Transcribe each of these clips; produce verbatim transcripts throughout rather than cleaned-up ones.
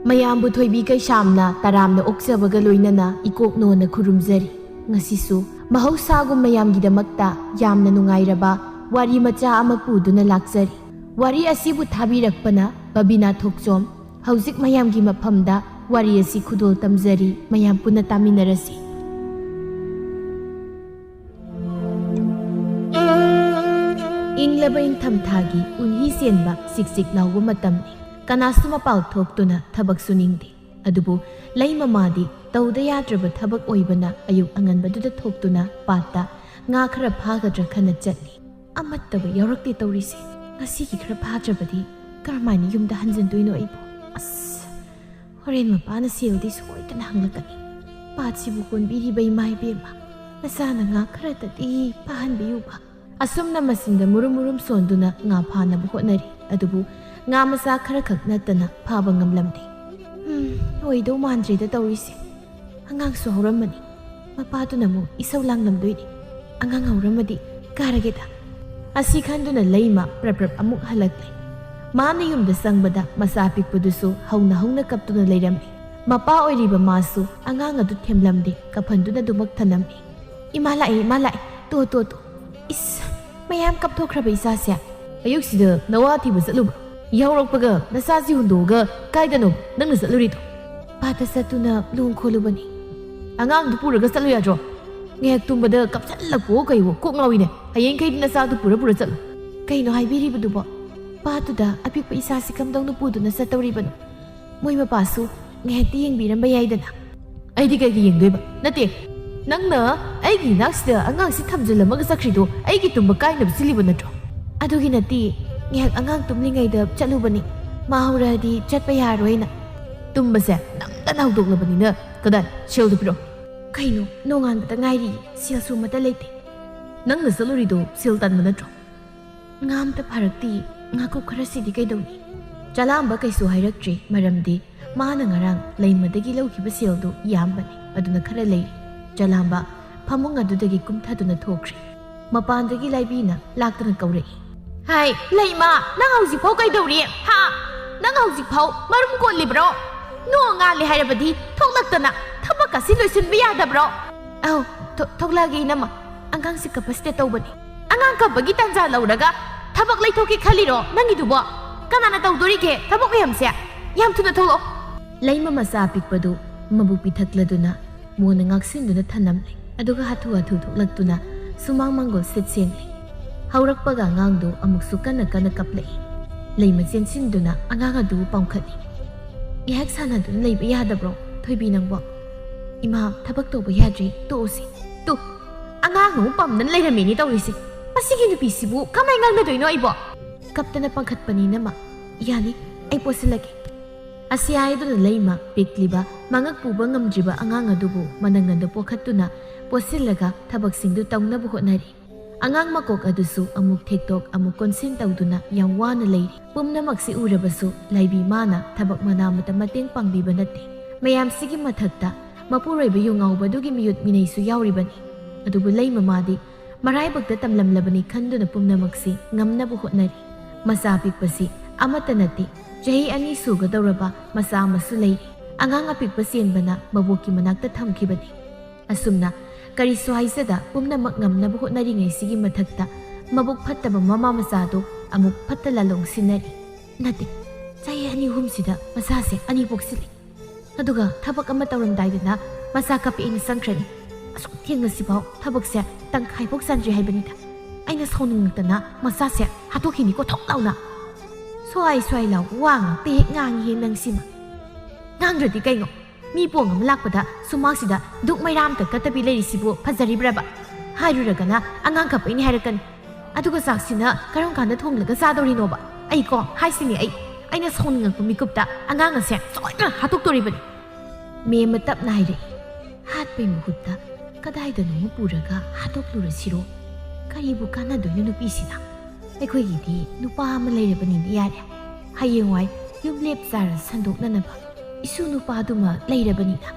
ꯃꯌꯥꯝꯕꯨ ꯊꯣꯏꯕꯤ ꯀꯩꯁꯥꯝꯅ ꯇꯔꯥꯝꯅ ꯑꯣꯛꯆꯕꯒ ꯂꯣꯏꯅꯅ ꯏꯀꯣꯛꯅꯣꯅ ꯈꯨꯔꯨꯝꯖꯔꯤ꯫ ꯉꯁꯤꯁꯨ ꯃꯍꯧꯁꯥꯒꯨꯝ ꯃꯌꯥꯝꯒꯤꯗꯃꯛꯇ ꯌꯥꯝꯅ ꯅꯨꯡꯉꯥꯏꯔꯕ ꯋꯥꯔꯤ ꯃꯆꯥ ꯑꯃ ꯄꯨꯗꯨꯅ ꯂꯥꯛꯆꯔꯤ꯫ ꯋꯥꯔꯤ ꯑꯁꯤꯕꯨ ꯊꯥꯕꯤꯔꯛꯄꯅ ꯕꯕꯤꯅꯥ ꯊꯣꯛꯆꯣꯝ꯫ ꯍꯧꯖꯤꯛ ꯃꯌꯥꯝꯒꯤ ꯃꯐꯝꯗ ꯋꯥꯔꯤ ꯑꯁꯤ ꯈꯨꯗꯣꯜ ꯇꯝꯖꯔꯤ, ꯃꯌꯥꯝ ꯄꯨꯟꯅ ꯇꯥꯃꯤꯟꯅꯔꯁꯤ꯫ ꯏꯪꯂꯕ ꯏꯪꯊꯝꯊꯥꯒꯤ ꯎꯟꯍꯤ ꯆꯦꯟꯕ ꯆꯤꯛ ꯆꯤꯛ ꯂꯥꯎꯕ ꯃꯇꯝꯅꯤ꯫ ꯀꯅꯥꯁꯨ ꯃꯄꯥꯜ ꯊꯣꯛꯇꯨꯅ ꯊꯕꯛ ꯁꯨꯅꯤꯡꯗꯦ꯫ ꯑꯗꯨꯕꯨ ꯂꯩ ꯃꯃꯥꯗꯤ ꯇꯧꯗ ꯌꯥꯗ꯭ꯔꯕ ꯊꯕꯛ ꯑꯣꯏꯕꯅ ꯑꯌꯨꯛ ꯑꯉꯟꯕꯗꯨꯗ ꯊꯣꯛꯇꯨꯅ ꯄꯥꯠꯇ ꯉꯥ ꯈꯔ ꯐꯥꯒꯗ꯭ꯔꯥ ꯈꯟꯅ ꯆꯠꯂꯤ꯫ ꯑꯃꯠꯇꯕꯨ ꯌꯥꯎꯔꯛꯇꯦ ꯇꯧꯔꯤꯁꯦ꯫ ꯉꯁꯤꯒꯤ ꯈꯔ ꯐꯥꯗ꯭ꯔꯕꯗꯤ ꯀꯔꯝꯍꯥꯏꯅ ꯌꯨꯝꯗ ꯍꯟꯖꯤꯟꯗꯣꯏꯅꯣ ꯑꯩꯕꯨ? ꯑꯁ, ꯍꯣꯔꯦꯟ ꯃꯄꯥꯅ ꯁꯦꯜꯗꯤ ꯁꯣꯏꯗꯅ ꯍꯪꯂꯛꯀꯅꯤ꯫ ꯄꯥꯠꯁꯤꯕꯨ ꯀꯣꯟꯕꯤꯔꯤꯕ ꯏꯃꯥ ꯏꯕꯦꯝꯃ, ꯅꯆꯥꯅ ꯉꯥ ꯈꯔꯇꯗꯤ ꯐꯥꯍꯟꯕꯤꯌꯨꯕ꯫ ꯑꯁꯨꯝꯅ ꯃꯆꯤꯟꯗ ꯃꯨꯔꯨꯝ ꯃꯨꯔꯨꯝ ꯁꯣꯟꯗꯨꯅ ꯉꯥ ꯐꯥꯅꯕ ꯍꯣꯠꯅꯔꯤ꯫ ꯑꯗꯨꯕꯨ ꯉꯥ ꯃꯆꯥ ꯈꯔꯈꯛ ꯅꯠꯇꯅ ꯐꯥꯕ ꯉꯝꯂꯝꯗꯦ꯫ ꯎꯝ, ꯑꯣꯏꯗꯧ ꯃꯥꯟꯗ꯭ꯔꯦꯗ ꯇꯧꯔꯤꯁꯦ꯫ ꯑꯉꯥꯡꯁꯨ ꯍꯧꯔꯝꯃꯅꯤ꯫ ꯃꯄꯥꯗꯨꯅ ꯑꯃꯨꯛ ꯏꯁꯧ ꯂꯥꯡꯂꯝꯗꯣꯏꯅꯤ꯫ ꯑꯉꯥꯡ ꯍꯧꯔꯝꯃꯗꯤ ꯀꯥꯔꯒꯦꯗ꯫ ꯑꯁꯤ ꯈꯟꯗꯨꯅ ꯂꯩꯃ ꯄ꯭ꯔꯞ ꯄ꯭ꯔꯞ ꯑꯃꯨꯛ ꯍꯜꯂꯛꯂꯦ꯫ ꯃꯥꯅ ꯌꯨꯝꯗ ꯆꯪꯕꯗ ꯃꯆꯥ ꯑꯄꯤꯛꯄꯗꯨꯁꯨ ꯍꯧꯅ ꯍꯧꯅ ꯀꯞꯇꯨꯅ ꯂꯩꯔꯝꯃꯤ꯫ ꯃꯄꯥ ꯑꯣꯏꯔꯤꯕ ꯃꯥꯁꯨ ꯑꯉꯥꯡ ꯑꯗꯨ ꯊꯦꯝꯂꯝꯗꯦ, ꯀꯐꯟꯗꯨꯅ ꯑꯗꯨꯃꯛ ꯊꯅꯝꯃꯤ꯫ "ꯏꯃꯥ ꯂꯥꯛꯑꯦ, ꯏꯃꯥ ꯂꯥꯛꯑꯦ, ꯇꯣ, ꯇꯣ, ꯇꯣ꯫ ꯏꯁ, ꯃꯌꯥꯝ ꯀꯞꯊꯣꯛꯈ꯭ꯔꯕ ꯏꯆꯥꯁꯦ?" "ꯑꯌꯨꯛꯁꯤꯗ ꯅꯋꯥ ꯊꯤꯕ ꯆꯠꯂꯨꯕ꯭ꯔꯣ? ꯌꯥꯎꯔꯛꯄꯒ ꯅꯆꯥꯁꯤ ꯍꯨꯟꯗꯣꯛꯑꯒ ꯀꯥꯏꯗꯅꯣ ꯅꯪꯅ ꯆꯠꯂꯨꯔꯤꯗꯣ?" "ꯄꯥꯠꯇ ꯆꯠꯇꯨꯅ ꯂꯣꯡ ꯈꯣꯜꯂꯨꯕꯅꯤ꯫" "ꯑꯉꯥꯡꯗꯨ ꯄꯨꯔꯒ ꯆꯠꯂꯨ ꯌꯥꯗ꯭ꯔꯣ? ꯉꯥꯏꯍꯥꯛ ꯇꯨꯝꯕꯗ ꯀꯞꯁꯜꯂꯛꯄꯣ ꯀꯩꯋꯣ, ꯀꯣꯛ ꯉꯥꯎꯏꯅꯦ꯫ ꯍꯌꯦꯡꯈꯩꯗꯤ ꯅꯆꯥꯗꯨ ꯄꯨꯔ ꯄꯨꯔ ꯆꯠꯂꯨ꯫" "ꯀꯩꯅꯣ ꯍꯥꯏꯕꯤꯔꯤꯕꯗꯨꯕꯣ? ꯄꯥꯠꯇꯨꯗ ꯑꯄꯤꯛꯄ ꯏꯆꯥꯁꯤ ꯀꯝꯗꯧꯅ ꯄꯨꯗꯨꯅ ꯆꯠꯇꯧꯔꯤꯕꯅꯣ? ꯃꯣꯏ ꯃꯄꯥꯁꯨ ꯉꯥꯏꯍꯥꯛꯇꯤ ꯌꯦꯡꯕꯤꯔꯝꯕ ꯌꯥꯏꯗꯅ꯫" "ꯑꯩꯗꯤ ꯀꯩꯒꯤ ꯌꯦꯡꯗꯣꯏꯕ? ꯅꯠꯇꯦ, ꯅꯪꯅ ꯑꯩꯒꯤ ꯏꯅꯥꯛꯁꯤꯗ ꯑꯉꯥꯡꯁꯤ ꯊꯝꯖꯤꯜꯂꯝꯃꯒ ꯆꯠꯈ꯭ꯔꯤꯗꯣ ꯑꯩꯒꯤ ꯇꯨꯝꯕ ꯀꯥꯏꯅꯕ ꯁꯤꯜꯂꯤꯕ ꯅꯠꯇ꯭ꯔꯣ?" "ꯑꯗꯨꯒꯤ ꯅꯠꯇꯦ, ꯉꯥꯏꯍꯥꯛ ꯑꯉꯥꯡ ꯇꯨꯝꯂꯤꯉꯩꯗ ꯆꯠꯂꯨꯕꯅꯤ꯫ ꯃꯥ ꯍꯧꯔꯛꯑꯗꯤ ꯆꯠꯄ ꯌꯥꯔꯣꯏꯅ꯫" "ꯇꯨꯝꯕꯁꯦ ꯅꯝꯗꯅ ꯍꯧꯗꯣꯛꯂꯕꯅꯤꯅ ꯀꯗꯥꯏ? ꯁꯦꯜꯗꯨ ꯄꯤꯔꯛꯑꯣ꯫" "ꯀꯩꯅꯣ? ꯅꯣꯡꯉꯥꯟꯕꯗ ꯉꯥꯏꯔꯤ, ꯁꯦꯜꯁꯨ ꯑꯃꯠꯇ ꯂꯩꯇꯦ꯫" "ꯅꯪꯅ ꯆꯠꯂꯨꯔꯤꯗꯣ ꯁꯦꯜ ꯇꯥꯟꯕ ꯅꯠꯇ꯭ꯔꯣ?" "ꯉꯥ ꯑꯝꯇ ꯐꯥꯔꯛꯇꯦ, ꯉꯥꯀꯨꯞ ꯈꯔꯁꯤꯗꯤ ꯀꯩꯗꯧꯅꯤ?" ꯆꯂꯥꯝꯕ ꯀꯩꯁꯨ ꯍꯥꯏꯔꯛꯇ꯭ꯔꯤ, ꯃꯔꯝꯗꯤ ꯃꯥꯅ ꯉꯔꯥꯡ ꯂꯩꯃꯗꯒꯤ ꯂꯧꯈꯤꯕ ꯁꯦꯜꯗꯨ ꯌꯥꯝꯕꯅꯤ, ꯑꯗꯨꯅ ꯈꯔ ꯂꯩꯔꯤ꯫ ꯆꯂꯥꯝꯕ ꯐꯃꯨꯡ ꯑꯗꯨꯗꯒꯤ ꯀꯨꯝꯊꯗꯨꯅ ꯊꯣꯛꯈ꯭ꯔꯦ꯫ ꯃꯄꯥꯟꯗꯒꯤ ꯂꯥꯏꯕꯤꯅ ꯂꯥꯛꯇꯨꯅ ꯀꯧꯔꯛꯏ꯫ "ꯍꯥꯏ, ꯂꯩꯃ, ꯅꯪ ꯍꯧꯖꯤꯛꯐꯥꯎ ꯀꯩꯗꯧꯔꯤ? ꯍꯥ? ꯅꯪ ꯍꯧꯖꯤꯛꯐꯥꯎ ꯃꯔꯨꯝ ꯀꯣꯜꯂꯤꯕ꯭ꯔꯣ? ꯅꯣꯡ ꯉꯥꯜꯂꯦ ꯍꯥꯏꯔꯕꯗꯤ ꯊꯣꯛꯂꯛꯇꯅ ꯊꯕꯛ ꯑꯁꯤ ꯂꯣꯏꯁꯤꯟꯕ ꯌꯥꯗꯕ꯭ꯔꯣ?" "ꯑꯧ, ꯊꯣ-, ꯊꯣꯛꯂꯛꯑꯒꯦ, ꯏꯅꯝꯃ꯫ ꯑꯉꯥꯡꯁꯦ ꯀꯞꯄꯁꯤꯗ ꯇꯧꯕꯅꯤ꯫ ꯑꯉꯥꯡ ꯀꯞꯄꯒꯤ ꯇꯥꯟꯖꯥ ꯂꯧꯔꯒ ꯊꯕꯛ ꯂꯩꯊꯣꯛꯀꯦ ꯈꯜꯂꯤꯔꯣ ꯅꯪꯒꯤꯗꯨꯕꯣ? ꯀꯅꯥꯅ ꯇꯧꯗꯣꯔꯤꯒꯦ ꯊꯕꯛ ꯃꯌꯥꯝꯁꯦ? ꯌꯥꯝ ꯊꯨꯅ ꯊꯣꯛꯂꯛꯑꯣ!" ꯂꯩꯃ ꯃꯆꯥ ꯑꯄꯤꯛꯄꯗꯨ ꯃꯕꯨꯛ ꯄꯤꯊꯛꯂꯗꯨꯅ ꯃꯣꯟꯅ ꯉꯥꯛꯁꯤꯟꯗꯨꯅ ꯊꯅꯝꯂꯦ꯫ ꯑꯗꯨꯒ ꯍꯥꯊꯨ ꯍꯥꯊꯨ ꯊꯣꯛꯂꯛꯇꯨꯅ ꯁꯨꯃꯥꯡ ꯃꯥꯡꯒꯣꯜ ꯁꯤꯠ ꯁꯦꯡꯂꯦ꯫ ꯍꯧꯔꯛꯄꯒ ꯑꯉꯥꯡꯗꯨ ꯑꯃꯨꯛꯁꯨ ꯀꯟꯅ ꯀꯟꯅ ꯀꯞꯂꯛꯏ꯫ ꯂꯩꯃ ꯆꯦꯟꯁꯤꯟꯗꯨꯅ ꯑꯉꯥꯡ ꯑꯗꯨꯕꯨ ꯄꯝꯈꯠꯂꯤ꯫ "ꯉꯥꯏꯍꯥꯛ ꯁꯥꯟꯅꯗꯨꯅ ꯂꯩꯕ ꯌꯥꯗꯕ꯭ꯔꯣ, ꯊꯣꯏꯕꯤ ꯅꯪꯕꯣ?" "ꯏꯃꯥ, ꯊꯕꯛ ꯇꯧꯕ ꯌꯥꯗ꯭ꯔꯤ, ꯇꯣꯛꯎꯁꯤ꯫" "ꯇꯨ, ꯑꯉꯥꯡ ꯑꯃꯨꯛ ꯄꯝꯗꯅ ꯂꯩꯔꯝꯃꯤꯅꯤ ꯇꯧꯔꯤꯁꯦ꯫ ꯃꯁꯤꯒꯤ ꯅꯨꯄꯤꯁꯤꯕꯨ ꯀꯃꯥꯏ ꯉꯥꯡꯅꯗꯣꯏꯅꯣ ꯑꯩꯕꯣ?" "ꯀꯞꯇꯅ ꯄꯥꯡꯈꯠꯄꯅꯤ, ꯏꯅꯝꯃ꯫ ꯌꯥꯅꯤ, ꯑꯩ ꯄꯣꯠꯁꯤꯜꯂꯒꯦ꯫" ꯑꯁꯤ ꯍꯥꯏꯗꯨꯅ ꯂꯩꯃ ꯄꯤꯛꯂꯤꯕ, ꯃꯉꯛ ꯄꯨꯕ ꯉꯝꯗ꯭ꯔꯤꯕ ꯑꯉꯥꯡ ꯑꯗꯨꯕꯨ ꯃꯅꯪꯒꯟꯗ ꯄꯣꯛꯈꯠꯇꯨꯅ ꯄꯣꯠꯁꯤꯜꯂꯒ ꯊꯕꯛꯁꯤꯡꯗꯨ ꯇꯧꯅꯕ ꯍꯣꯠꯅꯔꯤ꯫ ꯑꯉꯥꯡ ꯃꯀꯣꯛ ꯑꯗꯨꯁꯨ ꯑꯃꯨꯛ ꯊꯦꯛꯇꯣꯛ ꯑꯃꯨꯛ ꯀꯣꯟꯁꯤꯟ ꯇꯧꯗꯨꯅ ꯌꯥꯝ ꯋꯥꯅ ꯂꯩꯔꯤ꯫ ꯄꯨꯝꯅꯃꯛꯁꯤ ꯎꯔꯕꯁꯨ ꯂꯥꯏꯕꯤ ꯃꯥꯅ ꯊꯕꯛ ꯃꯅꯥ ꯑꯃꯠꯇ ꯃꯇꯦꯡ ꯄꯥꯡꯕꯤꯕ ꯅꯠꯇꯦ꯫ ꯃꯌꯥꯝꯁꯤꯒꯤ ꯃꯊꯛꯇ ꯃꯄꯨꯔꯣꯏꯕ ꯌꯨ ꯉꯥꯎꯕꯗꯨꯒꯤ ꯃꯤꯑꯣꯠ ꯃꯤꯅꯩꯁꯨ ꯌꯥꯎꯔꯤꯕꯅꯤ꯫ ꯑꯗꯨꯕꯨ ꯂꯩꯃ ꯃꯥꯗꯤ ꯃꯔꯥꯏꯕꯛꯇ ꯇꯝꯂꯝꯂꯕꯅꯤ ꯈꯟꯗꯨꯅ ꯄꯨꯝꯅꯃꯛꯁꯤ ꯉꯝꯅꯕ ꯍꯣꯠꯅꯔꯤ꯫ ꯃꯆꯥ ꯑꯄꯤꯛꯄꯁꯤ ꯑꯃꯠꯇ ꯅꯠꯇꯦ, ꯆꯍꯤ ꯑꯅꯤ ꯁꯨꯒꯗꯧꯔꯕ ꯃꯆꯥ ꯑꯃꯁꯨ ꯂꯩꯔꯤ꯫ ꯑꯉꯥꯡ ꯑꯄꯤꯛꯄ ꯆꯦꯟꯕꯅ ꯃꯕꯣꯛꯀꯤ ꯃꯅꯥꯛꯇ ꯊꯝꯈꯤꯕꯅꯤ꯫ ꯑꯁꯨꯝꯅ ꯀꯔꯤꯁꯨ ꯍꯥꯏꯖꯗ ꯄꯨꯝꯅꯃꯛ ꯉꯝꯅꯕ ꯍꯣꯠꯅꯔꯤꯉꯩꯁꯤꯒꯤ ꯃꯊꯛꯇ ꯃꯕꯨꯛ ꯐꯠꯇꯕ ꯃꯃꯥ ꯃꯆꯥꯗꯨ ꯑꯃꯨꯛ ꯐꯠꯇ ꯂꯥꯂꯣꯡ ꯁꯤꯟꯅꯔꯤ꯫ ꯅꯠꯇꯦ, ꯆꯍꯤ ꯑꯅꯤ ꯑꯍꯨꯝꯁꯤꯗ ꯃꯆꯥꯁꯦ ꯑꯅꯤ ꯄꯣꯛꯁꯤꯜꯂꯤ꯫ ꯑꯗꯨꯒ ꯊꯕꯛ ꯑꯃ ꯇꯧꯔꯝꯗꯥꯏꯗꯅ ꯃꯆꯥ ꯀꯞꯄꯛꯑꯦꯅ ꯆꯪꯈ꯭ꯔꯅꯤ꯫ ꯑꯁꯨꯛ ꯊꯦꯡꯅꯁꯤꯐꯥꯎ ꯊꯕꯛꯁꯦ ꯇꯪꯈꯥꯏꯐꯥꯎ ꯆꯟꯗ꯭ꯔꯤ ꯍꯥꯏꯕꯅꯤꯗ꯫ ꯑꯩꯅ ꯁꯥꯎꯅꯤꯡꯉꯛꯇꯅ ꯃꯆꯥꯁꯦ ꯍꯥꯠꯇꯣꯛꯈꯤꯅꯤꯀꯣ ꯊꯣꯛ ꯂꯥꯎꯅ꯫ ꯁ꯭ꯋꯥꯏ ꯁ꯭ꯋꯥꯏ ꯂꯥꯎꯕ ꯋꯥ ꯉꯥꯛꯇ ꯍꯦꯛ ꯉꯥꯡꯉꯤꯍꯦ ꯅꯪꯁꯤꯃ꯫ ꯉꯥꯡꯗ꯭ꯔꯗꯤ ꯀꯩꯅꯣ? ꯃꯤ ꯄꯣꯡ ꯑꯃ ꯂꯥꯛꯄꯗ ꯁꯨꯃꯥꯡꯁꯤꯗ ꯙꯨꯛ ꯃꯩꯔꯥ ꯑꯝꯇ ꯀꯠꯇꯕꯤ ꯂꯩꯔꯤꯁꯤꯕꯨ ꯐꯖꯔꯤꯕ꯭ꯔꯕ? ꯍꯥꯏꯔꯨꯔꯒꯅ ꯑꯉꯥꯡ ꯀꯞꯄꯛꯏꯅꯦ ꯍꯥꯏꯔꯛꯀꯅꯤ꯫ ꯑꯗꯨꯒ ꯆꯥꯛꯁꯤꯅ ꯀꯔꯝ ꯀꯥꯟꯗ ꯊꯣꯡꯂꯒ ꯆꯥꯗꯧꯔꯤꯅꯣꯕ? ꯑꯩꯀꯣ, ꯍꯥꯏꯁꯤꯅꯤ ꯑꯩ, ꯑꯩꯅ ꯁꯥꯎꯅꯤꯡꯉꯛꯄ ꯃꯤꯀꯨꯞꯇ ꯑꯉꯥꯡ ꯑꯁꯦ ꯁꯣꯏꯗꯅ ꯍꯥꯠꯇꯣꯛꯇꯣꯔꯤꯕꯅꯤ꯫ ꯃꯦꯝꯃ ꯇꯞꯅ ꯍꯥꯏꯔꯛꯏ, ꯍꯥꯠꯄꯩ ꯃꯍꯨꯠꯇ ꯀꯗꯥꯏꯗꯅꯣ ꯑꯃ ꯄꯨꯔꯒ ꯍꯥꯠꯇꯣꯛꯂꯨꯔꯁꯤꯔꯣ? ꯀꯔꯤꯕꯨ ꯀꯥꯟꯅꯗꯣꯏꯅꯣ ꯅꯨꯄꯤꯁꯤꯅ? ꯑꯩꯈꯣꯏꯒꯤꯗꯤ ꯅꯨꯄꯥ ꯑꯃ ꯂꯩꯔꯕꯅꯤꯅ ꯌꯥꯔꯦ꯫ ꯍꯌꯦꯡꯋꯥꯏ ꯌꯨꯝ ꯂꯦꯞ ꯆꯥꯔ ꯁꯟꯗꯣꯛꯅꯅꯕ ꯏꯁꯨ ꯅꯨꯄꯥꯗꯨꯃ ꯂꯩꯔꯕꯅꯤꯅ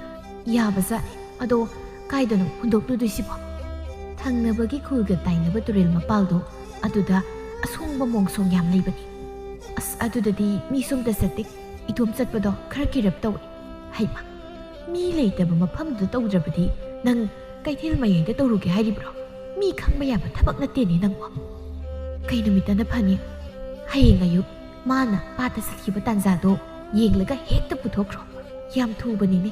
ꯌꯥꯕꯖꯥꯠꯅꯤ꯫ ꯑꯗꯣ ꯀꯥꯏꯗꯅꯣ ꯍꯨꯟꯗꯣꯛꯂꯨꯗꯣꯏꯁꯤꯕꯣ? ꯊꯪꯅꯕꯒꯤ ꯈꯨꯜꯒ ꯇꯥꯏꯅꯕ ꯇꯨꯔꯦꯜ ꯃꯄꯥꯜꯗꯣ, ꯑꯗꯨꯗ ꯑꯁꯣꯡꯕ ꯃꯣꯡꯁꯣꯡ ꯌꯥꯝ ꯂꯩꯕꯅꯤ꯫ ꯑꯁ, ꯑꯗꯨꯗꯗꯤ ꯃꯤꯁꯨ ꯑꯝꯇ ꯆꯠꯇꯦ꯫ ꯏꯇꯣꯝ ꯆꯠꯄꯗꯣ ꯈꯔ ꯀꯤꯔꯞ ꯇꯧꯏ꯫ ꯍꯩꯃꯥ, ꯃꯤ ꯂꯩꯇꯕ ꯃꯐꯝꯗꯨꯗ ꯇꯧꯗ꯭ꯔꯕꯗꯤ ꯅꯪ ꯀꯩꯊꯦꯜ ꯃꯌꯥꯏꯗ ꯇꯧꯔꯨꯒꯦ ꯍꯥꯏꯔꯤꯕ꯭ꯔꯣ? ꯃꯤ ꯈꯪꯕ ꯌꯥꯕ ꯊꯕꯛ ꯅꯠꯇꯦꯅꯦ ꯅꯪꯕꯣ꯫ ꯀꯩ ꯅꯨꯃꯤꯠꯇꯅ ꯐꯅꯤ? ꯍꯌꯦꯡ ꯑꯌꯨꯛ ꯃꯥꯅ ꯄꯥꯠꯇ ꯆꯠꯈꯤꯕ ꯇꯥꯟꯖꯥꯗꯣ ꯌꯦꯡꯂꯒ ꯍꯦꯛꯇ ꯄꯨꯊꯣꯛꯈ꯭ꯔꯣ꯫ ꯌꯥꯝ ꯊꯨꯕꯅꯤꯅꯦ꯫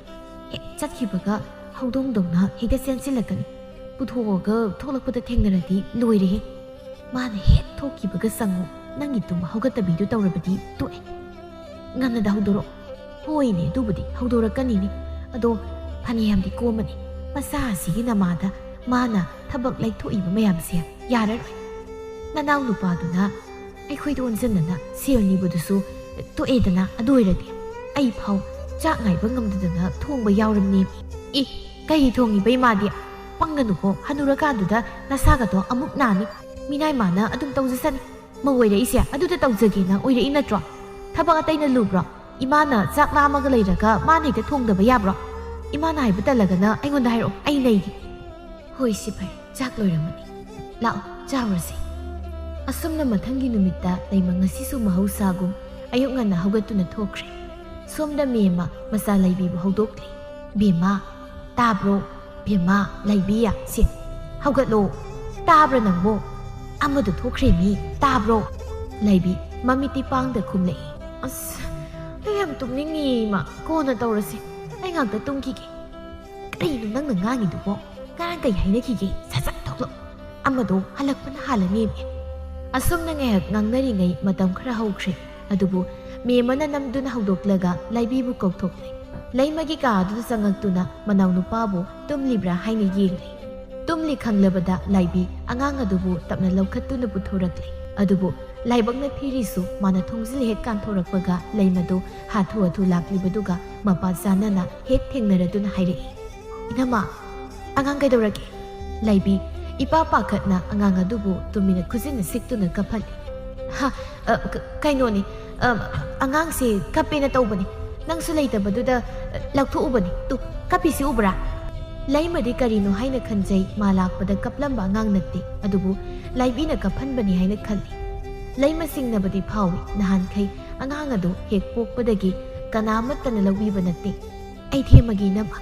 ꯍꯦꯛ ꯆꯠꯈꯤꯕꯒ ꯍꯧꯗꯣꯡꯗꯧꯅ ꯍꯦꯛꯇ ꯆꯦꯟꯁꯤꯜꯂꯛꯀꯅꯤ꯫ ꯄꯨꯊꯣꯛꯑꯒ ꯊꯣꯛꯂꯛꯄꯗ ꯊꯦꯡꯅꯔꯗꯤ ꯂꯣꯏꯔꯦꯍꯦ꯫ ꯃꯥꯅ ꯍꯦꯛ ꯊꯣꯛꯈꯤꯕꯒ ꯆꯪꯉꯨ, ꯅꯪꯒꯤ ꯇꯨꯝ ꯍꯧꯒꯠꯇꯕꯤꯗꯨ ꯇꯧꯔꯕꯗꯤ ꯇꯣꯛꯑꯦ꯫ ꯉꯟꯅꯗ ꯍꯧꯗꯣꯔꯛꯑꯣ꯫ ꯍꯣꯏꯅꯦ, ꯑꯗꯨꯕꯨꯗꯤ ꯍꯧꯗꯣꯔꯛꯀꯅꯤꯅꯦ꯫ ꯑꯗꯣ ꯐꯅꯌꯥꯝꯗꯤ ꯀꯣꯝꯃꯅꯤ꯫ ꯃꯆꯥ ꯑꯁꯤꯒꯤ ꯅꯃꯥꯗ ꯃꯥꯅ ꯊꯕꯛ ꯂꯩꯊꯣꯛꯏꯕ ꯃꯌꯥꯝꯁꯦ ꯌꯥꯔꯔꯣꯏ꯫ ꯅꯅꯥꯎ ꯅꯨꯄꯥꯗꯨꯅ ꯑꯩꯈꯣꯏꯗ ꯑꯣꯟꯁꯤꯟꯅꯅ ꯁꯦꯜ ꯅꯤꯕꯗꯨꯁꯨ ꯇꯣꯛꯑꯦꯗꯅ꯫ ꯑꯗꯨ ꯑꯣꯏꯔꯗꯤ ꯑꯩ ꯐꯥꯎ ꯆꯥꯛ ꯉꯥꯏꯕ ꯉꯝꯗꯗꯅ ꯊꯣꯡꯕ ꯌꯥꯎꯔꯝꯅꯦ꯫ ꯏ, ꯀꯩ ꯊꯣꯡꯉꯤꯕ ꯏꯃꯥꯗꯤ? ꯄꯪꯒꯅꯨꯀꯣ, ꯍꯅꯨꯔꯀꯥꯟꯗꯨꯗ ꯅꯁꯥꯒꯗꯣ ꯑꯃꯨꯛ ꯅꯥꯅꯤ꯫ ꯃꯤꯅꯥꯏ ꯃꯥꯅ ꯑꯗꯨꯝ ꯇꯧꯖꯁꯅꯤ꯫ ꯃꯧ ꯑꯣꯏꯔꯛꯏꯁꯦ ꯑꯗꯨꯗ ꯇꯧꯖꯒꯦꯅ ꯑꯣꯏꯔꯛꯏ ꯅꯠꯇ꯭ꯔꯣ? ꯊꯕꯛ ꯑꯇꯩꯅ ꯂꯨꯕ꯭ꯔꯣ? ꯏꯃꯥꯅ ꯆꯥꯛ ꯂꯥꯝꯃꯒ ꯂꯩꯔꯒ ꯃꯥꯅ ꯍꯦꯛꯇ ꯊꯣꯡꯗꯕ ꯌꯥꯕ꯭ꯔꯣ? ꯏꯃꯥꯅ ꯍꯥꯏꯕ ꯇꯜꯂꯒꯅ ꯑꯩꯉꯣꯟꯗ ꯍꯥꯏꯔꯛꯑꯣ, ꯑꯩ ꯂꯩꯒꯦ꯫ ꯍꯣꯏ, ꯁꯤ ꯐꯔꯦ, ꯆꯥꯛ ꯂꯣꯏꯔꯝꯃꯅꯤ꯫ ꯂꯥꯛꯑꯣ, ꯆꯥꯔꯨꯔꯁꯤ꯫ ꯑꯁꯨꯝꯅ ꯃꯊꯪꯒꯤ ꯅꯨꯃꯤꯠꯇ ꯂꯩꯃ ꯉꯁꯤꯁꯨ ꯃꯍꯧꯁꯥꯒꯨꯝ ꯑꯌꯨꯛ ꯉꯟꯅ ꯍꯧꯒꯠꯇꯨꯅ ꯊꯣꯛꯈ꯭ꯔꯦ꯫ ꯁꯣꯝꯗ ꯃꯦꯝꯃ ꯃꯆꯥ ꯂꯩꯕꯤꯕꯨ ꯍꯧꯗꯣꯛꯂꯦ꯫ "ꯕꯦꯝꯃ, ꯇꯥꯕ꯭ꯔꯣ? ꯕꯦꯝꯃ, ꯂꯩꯕꯤ, ꯁꯦ, ꯍꯧꯒꯠꯂꯣ꯫ ꯇꯥꯕ꯭ꯔꯥ ꯅꯪꯕꯣ? ꯑꯃꯗꯨ ꯊꯣꯛꯈ꯭ꯔꯦ ꯃꯤ, ꯇꯥꯕ꯭ꯔꯣ?" ꯂꯩꯕꯤ ꯃꯃꯤꯠꯇꯤ ꯄꯥꯡꯗ ꯈꯨꯝꯂꯛꯏ꯫ "ꯑꯁ, ꯑꯩ ꯌꯥꯝ ꯇꯨꯝꯅꯤꯡꯉꯤ ꯏꯃꯥ, ꯀꯣꯟꯅ ꯇꯧꯔꯁꯤ, ꯑꯩ ꯉꯥꯛꯇ ꯇꯨꯝꯈꯤꯒꯦ꯫" "ꯀꯔꯤꯅꯣ ꯅꯪꯅ ꯉꯥꯡꯉꯤꯗꯨꯕꯣ? ꯉꯔꯥꯡ ꯀꯩ ꯍꯥꯏꯅꯈꯤꯒꯦ? ꯁꯠ ꯁꯠ ꯊꯣꯛꯂꯛꯑꯣ꯫ ꯑꯃꯗꯣ ꯍꯜꯂꯛꯄꯅ ꯍꯥꯜꯂꯅꯦꯃꯤ꯫" ꯑꯁꯨꯝꯅ ꯉꯥꯏꯍꯥꯛ ꯉꯥꯡꯅꯔꯤꯉꯩ ꯃꯇꯝ ꯈꯔ ꯍꯧꯈ꯭ꯔꯦ꯫ ꯑꯗꯨꯕꯨ ꯃꯦꯝꯃꯅ ꯅꯝꯗꯨꯅ ꯍꯧꯗꯣꯛꯂꯒ ꯂꯩꯕꯤꯕꯨ ꯀꯧꯊꯣꯛꯂꯦ꯫ ꯂꯩꯃꯒꯤ ꯀꯥ ꯑꯗꯨꯗ ꯆꯪꯉꯛꯇꯨꯅ ꯃꯅꯥꯎꯅꯨꯄꯥꯕꯨ ꯇꯨꯝꯂꯤꯕ꯭ꯔꯥ ꯍꯥꯏꯅ ꯌꯦꯡꯂꯦ꯫ ꯇꯨꯝꯂꯤ ꯈꯪꯂꯕꯗ ꯂꯥꯏꯕꯤ ꯑꯉꯥꯡ ꯑꯗꯨꯕꯨ ꯇꯞꯅ ꯂꯧꯈꯠꯇꯨꯅ ꯄꯨꯊꯣꯔꯛꯂꯦ꯫ ꯑꯗꯨꯕꯨ ꯂꯥꯏꯕꯛꯅ ꯊꯤꯔꯤꯁꯨ ꯃꯥꯅ ꯊꯣꯡꯖꯤꯜ ꯍꯦꯛ ꯀꯥꯟꯊꯣꯔꯛꯄꯒ ꯂꯩꯃꯗꯨ ꯍꯥꯊꯨ ꯍꯥꯊꯨ ꯂꯥꯛꯂꯤꯕꯗꯨꯒ ꯃꯄꯥ ꯆꯥꯟꯅꯅ ꯍꯦꯛ ꯊꯦꯡꯅꯔꯗꯨꯅ ꯍꯥꯏꯔꯛꯏ, "ꯏꯅꯝꯃ, ꯑꯉꯥꯡ ꯀꯩꯗꯧꯔꯒꯦ?" ꯂꯩꯕꯤ ꯏꯄꯥ ꯄꯥꯈꯠꯅ ꯑꯉꯥꯡ ꯑꯗꯨꯕꯨ ꯇꯨꯃꯤꯟꯅ ꯈꯨꯖꯤꯟꯅ ꯁꯤꯛꯇꯨꯅ ꯀꯞꯍꯜꯂꯤ꯫ "ꯍꯥ, ꯑ, ꯀ-, ꯀꯩꯅꯣꯅꯤ, ꯑ, ꯑꯉꯥꯡꯁꯦ ꯀꯞꯄꯦꯅ ꯇꯧꯕꯅꯤ꯫ ꯅꯪꯁꯨ ꯂꯩꯇꯕꯗꯨꯗ, ꯑ, ꯂꯧꯊꯣꯛꯎꯕꯅꯤ꯫ ꯇꯨ, ꯀꯞꯄꯤꯁꯤ ꯎꯕ꯭ꯔꯥ?" ꯂꯩꯃꯗꯤ ꯀꯔꯤꯅꯣ ꯍꯥꯏꯅ ꯈꯟꯖꯩ, ꯃꯥ ꯂꯥꯛꯄꯗ ꯀꯞꯂꯝꯕ ꯑꯉꯥꯡ ꯅꯠꯇꯦ, ꯑꯗꯨꯕꯨ ꯂꯥꯏꯕꯤꯅ ꯀꯞꯍꯟꯕꯅꯤ ꯍꯥꯏꯅ ꯈꯜꯂꯤ꯫ ꯂꯩꯃ ꯁꯤꯡꯅꯕꯗꯤ ꯐꯥꯎꯏ, ꯅꯍꯥꯟꯈꯩ ꯑꯉꯥꯡ ꯑꯗꯨ ꯍꯦꯛ ꯄꯣꯛꯄꯗꯒꯤ ꯀꯅꯥ ꯑꯃꯠꯇꯅ ꯂꯧꯕꯤꯕ ꯅꯠꯇꯦ꯫ ꯑꯩ ꯊꯦꯝꯃꯒꯦ ꯏꯅꯝꯃ꯫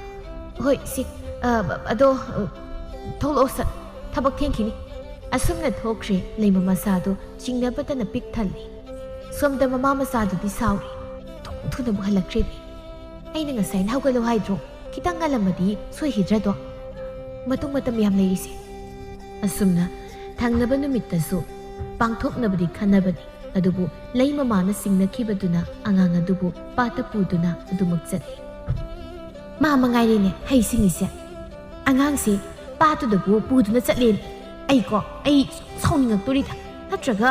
ꯍꯣꯏ ꯁꯤ, ꯑ, ꯑꯗꯣ, ꯑ, ꯊꯣꯛꯂꯛꯑꯣ ꯁꯠ, ꯊꯕꯛ ꯊꯦꯡꯈꯤꯅꯤ꯫ ꯑꯁꯨꯝꯅ ꯊꯣꯛꯈ꯭ꯔꯦ, ꯂꯩꯃ ꯃꯁꯥꯗꯨ ꯆꯤꯡꯅꯕꯇꯅ ꯄꯤꯛ ꯊꯜꯂꯤ꯫ ꯁꯣꯝꯗ ꯃꯃꯥ ꯃꯆꯥꯗꯨꯗꯤ ꯁꯥꯎꯔꯤ꯫ ꯊꯣꯡ ꯊꯨꯅꯕꯨ ꯍꯜꯂꯛꯈ꯭ꯔꯦ꯫ ꯑꯩꯅ ꯉꯁꯥꯏꯅ ꯍꯧꯒꯠꯂꯣ ꯍꯥꯏꯗ꯭ꯔꯣ? ꯈꯤꯇꯪ ꯉꯜꯂꯝꯃꯗꯤ ꯁꯣꯏꯈꯤꯗ꯭ꯔꯗꯣ? ꯃꯇꯨꯡ ꯃꯇꯝ ꯌꯥꯝ ꯂꯩꯔꯤꯁꯦ꯫ ꯑꯁꯨꯝꯅ ꯊꯪꯅꯕ ꯅꯨꯃꯤꯠꯇꯁꯨ ꯄꯥꯡꯊꯣꯛꯅꯕꯗꯤ ꯈꯟꯅꯕꯅꯤ, ꯑꯗꯨꯕꯨ ꯂꯩ ꯃꯃꯥꯅ ꯁꯤꯡꯅꯈꯤꯕꯗꯨꯅ ꯑꯉꯥꯡ ꯑꯗꯨꯕꯨ ꯄꯥꯠꯇ ꯄꯨꯗꯨꯅ ꯑꯗꯨꯃꯛ ꯆꯠꯂꯤ꯫ ꯃꯥ ꯃꯉꯥꯏꯔꯦꯅꯦ ꯍꯩ ꯁꯤꯡꯉꯤꯁꯦ꯫ ꯑꯉꯥꯡꯁꯦ ꯄꯥꯠꯇꯨꯗꯕꯨ ꯄꯨꯗꯨꯅ ꯆꯠꯂꯦꯅꯦ꯫ ꯑꯩꯀꯣ, ꯑꯩ ꯁꯥꯎꯅꯤꯡꯉꯛꯇꯣꯔꯤꯗ꯫ ꯅꯠꯇ꯭ꯔꯒ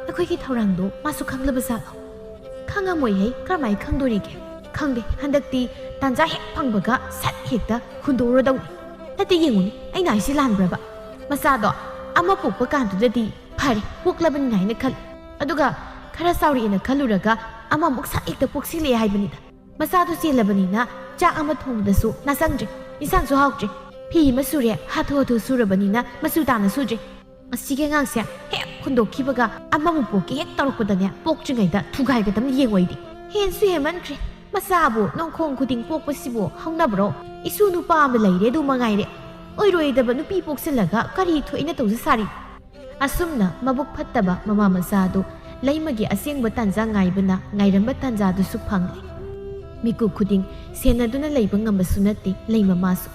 ꯑꯩꯈꯣꯏꯒꯤ ꯊꯧꯔꯥꯡꯗꯣ ꯃꯥꯁꯨ ꯈꯪꯂꯕ ꯖꯥꯠꯂꯣ? ꯈꯪꯉꯝꯃꯣꯏꯍꯦ, ꯀꯔꯝꯍꯥꯏꯅ ꯈꯪꯗꯣꯔꯤꯒꯦ? ꯈꯪꯗꯦ, ꯍꯟꯗꯛꯇꯤ ꯇꯥꯟꯖꯥ ꯍꯦꯛ ꯐꯪꯕꯒ ꯁꯠ ꯍꯦꯛꯇ ꯍꯨꯟꯗꯣꯛꯎꯔꯗꯧꯅꯤ꯫ ꯅꯠꯇꯦ, ꯌꯦꯡꯉꯨꯅꯦ, ꯑꯩꯅ ꯍꯥꯏꯁꯤ ꯂꯥꯟꯕ꯭ꯔꯕ? ꯃꯆꯥꯗꯣ ꯑꯃ ꯄꯣꯛꯄ ꯀꯥꯟꯗꯨꯗꯗꯤ ꯐꯔꯦ, ꯄꯣꯛꯂꯕꯅꯤꯅ ꯍꯥꯏꯅ ꯈꯜꯂꯤ꯫ ꯑꯗꯨꯒ ꯈꯔ ꯆꯥꯎꯔꯛꯑꯦꯅ ꯈꯜꯂꯨꯔꯒ ꯑꯃꯃꯨꯛ ꯁꯠ ꯍꯦꯛꯇ ꯄꯣꯛꯁꯤꯜꯂꯛꯑꯦ ꯍꯥꯏꯕꯅꯤꯗ꯫ ꯃꯆꯥꯗꯨ ꯆꯦꯜꯂꯕꯅꯤꯅ ꯆꯥꯛ ꯑꯃ ꯊꯣꯡꯕꯗꯁꯨ ꯅꯥꯆꯪꯗ꯭ꯔꯦ, ꯏꯟꯁꯥꯡꯁꯨ ꯍꯥꯎꯇ꯭ꯔꯦ, ꯐꯤ ꯑꯃ ꯁꯨꯔꯦ, ꯍꯥꯊꯨ ꯍꯥꯊꯨ ꯁꯨꯔꯕꯅꯤꯅ ꯃꯆꯨ ꯇꯥꯅ ꯁꯨꯗ꯭ꯔꯦ꯫ ꯑꯁꯤꯒꯤ ꯑꯉꯥꯡꯁꯦ ꯍꯦꯛ ꯍꯨꯟꯗꯣꯛꯈꯤꯕꯒ ꯑꯃꯃꯨꯛ ꯄꯣꯛꯀꯦ ꯍꯦꯛ ꯇꯧꯔꯛꯄꯗꯅꯦ, ꯄꯣꯛꯇ꯭ꯔꯤꯉꯩꯗ ꯊꯨꯒꯥꯏꯒꯗꯕꯅꯤ ꯌꯦꯡꯉꯣ ꯑꯩꯗꯤ꯫ ꯍꯦꯟꯁꯨ ꯍꯦꯟꯃꯟꯈ꯭ꯔꯦ, ꯃꯆꯥꯕꯨ ꯅꯣꯡꯈꯣꯡ ꯈꯨꯗꯤꯡ ꯄꯣꯛꯄꯁꯤꯕꯨ ꯍꯧꯅꯕ꯭ꯔꯣ? ꯏꯁꯨ ꯅꯨꯄꯥ ꯑꯃ ꯂꯩꯔꯦ, ꯑꯗꯨ ꯃꯉꯥꯏꯔꯦ꯫ ꯑꯣꯏꯔꯣꯏꯗꯕ ꯅꯨꯄꯤ ꯄꯣꯛꯁꯤꯜꯂꯒ ꯀꯔꯤ ꯊꯣꯛꯏꯅ ꯇꯧꯖ ꯁꯥꯔꯤ? ꯑꯁꯨꯝꯅ ꯃꯕꯨꯛ ꯐꯠꯇꯕ ꯃꯃꯥ ꯃꯆꯥ ꯑꯗꯨ ꯂꯩꯃꯒꯤ ꯑꯁꯦꯡꯕ ꯇꯥꯟꯖꯥ ꯉꯥꯏꯕꯅ ꯉꯥꯏꯔꯝꯕ ꯇꯥꯟꯖꯥꯗꯨꯁꯨ ꯐꯪꯂꯦ꯫ ꯃꯤꯀꯨꯞ ꯈꯨꯗꯤꯡ ꯁꯦꯟꯅꯗꯨꯅ ꯂꯩꯕ ꯉꯝꯕꯁꯨ ꯅꯠꯇꯦ ꯂꯩꯃ ꯃꯥꯁꯨ꯫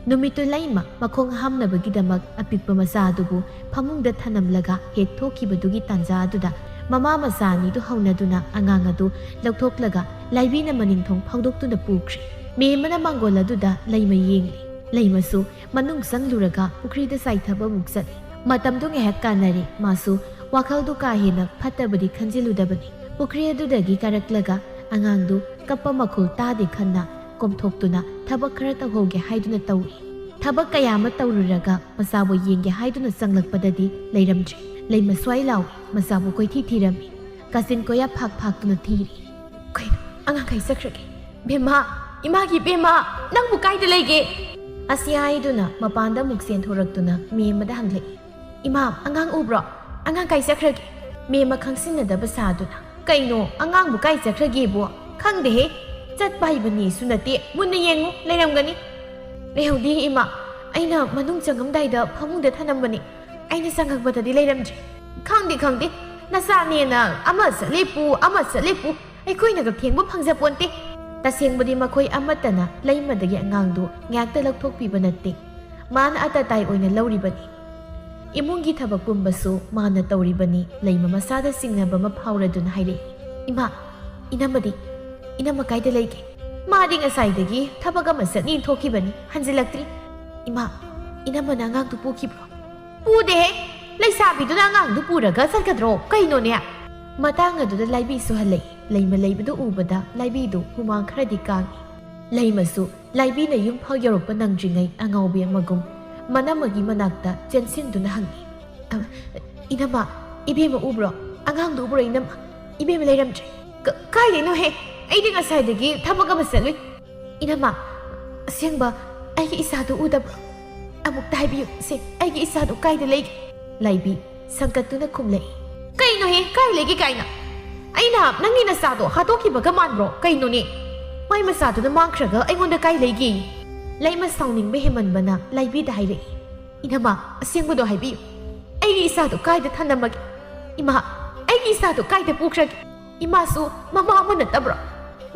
ꯅꯨꯃꯤꯠꯇꯨ ꯂꯩꯃ ꯃꯈꯣꯡ ꯍꯥꯝꯅꯕꯒꯤꯗꯃꯛ ꯑꯄꯤꯛꯄ ꯃꯆꯥ ꯑꯗꯨꯕꯨ ꯐꯃꯨꯡꯗ ꯊꯅꯝꯂꯒ ꯍꯦꯛ ꯊꯣꯛꯈꯤꯕꯗꯨꯒꯤ ꯇꯥꯟꯖꯥ ꯑꯗꯨꯗ ꯃꯃꯥ ꯃꯆꯥ ꯑꯅꯤꯗꯨ ꯍꯧꯅꯗꯨꯅ ꯑꯉꯥꯡ ꯑꯗꯨ ꯂꯧꯊꯣꯛꯂꯒ ꯂꯥꯏꯕꯤꯅ ꯃꯅꯤꯡꯊꯣꯡ ꯐꯥꯎꯗꯣꯛꯇꯨꯅ ꯄꯨꯈ꯭ꯔꯦ꯫ ꯃꯦꯝꯃꯅ ꯃꯥꯡꯒꯣꯜ ꯑꯗꯨꯗ ꯂꯩꯃ ꯌꯦꯡꯂꯤ꯫ ꯂꯩꯃꯁꯨ ꯃꯅꯨꯡ ꯆꯪꯂꯨꯔꯒ ꯄꯨꯈ꯭ꯔꯤꯗ ꯆꯥꯏꯊꯕ ꯑꯃꯨꯛ ꯆꯠꯂꯤ꯫ ꯃꯇꯝꯗꯨ ꯉꯥꯏꯍꯥꯛ ꯀꯥꯟꯅꯔꯦ꯫ ꯃꯥꯁꯨ ꯋꯥꯈꯜꯗꯨ ꯀꯥ ꯍꯦꯟꯅ ꯐꯠꯇꯕꯗꯤ ꯈꯟꯖꯤꯜꯂꯨꯗꯕꯅꯤ꯫ ꯄꯨꯈ꯭ꯔꯤ ꯑꯗꯨꯗꯒꯤ ꯀꯥꯔꯛꯂꯒ ꯑꯉꯥꯡꯗꯨ ꯀꯞꯄ ꯃꯈꯣꯜ ꯇꯥꯗꯦ ꯈꯟꯅ ꯀꯣꯝꯊꯣꯛꯇꯨꯅ ꯊꯕꯛ ꯈꯔ ꯇꯧꯍꯧꯒꯦ ꯍꯥꯏꯗꯨꯅ ꯇꯧꯏ꯫ ꯊꯕꯛ ꯀꯌꯥ ꯑꯃ ꯇꯧꯔꯨꯔꯒ ꯃꯆꯥꯕꯨ ꯌꯦꯡꯒꯦ ꯍꯥꯏꯗꯨꯅ ꯆꯪꯂꯛꯄꯗꯗꯤ ꯂꯩꯔꯝꯗ꯭ꯔꯦ꯫ ꯂꯩꯃ ꯁ꯭ꯋꯥꯏ ꯂꯥꯎꯏ꯫ ꯃꯆꯥꯕꯨ ꯀꯣꯏꯊꯤ ꯊꯤꯔꯝꯃꯤ꯫ ꯀꯥꯆꯤꯟ ꯀꯣꯌꯥ ꯐꯥꯛ ꯐꯥꯛꯇꯨꯅ ꯊꯤꯔꯤ꯫ ꯀꯩꯅꯣ, ꯑꯉꯥꯡꯈꯩ ꯆꯠꯈ꯭ꯔꯒꯦ? ꯕꯦꯝꯃ, ꯏꯃꯥꯒꯤ ꯕꯦꯝꯃ, ꯅꯪꯕꯨ ꯀꯥꯏꯗ ꯂꯩꯒꯦ? ꯑꯁꯤ ꯍꯥꯏꯗꯨꯅ ꯃꯄꯥꯟꯗ ꯑꯃꯨꯛ ꯆꯦꯟꯊꯣꯔꯛꯇꯨꯅ ꯃꯦꯝꯃꯗ ꯍꯪꯂꯛꯏ꯫ "ꯏꯃꯥ, ꯑꯉꯥꯡ ꯎꯕ꯭ꯔꯣ? ꯑꯉꯥꯡ ꯀꯥꯏ ꯆꯠꯈ꯭ꯔꯒꯦ?" ꯃꯦꯝꯃ ꯈꯪꯁꯤꯟꯅꯗꯕ ꯁꯥꯗꯨꯅ, "ꯀꯩꯅꯣ, ꯑꯉꯥꯡꯕꯨ ꯀꯥꯏ ꯆꯠꯈ꯭ꯔꯒꯦꯕꯣ? ꯈꯪꯗꯦꯍꯦ꯫ ꯆꯠꯄ ꯍꯩꯕ ꯅꯦꯁꯨ ꯅꯠꯇꯦ꯫ ꯃꯨꯟꯅ ꯌꯦꯡꯉꯨ, ꯂꯩꯔꯝꯒꯅꯤ꯫" "ꯂꯩꯍꯧꯗꯦ ꯏꯃꯥ, ꯑꯩꯅ ꯃꯅꯨꯡ ꯆꯪꯉꯝꯗꯥꯏꯗ ꯐꯃꯨꯡꯗ ꯊꯅꯝꯕꯅꯤ꯫ ꯑꯩꯅ ꯆꯪꯉꯛꯄꯗꯗꯤ ꯂꯩꯔꯝꯗ꯭ꯔꯦ꯫" "ꯈꯪꯗꯦ, ꯈꯪꯗꯦ, ꯅꯆꯥꯅꯦꯅ ꯑꯃ ꯆꯠꯂꯦ ꯄꯨ, ꯑꯃ ꯆꯠꯂꯦ ꯄꯨ, ꯑꯩꯈꯣꯏꯅꯒ ꯊꯦꯡꯕ ꯐꯪꯖꯄꯣꯟꯇꯦ꯫" ꯇꯁꯦꯡꯕꯗꯤ ꯃꯈꯣꯏ ꯑꯃꯠꯇꯅ ꯂꯩꯃꯗꯒꯤ ꯑꯉꯥꯡꯗꯨ ꯉꯥꯛꯇ ꯂꯧꯊꯣꯛꯄꯤꯕ ꯅꯠꯇꯦ, ꯃꯥꯅ ꯑꯇꯇꯥꯏ ꯑꯣꯏꯅ ꯂꯧꯔꯤꯕꯅꯤ꯫ ꯏꯃꯨꯡꯒꯤ ꯊꯕꯛ ꯄꯨꯝꯕꯁꯨ ꯃꯥꯅ ꯇꯧꯔꯤꯕꯅꯤ꯫ ꯂꯩꯃ ꯃꯁꯥꯗ ꯆꯤꯡꯅꯕ ꯑꯃ ꯐꯥꯎꯔꯗꯨꯅ ꯍꯥꯏꯔꯛꯏ, "ꯏꯃꯥ, ꯏꯅꯝꯃꯗꯤ? ꯏꯅꯝꯃ ꯀꯥꯏꯗ ꯂꯩꯒꯦ?" "ꯃꯥꯗꯤ ꯉꯁꯥꯏꯗꯒꯤ ꯊꯕꯛ ꯑꯃ ꯆꯠꯅꯤ ꯊꯣꯛꯈꯤꯕꯅꯤ, ꯍꯟꯖꯤꯜꯂꯛꯇ꯭ꯔꯤ꯫" "ꯏꯃꯥ, ꯏꯅꯝꯃꯅ ꯑꯉꯥꯡꯗꯨ ꯄꯨꯈꯤꯕ꯭ꯔꯣ?" "ꯄꯨꯗꯦꯍꯦ, ꯂꯩꯁꯥꯕꯤꯗꯨꯅ ꯑꯉꯥꯡꯗꯨ ꯄꯨꯔꯒ ꯆꯠꯀꯗ꯭ꯔꯣ ꯀꯩꯅꯣꯅꯦ?" ꯃꯇꯥꯡ ꯑꯗꯨꯗ ꯂꯥꯏꯕꯤꯁꯨ ꯍꯜꯂꯛꯏ꯫ ꯂꯩꯃ ꯂꯩꯕꯗꯨ ꯎꯕꯗ ꯂꯥꯏꯕꯤꯗꯨ ꯍꯨꯃꯥꯡ ꯈꯔꯗꯤ ꯀꯥꯡꯏ꯫ ꯂꯩꯃꯁꯨ ꯂꯥꯏꯕꯤꯅ ꯌꯨꯝ ꯐꯥꯎ ꯌꯧꯔꯛꯄ ꯅꯪꯗ꯭ꯔꯤꯉꯩ ꯑꯉꯥꯎꯕꯤ ꯑꯃꯒꯨꯝ ꯃꯅꯝꯃꯒꯤ ꯃꯅꯥꯛꯇ ꯆꯦꯟꯁꯤꯟꯗꯨꯅ ꯍꯪꯉꯤ, "ꯑ, ꯏꯅꯝꯃ, ꯏꯕꯦꯝꯃ ꯎꯕ꯭ꯔꯣ? ꯑꯉꯥꯡꯗꯨ ꯎꯕ꯭ꯔꯣ ꯏꯅꯝꯃ? ꯏꯕꯦꯝꯃ ꯂꯩꯔꯝꯗ꯭ꯔꯦ꯫" "ꯀ-, ꯀꯥꯏꯗꯩꯅꯣꯍꯦ? ꯑꯩꯗꯤ ꯉꯁꯥꯏꯗꯒꯤ ꯊꯕꯛ ꯑꯃ ꯆꯠꯂꯨꯏ꯫" "ꯏꯅꯝꯃ, ꯑꯁꯦꯡꯕ ꯑꯩꯒꯤ ꯏꯆꯥꯗꯨ ꯎꯗꯕ꯭ꯔꯣ? ꯑꯃꯨꯛꯇ ꯍꯥꯏꯕꯤꯌꯨ ꯁꯦ, ꯑꯩꯒꯤ ꯏꯆꯥꯗꯨ ꯀꯥꯏꯗ ꯂꯩꯒꯦ?" ꯂꯥꯏꯕꯤ ꯁꯪꯀꯠꯇꯨꯅ ꯈꯨꯝꯂꯛꯏ꯫ "ꯀꯩꯅꯣꯍꯦ, ꯀꯥꯏ ꯂꯩꯒꯦ ꯀꯥꯏꯅ? ꯑꯩꯅ ꯅꯪꯒꯤ ꯅꯆꯥꯗꯣ ꯍꯥꯠꯇꯣꯛꯈꯤꯕꯒ ꯃꯥꯟꯕ꯭ꯔꯣ? ꯀꯩꯅꯣꯅꯦ? ꯃꯥꯏ ꯃꯆꯥꯗꯨꯅ ꯃꯥꯡꯈ꯭ꯔꯒ ꯑꯩꯉꯣꯟꯗ ꯀꯥꯏ ꯂꯩꯒꯦ?" ꯂꯩꯃ ꯁꯥꯎꯅꯤꯡꯕ ꯍꯦꯟꯃꯟꯕꯅ ꯂꯥꯏꯕꯤꯗ ꯍꯥꯏꯔꯛꯏ, "ꯏꯅꯝꯃ, ꯑꯁꯦꯡꯕꯗꯣ ꯍꯥꯏꯕꯤꯌꯨ꯫ ꯑꯩꯒꯤ ꯏꯆꯥꯗꯣ ꯀꯥꯏꯗ ꯊꯅꯝꯃꯒꯦ? ꯏꯃꯥ, ꯑꯩꯒꯤ ꯏꯆꯥꯗꯣ ꯀꯥꯏꯗ ꯄꯨꯈ꯭ꯔꯒꯦ? ꯏꯃꯥꯁꯨ ꯃꯃꯥ ꯑꯃ ꯅꯠꯇꯕ꯭ꯔꯣ?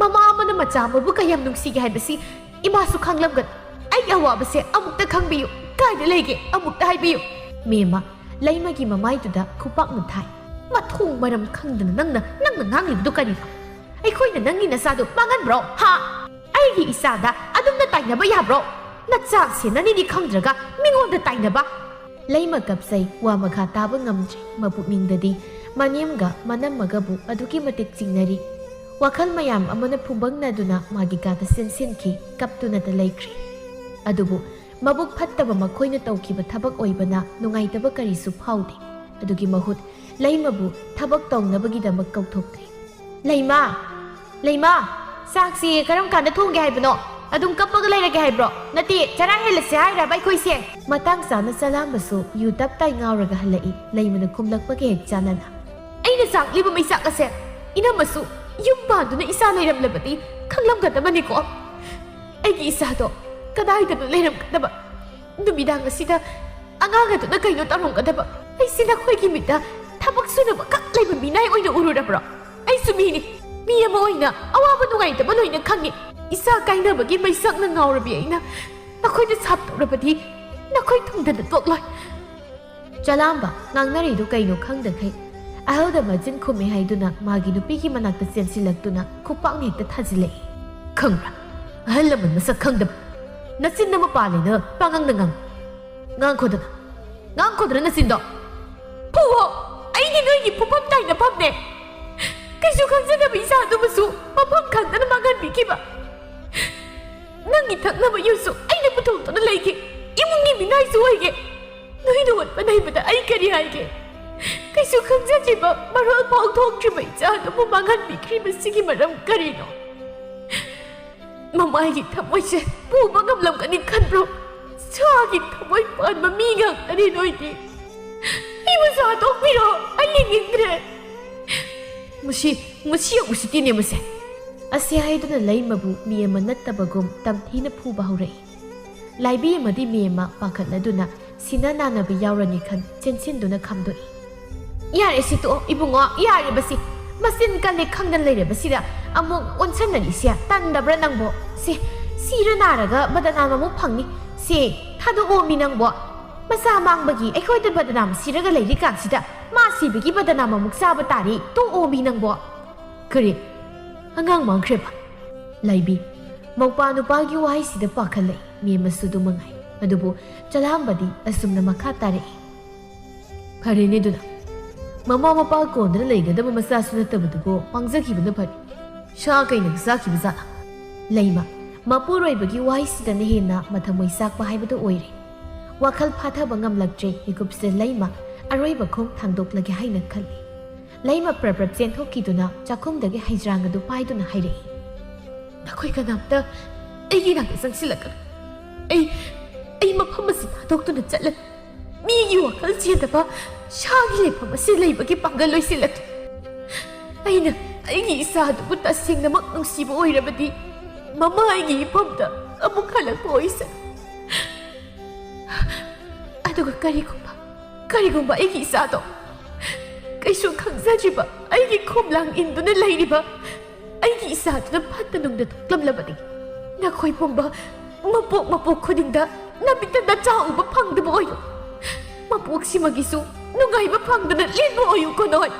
ꯃꯃꯥ ꯑꯃꯅ ꯃꯆꯥ ꯑꯃꯕꯨ ꯀꯌꯥꯝ ꯅꯨꯡꯁꯤꯒꯦ ꯍꯥꯏꯕꯁꯤ ꯏꯃꯥꯁꯨ ꯈꯪꯂꯝꯒꯅꯤ꯫ ꯑꯩꯒꯤ ꯑꯋꯥꯕꯁꯦ ꯑꯃꯨꯛꯇ ꯈꯪꯕꯤꯌꯨ꯫ ꯀꯥꯏꯗ ꯂꯩꯒꯦ? ꯑꯃꯨꯛꯇ ꯍꯥꯏꯕꯤꯌꯨ꯫" ꯃꯦꯝꯃ ꯂꯩꯃꯒꯤ ꯃꯃꯥꯏꯗꯨꯗ ꯈꯨꯄꯥꯛꯅ ꯊꯥꯏ꯫ "ꯃꯊꯣꯡ ꯃꯔꯝ ꯈꯪꯗꯅ ꯅꯪꯅ, ꯅꯪꯅ ꯉꯥꯡꯂꯤꯕꯗꯨ ꯀꯔꯤꯅꯣ? ꯑꯩꯈꯣꯏꯅ ꯅꯪꯒꯤ ꯅꯆꯥꯗꯨ ꯃꯥꯡꯍꯟꯕ꯭ꯔꯣ? ꯍꯥ? ꯑꯩꯒꯤ ꯏꯆꯥꯗ ꯑꯗꯨꯝꯅ ꯇꯥꯏꯅꯕ ꯌꯥꯕ꯭ꯔꯣ? ꯅꯆꯥ ꯁꯦꯟꯅꯅꯤꯗꯤ ꯈꯪꯗ꯭ꯔꯒ ꯃꯤꯉꯣꯟꯗ ꯇꯥꯏꯅꯕ?" ꯂꯩꯃ ꯀꯞꯆꯩ, ꯋꯥ ꯃꯈꯥ ꯇꯥꯕ ꯉꯝꯗ꯭ꯔꯦ꯫ ꯃꯄꯨꯛꯅꯤꯡꯗꯗꯤ ꯃꯅꯦꯝꯒ ꯃꯅꯝꯃꯒꯕꯨ ꯑꯗꯨꯛꯀꯤ ꯃꯇꯤꯛ ꯆꯤꯡꯅꯔꯤ꯫ ꯋꯥꯈꯜ ꯃꯌꯥꯝ ꯑꯃꯅ ꯐꯨꯝꯕꯪꯅꯗꯨꯅ ꯃꯥꯒꯤ ꯀꯥꯗ ꯆꯦꯟꯁꯤꯟꯈꯤ, ꯀꯞꯇꯨꯅꯇ ꯂꯩꯈ꯭ꯔꯦ꯫ ꯑꯗꯨꯕꯨ ꯃꯕꯨꯛ ꯐꯠꯇꯕ ꯃꯈꯣꯏꯅ ꯇꯧꯈꯤꯕ ꯊꯕꯛ ꯑꯣꯏꯕꯅ ꯅꯨꯡꯉꯥꯏꯇꯕ ꯀꯔꯤꯁꯨ ꯐꯥꯎꯗꯦ꯫ ꯑꯗꯨꯒꯤ ꯃꯍꯨꯠ ꯂꯩꯃꯕꯨ ꯊꯕꯛ ꯇꯧꯅꯕꯒꯤꯗꯃꯛ ꯀꯧꯊꯣꯛꯂꯦ꯫ "ꯂꯩꯃ! ꯂꯩꯃ! ꯆꯥꯛꯁꯤ ꯀꯔꯝ ꯀꯥꯟꯗ ꯊꯣꯡꯒꯦ ꯍꯥꯏꯕꯅꯣ?" ꯑꯗꯨꯝ ꯀꯞꯄꯒ ꯂꯩꯔꯒꯦ ꯍꯥꯏꯕ꯭ꯔꯣ? ꯅꯠꯇꯦ, ꯆꯔꯥ ꯍꯦꯜꯂꯁꯦ ꯍꯥꯏꯔꯕ ꯑꯩꯈꯣꯏꯁꯦ? ꯃꯇꯥꯡ ꯆꯥꯅ ꯆꯂꯥꯝꯕꯁꯨ ꯌꯨ ꯇꯞ ꯇꯥꯏ ꯉꯥꯎꯔꯒ ꯍꯜꯂꯛꯏ, ꯂꯩꯃꯅ ꯈꯨꯝꯂꯛꯄꯒ ꯍꯦꯛ ꯆꯥꯟꯅꯅ꯫ ꯑꯩꯅ ꯆꯥꯛꯂꯤꯕ ꯃꯩꯆꯥꯛ ꯑꯁꯦ ꯏꯅꯝꯃꯁꯨ ꯌꯨꯝ ꯄꯥꯟꯗꯨꯅ ꯏꯆꯥ ꯂꯩꯔꯝꯂꯕꯗꯤ ꯈꯪꯂꯝꯒꯗꯕꯅꯤꯀꯣ꯫ ꯑꯩꯒꯤ ꯏꯆꯥꯗꯣ ꯀꯗꯥꯏꯗꯅꯣ ꯂꯩꯔꯝꯒꯗꯕ? ꯅꯨꯃꯤꯗꯥꯡ ꯑꯁꯤꯗ ꯑꯉꯥꯡ ꯑꯗꯨꯅ ꯀꯩꯅꯣ ꯇꯧꯔꯝꯒꯗꯕ? ꯑꯩꯁꯤ ꯅꯈꯣꯏꯒꯤ ꯃꯤꯠꯇ ꯊꯕꯛ ꯁꯨꯅꯕ ꯈꯛ ꯂꯩꯕ ꯃꯤꯅꯥꯏ ꯑꯣꯏꯅ ꯎꯔꯨꯔꯕ꯭ꯔꯣ? ꯑꯩꯁꯨ ꯃꯤꯅꯤ꯫ ꯃꯤ ꯑꯃ ꯑꯣꯏꯅ ꯑꯋꯥꯕ ꯅꯨꯡꯉꯥꯏꯇꯕ ꯂꯣꯏꯅ ꯈꯪꯉꯤ꯫ ꯏꯆꯥ ꯀꯥꯏꯅꯕꯒꯤ ꯃꯩꯁꯛꯅ ꯉꯥꯎꯔꯕꯤ ꯑꯩꯅ ꯅꯈꯣꯏꯗ ꯁꯥꯞ ꯇꯧꯔꯕꯗꯤ ꯅꯈꯣꯏ ꯊꯨꯡꯗꯅ ꯇꯣꯛꯂꯣꯏ꯫ ꯆꯂꯥꯝꯕ ꯉꯥꯡꯅꯔꯤꯗꯨ ꯀꯩꯅꯣ ꯈꯪꯗꯈꯩ ꯑꯍꯜꯗ ꯃꯆꯤꯟ ꯈꯨꯝꯃꯦ ꯍꯥꯏꯗꯨꯅ ꯃꯥꯒꯤ ꯅꯨꯄꯤꯒꯤ ꯃꯅꯥꯛꯇ ꯆꯦꯟꯁꯤꯜꯂꯛꯇꯨꯅ ꯈꯨꯄꯥꯛꯅ ꯍꯦꯛꯇ ꯊꯥꯖꯤꯜꯂꯛꯏ꯫ ꯈꯪꯕ꯭ꯔꯥ? ꯑꯍꯜ ꯂꯃꯟ ꯃꯁꯛ ꯈꯪꯗꯕ꯫ ꯅꯆꯤꯟ ꯑꯃ ꯄꯥꯜꯂꯦꯅ ꯄꯥꯉꯥꯡꯗ ꯉꯥꯡ-, ꯉꯥꯡꯈꯣꯗꯅ꯫ ꯉꯥꯡꯈꯣꯗꯅ ꯅꯆꯤꯟꯗꯣ꯫ ꯐꯨꯋꯣ! ꯑꯩꯗꯤ ꯅꯣꯏꯒꯤ ꯐꯨꯐꯝ ꯇꯥꯏꯅꯐꯝꯅꯦ꯫ ꯀꯩꯁꯨ ꯈꯪꯖꯗꯕ ꯏꯆꯥ ꯑꯗꯨꯕꯨꯁꯨ ꯃꯐꯝ ꯈꯪꯗꯅ ꯃꯥꯡꯍꯟꯕꯤꯈꯤꯕ꯫ ꯅꯪꯒꯤ ꯊꯛꯅꯕ ꯌꯨꯁꯨ ꯑꯩꯅ ꯄꯨꯊꯣꯛꯇꯨꯅ ꯂꯩꯒꯦ꯫ ꯏꯃꯨꯡꯒꯤ ꯃꯤꯅꯥꯏꯁꯨ ꯑꯣꯏꯒꯦ꯫ ꯅꯣꯏꯅ ꯑꯣꯠꯄ ꯅꯩꯕꯗ ꯑꯩ ꯀꯔꯤ ꯍꯥꯏꯒꯦ? ꯀꯩꯁꯨ ꯈꯪꯖꯗ꯭ꯔꯤꯕ, ꯃꯔꯣꯜ ꯐꯥꯎ ꯊꯣꯛꯇ꯭ꯔꯤꯕ ꯏꯆꯥ ꯑꯗꯨꯕꯨ ꯃꯥꯡꯍꯟꯕꯤꯈ꯭ꯔꯤꯕꯁꯤꯒꯤ ꯃꯔꯝ ꯀꯔꯤꯅꯣ? ꯃꯃꯥꯏꯒꯤ ꯊꯃꯣꯏꯁꯦ ꯄꯨꯕ ꯉꯝꯂꯝꯒꯅꯤ ꯈꯟꯕ꯭ꯔꯣ? ꯁꯥꯒꯤ ꯊꯃꯣꯏ ꯄꯥꯟꯕ ꯃꯤ ꯉꯥꯛꯇꯅꯤ ꯅꯣꯏꯗꯤ꯫ ꯑꯩꯕꯨꯁꯨ ꯍꯥꯠꯇꯣꯛꯄꯤꯔꯣ, ꯑꯩ ꯌꯦꯡꯅꯤꯡꯗ꯭ꯔꯦ꯫ ꯃꯁꯤ, ꯃꯁꯤ ꯌꯥꯝ ꯎꯁꯤꯠꯇꯦꯅꯦ ꯃꯁꯦ꯫ ꯑꯁꯤ ꯍꯥꯏꯗꯨꯅ ꯂꯩꯃꯕꯨ ꯃꯤ ꯑꯃ ꯅꯠꯇꯕꯒꯨꯝ ꯇꯝꯊꯤꯅ ꯐꯨꯕ ꯍꯧꯔꯛꯏ꯫ ꯂꯥꯏꯕꯤ ꯑꯃꯗꯤ ꯃꯦꯝꯃ ꯄꯥꯈꯠꯂꯗꯨꯅ ꯁꯤꯅ ꯅꯥꯅꯕ ꯌꯥꯎꯔꯅꯤ ꯈꯟ ꯆꯦꯟꯁꯤꯟꯗꯨꯅ ꯈꯥꯝꯗꯣꯛꯏ꯫ "ꯌꯥꯔꯦ ꯁꯤ ꯇꯣꯛꯑꯣ ꯏꯕꯨꯡꯉꯣ, ꯌꯥꯔꯦ ꯃꯁꯤ꯫ ꯃꯆꯤꯟ ꯀꯜꯂꯦ ꯈꯪꯗꯅ ꯂꯩꯔꯕꯁꯤꯗ ꯑꯃꯨꯛ ꯑꯣꯟꯁꯟꯅꯔꯤꯁꯦ ꯇꯟꯗꯕ꯭ꯔꯥ ꯅꯪꯕꯣ? ꯁꯤ, ꯁꯤꯔ ꯅꯥꯔꯒ ꯕꯗꯅꯥꯝ ꯑꯃꯨꯛ ꯐꯪꯅꯤ꯫ ꯁꯤ ꯊꯥꯗꯣꯛꯑꯣ ꯃꯤ ꯅꯪꯕꯣ꯫ ꯃꯆꯥ ꯃꯥꯡꯕꯒꯤ ꯑꯩꯈꯣꯏꯗ ꯕꯗꯅꯥꯝ ꯁꯤꯔꯒ ꯂꯩꯔꯤꯀꯥꯟꯁꯤꯗ ꯃꯥ ꯁꯤꯕꯒꯤ ꯕꯗꯅꯥꯝ ꯑꯃꯨꯛ ꯆꯥꯕ ꯇꯥꯔꯤ꯫ ꯇꯣꯛꯑꯣ ꯃꯤ ꯅꯪꯕꯣ꯫" "ꯀꯔꯤ? ꯑꯉꯥꯡ ꯃꯥꯡꯈ꯭ꯔꯦꯕ?" ꯂꯥꯏꯕꯤ, ꯃꯧꯄꯥ ꯅꯨꯄꯥꯒꯤ ꯋꯥꯍꯩꯁꯤꯗ ꯄꯥꯈꯠꯂꯛꯏ꯫ ꯃꯦꯝꯃꯁꯨ ꯑꯗꯨ ꯃꯉꯥꯏ꯫ ꯑꯗꯨꯕꯨ ꯆꯂꯥꯝꯕꯗꯤ ꯑꯁꯨꯝꯅ ꯃꯈꯥ ꯇꯥꯔꯛꯏ꯫ "ꯐꯔꯦꯅꯦ ꯑꯗꯨꯅ꯫ ꯃꯃꯥ ꯃꯄꯥ ꯀꯣꯟꯗꯨꯅ ꯂꯩꯒꯗꯕ ꯃꯆꯥꯁꯨ ꯅꯠꯇꯕꯗꯨꯕꯨ ꯃꯥꯡꯖꯈꯤꯕꯅ ꯐꯔꯦ꯫ ꯁꯥ ꯀꯩꯅꯒ ꯆꯥꯈꯤꯕ ꯖꯥꯠꯂꯥ?" ꯂꯩꯃ, ꯃꯄꯨꯔꯣꯏꯕꯒꯤ ꯋꯥꯍꯩꯁꯤꯗꯅ ꯍꯦꯟꯅ ꯃꯊꯃꯣꯏ ꯆꯥꯛꯄ ꯍꯥꯏꯕꯗꯨ ꯑꯣꯏꯔꯦ꯫ ꯋꯥꯈꯜ ꯐꯥꯊꯕ ꯉꯝꯂꯛꯇ꯭ꯔꯦ꯫ ꯃꯤꯀꯨꯞꯁꯤꯗ ꯂꯩꯃ ꯑꯔꯣꯏꯕ ꯈꯣꯡ ꯊꯥꯡꯗꯣꯛꯂꯒꯦ ꯍꯥꯏꯅ ꯈꯜꯂꯤ꯫ ꯂꯩꯃ ꯄ꯭ꯔꯞ ꯄ꯭ꯔꯞ ꯆꯦꯟꯊꯣꯛꯈꯤꯗꯨꯅ ꯆꯥꯛꯈꯨꯝꯗꯒꯤ ꯍꯩꯖ꯭ꯔꯥꯡ ꯑꯗꯨ ꯄꯥꯏꯗꯨꯅ ꯍꯥꯏꯔꯛꯏ꯫ "ꯅꯈꯣꯏ ꯀꯅꯥꯝꯇ ꯑꯩꯒꯤ ꯏꯅꯥꯛꯇ ꯆꯪꯁꯤꯜꯂꯛꯀꯅꯨ꯫ ꯑꯩ ꯑꯩ ꯃꯐꯝ ꯑꯁꯤ ꯊꯥꯗꯣꯛꯇꯨꯅ ꯆꯠꯂꯒ ꯃꯤꯒꯤ ꯋꯥꯈꯜ ꯆꯦꯟꯗꯕ ꯁꯥꯒꯤ ꯂꯩꯐꯝ ꯑꯁꯤ ꯂꯩꯕꯒꯤ ꯄꯥꯡꯒꯜ ꯂꯣꯏꯁꯤꯜꯂꯛꯂꯦ꯫ ꯑꯩꯅ ꯑꯩꯒꯤ ꯏꯆꯥ ꯑꯗꯨꯕꯨ ꯇꯁꯦꯡꯅꯃꯛ ꯅꯨꯡꯁꯤꯕ ꯑꯣꯏꯔꯕꯗꯤ ꯃꯃꯥ ꯑꯩꯒꯤ ꯏꯐꯝꯗ ꯑꯃꯨꯛ ꯍꯜꯂꯛꯄ ꯑꯣꯏꯁꯅꯨ꯫ ꯑꯗꯨꯒ ꯀꯔꯤꯒꯨꯝꯕ ꯀꯔꯤꯒꯨꯝꯕ ꯑꯩꯒꯤ ꯏꯆꯥꯗꯣ ꯀꯩꯁꯨ ꯈꯪꯖꯗ꯭ꯔꯤꯕ ꯑꯩꯒꯤ ꯈꯣꯝꯂꯥꯡ ꯏꯟꯗꯨꯅ ꯂꯩꯔꯤꯕ ꯑꯩꯒꯤ ꯏꯆꯥꯗꯨꯅ ꯐꯠꯇ ꯅꯨꯡꯗ ꯊꯣꯛꯂꯝꯂꯕꯗꯤ ꯅꯈꯣꯏ ꯄꯨꯝꯕ ꯃꯄꯣꯛ ꯃꯄꯣꯛ ꯈꯨꯗꯤꯡꯗ ꯅꯃꯤꯠꯇ ꯅꯆꯥ ꯎꯕ ꯐꯪꯗꯕ ꯑꯣꯏꯌꯨ꯫ ꯃꯄꯣꯛꯁꯤꯃꯒꯤꯁꯨ ꯅꯨꯡꯉꯥꯏꯕ ꯐꯪꯗꯅ ꯂꯦꯟꯕ ꯑꯣꯏꯌꯨꯀꯣ ꯅꯈꯣꯏ꯫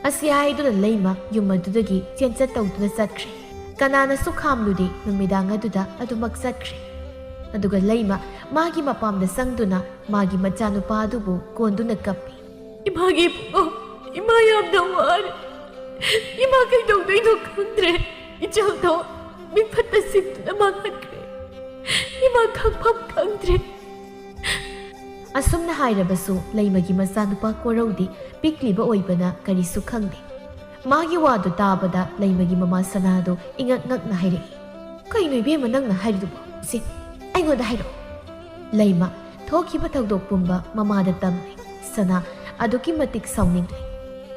ꯑꯁꯤ ꯍꯥꯏꯗꯨꯅ ꯂꯩꯃ ꯌꯨꯝ ꯑꯗꯨꯗꯒꯤ ꯆꯦꯟꯆꯠ ꯇꯧꯗꯨꯅ ꯆꯠꯈ꯭ꯔꯦ꯫ ꯀꯅꯥꯅꯁꯨ ꯈꯥꯝꯂꯨꯗꯦ꯫ ꯅꯨꯃꯤꯗꯥꯡ ꯑꯗꯨꯗ ꯑꯗꯨꯃꯛ ꯆꯠꯈ꯭ꯔꯦ꯫ ꯑꯗꯨꯒ ꯂꯩꯃ ꯃꯥꯒꯤ ꯃꯄꯥꯝꯗ ꯆꯪꯗꯨꯅ ꯃꯥꯒꯤ ꯃꯆꯥꯅꯨꯄꯥ ꯑꯗꯨꯕꯨ ꯀꯣꯟꯗꯨꯅ ꯀꯞꯄꯤ꯫ "ꯏꯃꯥꯒꯤ ꯏꯕꯨꯡꯉꯣ, ꯏꯃꯥ ꯌꯥꯝꯅ ꯋꯥꯔꯦ꯫ ꯏꯃꯥ ꯀꯩꯗꯧꯗꯣꯏꯅꯣ ꯈꯪꯗ꯭ꯔꯦ꯫ ꯏꯆꯥꯗꯣ ꯃꯤꯐꯠꯇ ꯁꯤꯟꯗꯨꯅ ꯃꯥꯡꯍꯟꯈ꯭ꯔꯦ꯫ ꯏꯃꯥ ꯈꯪꯐꯝ ꯈꯪꯗ꯭ꯔꯦ꯫" ꯑꯁꯨꯝꯅ ꯍꯥꯏꯔꯕꯁꯨ ꯂꯩꯃꯒꯤ ꯃꯆꯥꯅꯨꯄꯥ ꯀꯣꯔꯧꯗꯤ ꯄꯤꯛꯂꯤꯕ ꯑꯣꯏꯕꯅ ꯀꯔꯤꯁꯨ ꯈꯪꯗꯦ꯫ ꯃꯥꯒꯤ ꯋꯥꯗꯨ ꯇꯥꯕꯗ ꯂꯩꯃꯒꯤ ꯃꯃꯥ ꯁꯅꯥꯗꯨ ꯏꯉꯛ ꯉꯛꯅ ꯍꯥꯏꯔꯛꯏ꯫ "ꯀꯩꯅꯣ ꯏꯕꯦꯝꯃ ꯅꯪꯅ ꯍꯥꯏꯔꯤꯗꯨꯕꯣ? ꯁꯦ, ꯑꯩꯉꯣꯟꯗ ꯍꯥꯏꯔꯛꯑꯣ꯫" ꯂꯩꯃ ꯊꯣꯛꯈꯤꯕ ꯊꯧꯗꯣꯛ ꯄꯨꯝꯕ ꯃꯃꯥꯗ ꯇꯝꯂꯦ꯫ ꯁꯅꯥ ꯑꯗꯨꯛꯀꯤ ꯃꯇꯤꯛ ꯁꯥꯎꯅꯤꯡꯂꯦ꯫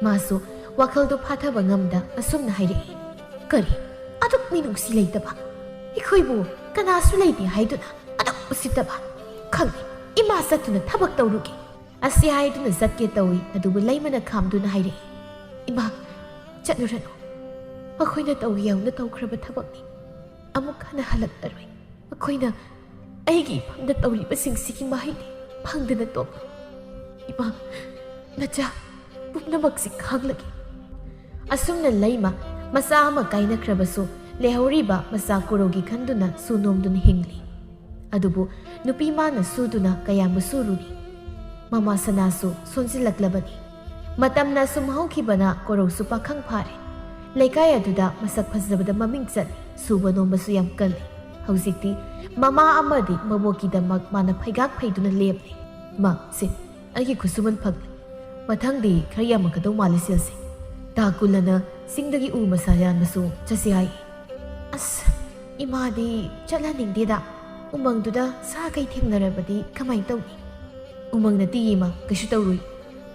ꯃꯥꯁꯨ ꯋꯥꯈꯜꯗꯨ ꯐꯥꯊꯕ ꯉꯝꯗ ꯑꯁꯨꯝꯅ ꯍꯥꯏꯔꯛꯏ꯫ "ꯀꯔꯤ? ꯑꯗꯨꯛ ꯃꯤꯅꯨꯡꯁꯤ ꯂꯩꯇꯕ? ꯑꯩꯈꯣꯏꯕꯨ ꯀꯅꯥꯁꯨ ꯂꯩꯇꯦ ꯍꯥꯏꯗꯨꯅ ꯑꯗꯨꯛ ꯎꯁꯤꯠꯇꯕ? ꯈꯪꯉꯤ, ꯏꯃꯥ ꯆꯠꯇꯨꯅ ꯊꯕꯛ ꯇꯧꯔꯨꯒꯦ꯫" ꯑꯁꯤ ꯍꯥꯏꯗꯨꯅ ꯆꯠꯀꯦ ꯇꯧꯏ, ꯑꯗꯨꯕꯨ ꯂꯩꯃꯅ ꯈꯥꯝꯗꯨꯅ ꯍꯥꯏꯔꯛꯏ꯫ "ꯏꯃꯥ, ꯆꯠꯂꯨꯔꯅꯨ꯫ ꯃꯈꯣꯏꯅ ꯇꯧꯒꯦ ꯌꯥꯎꯅ ꯇꯧꯈ꯭ꯔꯕ ꯊꯕꯛꯅꯤ꯫ ꯑꯃꯨꯛ ꯍꯟꯅ ꯍꯜꯂꯛꯂꯔꯣꯏ꯫ ꯃꯈꯣꯏꯅ ꯑꯩꯒꯤ ꯏꯐꯝꯗ ꯇꯧꯔꯤꯕꯁꯤꯡꯁꯤꯒꯤ ꯃꯍꯩꯗꯤ ꯐꯪꯗꯅ ꯇꯣꯛꯂꯣꯏ꯫ ꯏꯃꯥ, ꯅꯆꯥ ꯄꯨꯝꯅꯃꯛꯁꯤ ꯈꯥꯡꯂꯒꯦ꯫" ꯑꯁꯨꯝꯅ ꯂꯩꯃ ꯃꯆꯥ ꯑꯃ ꯀꯥꯏꯅꯈ꯭ꯔꯕꯁꯨ ꯂꯩꯍꯧꯔꯤꯕ ꯃꯆꯥ ꯀꯣꯔꯧꯒꯤ ꯈꯟꯗꯨꯅ ꯁꯨ ꯅꯣꯝꯗꯨꯅ ꯍꯤꯡꯂꯤ꯫ ꯑꯗꯨꯕꯨ ꯅꯨꯄꯤ ꯃꯥꯅ ꯁꯨꯗꯨꯅ ꯀꯌꯥꯝꯕꯨ ꯁꯨꯔꯨꯅꯤ? ꯃꯃꯥ ꯁꯅꯥꯁꯨ ꯁꯣꯟꯖꯤꯜꯂꯛꯂꯕꯅꯤ꯫ ꯃꯇꯝꯅ ꯁꯨꯝ ꯍꯧꯈꯤꯕꯅ ꯀꯣꯔꯧꯁꯨ ꯄꯥꯈꯪ ꯐꯥꯔꯦ꯫ ꯂꯩꯀꯥꯏ ꯑꯗꯨꯗ ꯃꯁꯛ ꯐꯖꯕꯗ ꯃꯃꯤꯡ ꯆꯠꯂꯤ, ꯁꯨꯕ ꯅꯣꯝꯕꯁꯨ ꯌꯥꯝ ꯀꯜꯂꯤ꯫ ꯍꯧꯖꯤꯛꯇꯤ ꯃꯃꯥ ꯑꯃꯗꯤ ꯃꯕꯣꯛꯀꯤꯗꯃꯛ ꯃꯥꯅ ꯐꯩꯒꯥꯛ ꯐꯩꯗꯨꯅ ꯂꯦꯞꯂꯤ꯫ ꯃꯥ, ꯁꯦ, ꯑꯩꯒꯤ ꯈꯨꯠꯁꯨꯃꯟ ꯐꯪꯂꯦ꯫ ꯃꯊꯪꯗꯤ ꯈꯔ ꯌꯥꯝꯃꯛꯀꯗꯧ ꯃꯥꯜꯂꯦ ꯁꯦꯜꯁꯦ꯫ ꯇꯥ ꯀꯨꯂꯅ ꯆꯤꯡꯗꯒꯤ ꯎ ꯃꯁꯥ ꯌꯥꯟꯕꯁꯨ ꯆꯠꯁꯤ ꯍꯥꯏ꯫ ꯑꯁ, ꯏꯃꯥꯗꯤ ꯆꯠꯍꯟꯅꯤꯡꯗꯦꯗ꯫ ꯎꯃꯪꯗꯨꯗ ꯁꯥ ꯀꯩ ꯊꯦꯡꯅꯔꯕꯗꯤ ꯀꯃꯥꯏꯅ ꯇꯧꯅꯤ? ꯎꯃꯪ ꯅꯠꯇꯦ ꯏꯃꯥ, ꯀꯩꯁꯨ ꯇꯧꯔꯣꯏ꯫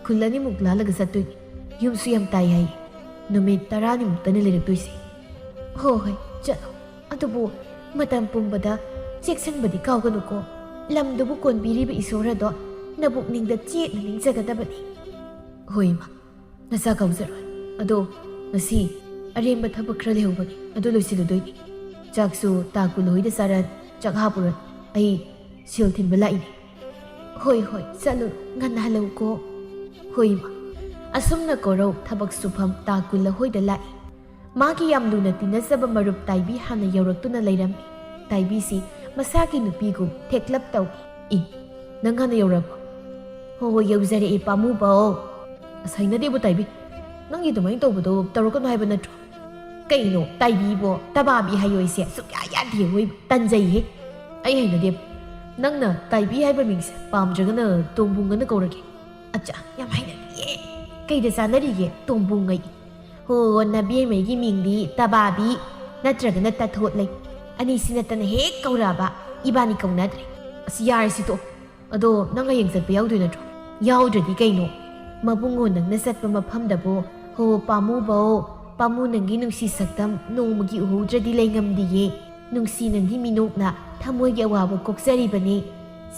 ꯈꯨꯜ ꯑꯅꯤꯃꯨꯛ ꯂꯥꯜꯂꯒ ꯆꯠꯇꯣꯏꯅꯤ꯫ ꯌꯨꯝꯁꯨ ꯌꯥꯝ ꯇꯥꯏ ꯍꯥꯏ꯫ ꯅꯨꯃꯤꯠ ꯇꯔꯥꯅꯤꯃꯨꯛꯇꯅꯤ ꯂꯩꯔꯛꯇꯣꯏꯁꯦ꯫ ꯍꯣ ꯍꯣꯏ, ꯆꯠꯂꯣ꯫ ꯑꯗꯨꯕꯨ ꯃꯇꯝ ꯄꯨꯝꯕꯗ ꯆꯦꯛꯁꯤꯟꯕꯗꯤ ꯀꯥꯎꯒꯅꯨꯀꯣ꯫ ꯂꯝꯗꯨꯕꯨ ꯀꯣꯟꯕꯤꯔꯤꯕ ꯏꯁꯣꯔ ꯑꯗꯣ ꯅꯕꯨꯛꯅꯤꯡꯗ ꯆꯦꯠꯅ ꯅꯤꯡꯖꯒꯗꯕꯅꯤ꯫ ꯍꯣꯏ ꯏꯃꯥ, ꯅꯆꯥ ꯀꯧꯖꯔꯣꯏ꯫ ꯑꯗꯣ ꯉꯁꯤ ꯑꯔꯦꯝꯕ ꯊꯕꯛ ꯈꯔ ꯂꯩꯍꯧꯕꯅꯤ, ꯑꯗꯨ ꯂꯣꯏꯁꯤꯜꯂꯨꯗꯣꯏꯅꯤ꯫ ꯆꯥꯛꯁꯨ ꯇꯥ ꯀꯨꯜꯍꯣꯏꯗ ꯆꯥꯔ ꯆꯥꯛ ꯍꯥꯞꯄꯨꯔꯣ꯫ ꯑꯩ ꯁꯤꯜ ꯊꯤꯟꯕ ꯂꯥꯛꯏꯅꯦ꯫ ꯍꯣꯏ ꯍꯣꯏ, ꯆꯠꯂꯨ, ꯉꯟꯅ ꯍꯜꯂꯛꯎꯀꯣ꯫ ꯍꯣꯏ ꯏꯃꯥ꯫ ꯑꯁꯨꯝꯅ ꯀꯧꯔꯧ ꯊꯕꯛ ꯁꯨꯐꯝ ꯇꯥ ꯀꯨꯜꯍꯣꯏꯗ ꯂꯥꯛꯏ꯫ ꯃꯥꯒꯤ ꯌꯥꯝ ꯂꯨꯅ ꯇꯤꯟꯅꯖꯕ ꯃꯔꯨꯞ ꯇꯥꯏꯕꯤ ꯍꯥꯟꯅ ꯌꯧꯔꯛꯇꯨꯅ ꯂꯩꯔꯝꯃꯤ꯫ ꯇꯥꯏꯕꯤꯁꯤ ꯃꯁꯥꯒꯤ ꯅꯨꯄꯤꯒꯨꯝ ꯊꯦꯛꯂꯞ ꯇꯧꯏ꯫ "ꯏ, ꯅꯪ ꯍꯥꯟꯅ ꯌꯧꯔꯕꯣ?" "ꯍꯣ ꯍꯣ, ꯌꯧꯖꯔꯛꯑꯦ ꯄꯥꯃꯨꯕꯧ꯫" "ꯑꯁ, ꯍꯩꯅꯗꯦꯕꯨ ꯇꯥꯏꯕꯤ, ꯅꯪꯒꯤ ꯑꯗꯨꯃꯥꯏꯅ ꯇꯧꯕꯗꯣ ꯇꯧꯔꯛꯀꯅꯨ ꯍꯥꯏꯕ ꯅꯠꯇ꯭ꯔꯣ?" "ꯀꯩꯅꯣ ꯇꯥꯏꯕꯤꯕꯣ, ꯇꯕꯥꯕꯤ ꯍꯥꯏꯌꯣ ꯑꯩꯁꯦ ꯁꯨꯛꯌꯥ ꯌꯥꯗꯦ, ꯃꯣꯏ ꯇꯟꯖꯩꯍꯦ꯫ ꯑꯩ ꯍꯩꯅꯗꯦꯕ꯫ ꯅꯪꯅ ꯇꯥꯏꯕꯤ ꯍꯥꯏꯕ ꯃꯤꯡꯁꯦ ꯄꯥꯝꯗ꯭ꯔꯒꯅ ꯇꯣꯝꯕꯨꯡ ꯑꯅ ꯀꯧꯔꯒꯦ꯫" "ꯑꯆꯥ, ꯌꯥꯝ ꯍꯩꯅꯗꯤꯌꯦ꯫ ꯀꯩꯗ ꯆꯥꯟꯅꯔꯤꯒꯦ ꯇꯣꯝꯕꯨꯡꯉꯩ?" "ꯍꯣ, ꯅꯕꯦꯝꯃꯩꯒꯤ ꯃꯤꯡꯗꯤ ꯇꯕꯥꯕꯤ ꯅꯠꯇ꯭ꯔꯒꯅ ꯇꯊꯣꯠꯂꯩ꯫ ꯑꯅꯤꯁꯤ ꯅꯠꯇꯅ ꯍꯦꯛ ꯀꯧꯔꯛꯑꯕ ꯏꯕꯥꯅꯤ ꯀꯧꯅꯗ꯭ꯔꯦ꯫" "ꯑꯁ, ꯌꯥꯔꯦ ꯁꯤ ꯇꯣꯛꯑꯣ꯫ ꯑꯗꯣ ꯅꯪ ꯍꯌꯦꯡ ꯆꯠꯄ ꯌꯥꯎꯗꯣꯏ ꯅꯠꯇ꯭ꯔꯣ?" "ꯌꯥꯎꯗ꯭ꯔꯗꯤ ꯀꯩꯅꯣ? ꯃꯕꯨꯡꯉꯣ, ꯅꯪꯅ ꯆꯠꯄ ꯃꯐꯝꯗꯕꯨ ꯍꯣ ꯄꯥꯃꯨꯕꯧ, ꯄꯥꯃꯨ ꯅꯪꯒꯤ ꯅꯨꯡꯁꯤ ꯁꯛꯇꯝ ꯅꯣꯡꯃꯒꯤ ꯎꯍꯧꯗ꯭ꯔꯗꯤ ꯂꯩ ꯉꯝꯗꯤꯌꯦ꯫ ꯅꯨꯡꯁꯤ ꯅꯪꯒꯤ ꯃꯤꯅꯣꯛꯅ ꯊꯃꯣꯏꯒꯤ ꯑꯋꯥꯕ ꯀꯣꯛꯆꯔꯤꯕꯅꯤ꯫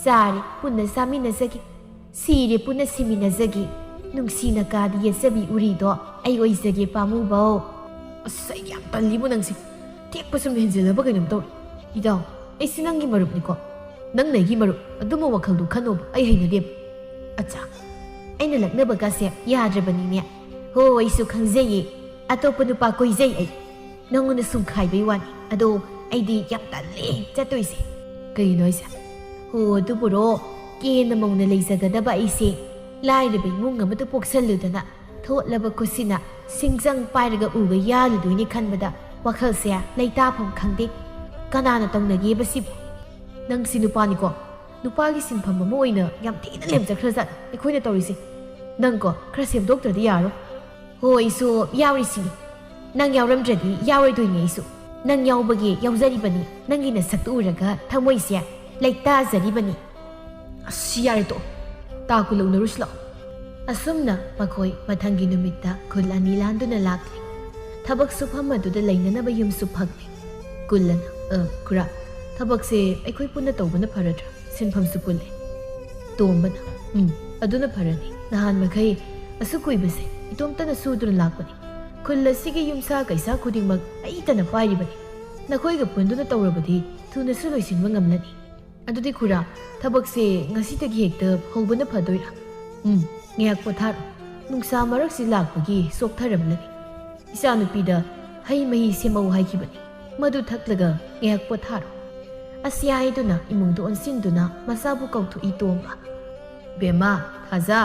ꯆꯥꯔꯦ, ꯄꯨꯟꯅ ꯆꯥꯃꯤꯟꯅꯖꯒꯦ꯫ ꯁꯤꯔꯦ, ꯄꯨꯟꯅ ꯁꯤꯃꯤꯟꯅꯖꯒꯦ꯫ ꯅꯨꯡꯁꯤꯅ ꯀꯥꯗꯤ ꯌꯦꯠꯆꯕꯤ ꯎꯔꯤꯗꯣ ꯑꯩ ꯑꯣꯏꯖꯒꯦ ꯄꯥꯃꯨꯕꯧ꯫" "ꯑꯁ, ꯑꯩ ꯌꯥꯝ ꯇꯜꯂꯤꯕꯨ ꯅꯪꯁꯦ꯫ ꯊꯦꯛꯄ ꯁꯨꯝ ꯍꯦꯟꯖꯤꯜꯂꯕ ꯀꯩꯅꯣꯝ ꯇꯧꯔꯦ꯫ ꯏꯇꯥꯎ, ꯑꯩꯁꯤ ꯅꯪꯒꯤ ꯃꯔꯨꯞꯅꯤꯀꯣ꯫ ꯅꯪꯅ ꯑꯩꯒꯤ ꯃꯔꯨꯞ꯫ ꯑꯗꯨꯝꯕ ꯋꯥꯈꯜꯗꯨ ꯈꯟꯅꯣꯕ, ꯑꯩ ꯍꯩꯅꯗꯦꯕ꯫" "ꯑꯠꯆꯥ, ꯑꯩꯅ ꯂꯛꯅꯕꯒꯁꯦ ꯌꯥꯗ꯭ꯔꯕꯅꯤꯅꯦ꯫ ꯍꯣ, ꯑꯩꯁꯨ ꯈꯪꯖꯩꯌꯦ꯫ ꯑꯇꯣꯞꯄ ꯅꯨꯄꯥ ꯀꯣꯏꯖꯩ ꯑꯩ꯫ ꯅꯪꯉꯣꯟꯗ ꯁꯨꯝ ꯈꯥꯏꯕꯩ ꯋꯥꯅꯤ꯫ ꯑꯗꯣ ꯑꯩꯗꯤ ꯌꯥꯝ ꯇꯜꯂꯦ ꯆꯠꯇꯣꯏꯁꯦ꯫" "ꯀꯩꯅꯣ ꯍꯥꯏꯁꯦ?" "ꯍꯣ, ꯑꯗꯨꯕꯨꯔꯣ, ꯀꯦꯅ ꯃꯧꯅ ꯂꯩꯖꯒꯗꯕ ꯑꯩꯁꯦ ꯂꯥꯏꯔꯕ ꯏꯃꯨꯡ ꯑꯃꯗ ꯄꯣꯛꯁꯜꯂꯨꯗꯅ ꯊꯣꯠꯂꯕ ꯈꯨꯠꯁꯤꯅ ꯁꯤꯡꯖꯪ ꯄꯥꯏꯔꯒ ꯎꯒ ꯌꯥꯜꯂꯨꯗꯣꯏꯅꯤ ꯈꯟꯕꯗ ꯋꯥꯈꯜꯁꯦ ꯂꯩꯇꯥꯐꯝ ꯈꯪꯗꯦ꯫ ꯀꯅꯥꯅ ꯇꯧꯅꯒꯦꯕ ꯁꯤꯕꯨ?" "ꯅꯪꯁꯤ ꯅꯨꯄꯥꯅꯤꯀꯣ, ꯅꯨꯄꯥꯒꯤ ꯁꯤꯟꯐꯝ ꯑꯃ ꯑꯣꯏꯅ ꯌꯥꯝ ꯊꯤꯅ ꯂꯦꯝꯖꯈ꯭ꯔꯖꯥꯠꯅꯤ ꯑꯩꯈꯣꯏꯅ ꯇꯧꯔꯤꯁꯦ꯫ ꯅꯪꯀꯣ, ꯈꯔ ꯁꯦꯝꯗꯣꯛꯇ꯭ꯔꯗꯤ ꯌꯥꯔꯣꯏ꯫" "ꯍꯣ, ꯑꯩꯁꯨ ꯌꯥꯎꯔꯤꯁꯤꯅꯤ꯫ ꯅꯪ ꯌꯥꯎꯔꯝꯗ꯭ꯔꯗꯤ ꯌꯥꯎꯔꯣꯏꯗꯣꯏꯅꯤ ꯑꯩꯁꯨ꯫ ꯅꯪ ꯌꯥꯎꯕꯒꯤ ꯌꯥꯎꯖꯔꯤꯕꯅꯤ꯫ ꯅꯪꯒꯤ ꯅꯁꯛꯇꯨ ꯎꯔꯒ ꯊꯃꯣꯏꯁꯦ ꯂꯩꯇꯥꯖꯔꯤꯕꯅꯤ꯫ ꯑꯁ, ꯌꯥꯔꯦ, ꯇꯣꯛꯑꯣ꯫ ꯇꯥ ꯀꯨꯜꯂꯧꯅꯔꯨꯁꯤ ꯂꯥꯛꯑꯣ꯫ ꯑꯁꯨꯝꯅ ꯃꯈꯣꯏ ꯃꯊꯪꯒꯤ ꯅꯨꯃꯤꯠꯇ ꯈꯨꯜ ꯑꯅꯤ ꯂꯥꯟꯗꯨꯅ ꯂꯥꯛꯂꯦ꯫ ꯊꯕꯛ ꯁꯨꯐꯝ ꯑꯗꯨꯗ ꯂꯩꯅꯅꯕ ꯌꯨꯝꯁꯨ ꯐꯪꯂꯦ꯫ ꯀꯨꯜꯂꯅ, "ꯑ, ꯈꯨꯔꯥ, ꯊꯕꯛꯁꯦ ꯑꯩꯈꯣꯏ ꯄꯨꯟꯅ ꯇꯧꯕꯅ ꯐꯔꯗ꯭ꯔꯥ? ꯁꯤꯟꯐꯝꯁꯨ ꯄꯨꯜꯂꯦ꯫" ꯇꯣꯝꯕꯅ, "ꯎꯝ, ꯑꯗꯨꯅ ꯐꯔꯅꯤ꯫ ꯅꯍꯥꯟ ꯃꯈꯩ ꯑꯁꯨꯛ ꯀꯨꯏꯕꯁꯦ ꯏꯇꯣꯝꯇꯅ ꯁꯨꯗꯨꯅ ꯂꯥꯛꯄꯅꯤ꯫ ꯈꯨꯜ ꯑꯁꯤꯒꯤ ꯌꯨꯝꯁꯥ ꯀꯩꯁꯥ ꯈꯨꯗꯤꯡꯃꯛ ꯑꯩꯇꯅ ꯄꯥꯏꯔꯤꯕꯅꯤ꯫ ꯅꯈꯣꯏꯒ ꯄꯨꯟꯗꯨꯅ ꯇꯧꯔꯕꯗꯤ ꯊꯨꯅꯁꯨ ꯂꯣꯏꯁꯤꯟꯕ ꯉꯝꯂꯅꯤ꯫ ꯑꯗꯨꯗꯤ ꯈꯨꯔꯥ, ꯊꯕꯛꯁꯦ ꯉꯁꯤꯗꯒꯤ ꯍꯦꯛꯇ ꯍꯧꯕꯅ ꯐꯗꯣꯏꯔꯥ?" "ꯎꯝ, ꯉꯥꯏꯍꯥꯛ ꯄꯣꯊꯥꯔꯣ꯫ ꯅꯨꯡꯁꯥ ꯃꯔꯛꯁꯤ ꯂꯥꯛꯄꯒꯤ ꯆꯣꯛꯊꯔꯝꯂꯅꯤ꯫ ꯏꯆꯥꯅꯨꯄꯤꯗ ꯍꯩ ꯃꯍꯤ ꯁꯦꯝꯃꯧ ꯍꯥꯏꯈꯤꯕꯅꯤ꯫ ꯃꯗꯨ ꯊꯛꯂꯒ ꯉꯥꯏꯍꯥꯛ ꯄꯣꯊꯥꯔꯣ꯫" ꯑꯁꯤ ꯍꯥꯏꯗꯨꯅ ꯏꯃꯨꯡꯗ ꯑꯣꯟꯁꯤꯟꯗꯨꯅ ꯃꯆꯥꯕꯨ ꯀꯧꯊꯣꯛꯏ ꯇꯣꯝꯕ꯫ "ꯕꯦꯝꯃ, ꯊꯥꯖ,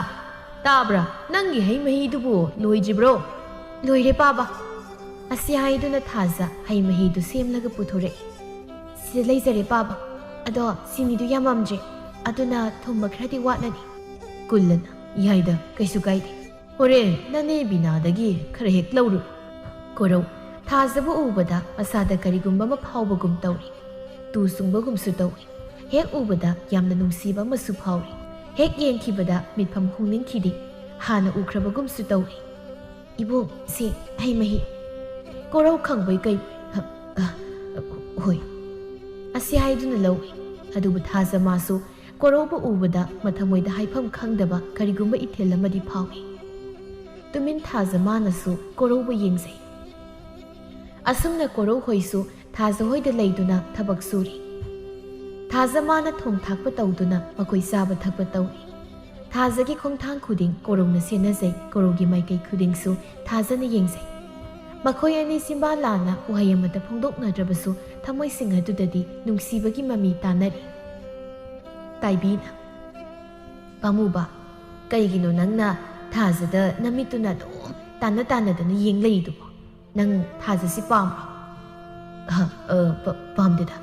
ꯇꯥꯕ꯭ꯔꯥ? ꯅꯪꯒꯤ ꯍꯩ ꯃꯍꯤꯗꯨꯕꯨ ꯂꯣꯏꯗ꯭ꯔꯤꯕ꯭ꯔꯣ?" "ꯂꯣꯏꯔꯦ, ꯄꯥꯕ꯫" ꯑꯁꯤ ꯍꯥꯏꯗꯨꯅ ꯊꯥꯖ ꯍꯩ ꯃꯍꯤꯗꯨ ꯁꯦꯝꯂꯒ ꯄꯨꯊꯣꯔꯛꯏ꯫ "ꯁꯤꯗ ꯂꯩꯖꯔꯦ, ꯄꯥꯕ꯫ ꯑꯗꯣ ꯆꯤꯅꯤꯗꯨ ꯌꯥꯝꯃꯝꯗ꯭ꯔꯦ, ꯑꯗꯨꯅ ꯊꯨꯝꯕ ꯈꯔꯗꯤ ꯋꯥꯠꯂꯅꯤ꯫" ꯀꯨꯜꯂꯅ, "ꯌꯥꯏꯗ, ꯀꯩꯁꯨ ꯀꯥꯏꯗꯦ꯫ ꯍꯣꯔꯦꯟ ꯅꯅꯦ ꯕꯤꯅꯥꯗꯒꯤ ꯈꯔ ꯍꯦꯛ ꯂꯧꯔꯨ꯫" ꯀꯣꯔꯧ, ꯊꯥꯖꯕ ꯎꯕꯗ ꯃꯁꯥꯗ ꯀꯔꯤꯒꯨꯝꯕ ꯑꯃ ꯐꯥꯎꯕꯒꯨꯝ ꯇꯧꯔꯤ꯫ ꯇꯨ ꯆꯨꯡꯕꯒꯨꯝꯁꯨ ꯇꯧꯏ꯫ ꯍꯦꯛ ꯎꯕꯗ ꯌꯥꯝꯅ ꯅꯨꯡꯁꯤꯕ ꯑꯃꯁꯨ ꯐꯥꯎꯏ꯫ ꯍꯦꯛ ꯌꯦꯡꯈꯤꯕꯗ ꯃꯤꯠꯐꯝ ꯍꯣꯡꯅꯤꯡꯈꯤꯗꯦ꯫ ꯍꯥꯟꯅ ꯎꯈ꯭ꯔꯕꯒꯨꯝꯁꯨ ꯇꯧꯏ꯫ "ꯏꯕꯨꯡ, ꯁꯤ ꯍꯩ ꯃꯍꯤ꯫" ꯀꯣꯔꯧ ꯈꯪꯕꯩ ꯀꯩ, "ꯍ, ꯑ, ꯍꯣꯏ꯫" ꯑꯁꯤ ꯍꯥꯏꯗꯨꯅ ꯂꯧꯏ꯫ ꯑꯗꯨꯕꯨ ꯊꯥꯖ ꯃꯥꯁꯨ ꯀꯣꯔꯧꯕ ꯎꯕꯗ ꯃꯊꯃꯣꯏꯗ ꯍꯥꯏꯐꯝ ꯈꯪꯗꯕ ꯀꯔꯤꯒꯨꯝꯕ ꯏꯊꯤꯜ ꯑꯃꯗꯤ ꯐꯥꯎꯏ꯫ ꯇꯨꯃꯤꯟ ꯊꯥꯖ ꯃꯥꯅꯁꯨ ꯀꯣꯔꯧꯕ ꯌꯦꯡꯖꯩ꯫ ꯑꯁꯨꯝꯅ ꯀꯣꯔꯧ ꯍꯣꯏꯁꯨ ꯊꯥꯖ ꯍꯣꯏꯗ ꯂꯩꯗꯨꯅ ꯊꯕꯛ ꯁꯨꯔꯤ꯫ ꯊꯥꯖ ꯃꯥꯅ ꯊꯣꯡ ꯊꯥꯛꯄ ꯇꯧꯗꯨꯅ ꯃꯈꯣꯏ ꯆꯥꯕ ꯊꯛꯄ ꯇꯧꯏ꯫ ꯊꯥꯖꯒꯤ ꯈꯣꯡꯊꯥꯡ ꯈꯨꯗꯤꯡ ꯀꯣꯔꯧꯅ ꯁꯦꯟꯅꯖꯩ, ꯀꯣꯔꯧꯒꯤ ꯃꯥꯏꯀꯩ ꯈꯨꯗꯤꯡꯁꯨ ꯊꯥꯖꯅ ꯌꯦꯡꯖꯩ꯫ ꯃꯈꯣꯏ ꯑꯅꯤ ꯆꯤꯝꯕꯥꯜ ꯂꯥꯟꯅ ꯋꯥꯍꯩ ꯑꯃꯠꯇ ꯐꯣꯡꯗꯣꯛꯅꯗ꯭ꯔꯕꯁꯨ ꯊꯃꯣꯏꯁꯤꯡ ꯑꯗꯨꯗꯗꯤ ꯅꯨꯡꯁꯤꯕꯒꯤ ꯃꯃꯤ ꯇꯥꯟꯅꯔꯤ꯫ ꯇꯥꯏꯕꯤꯅ, "ꯄꯥꯝꯃꯨꯕ, ꯀꯩꯒꯤꯅꯣ ꯅꯪꯅ ꯊꯥꯖꯗ ꯅꯃꯤꯠꯇꯨꯅ ꯑꯗꯨꯝ ꯇꯥꯟꯅ ꯇꯥꯟꯅꯗꯅ ꯌꯦꯡ ꯂꯩꯔꯤꯗꯨꯕꯣ? ꯅꯪ ꯊꯥꯖꯁꯤ ꯄꯥꯝꯕ꯭ꯔꯣ?" "ꯑꯍ, ꯑ, ꯄ-, ꯄꯥꯝꯗꯦꯗ꯫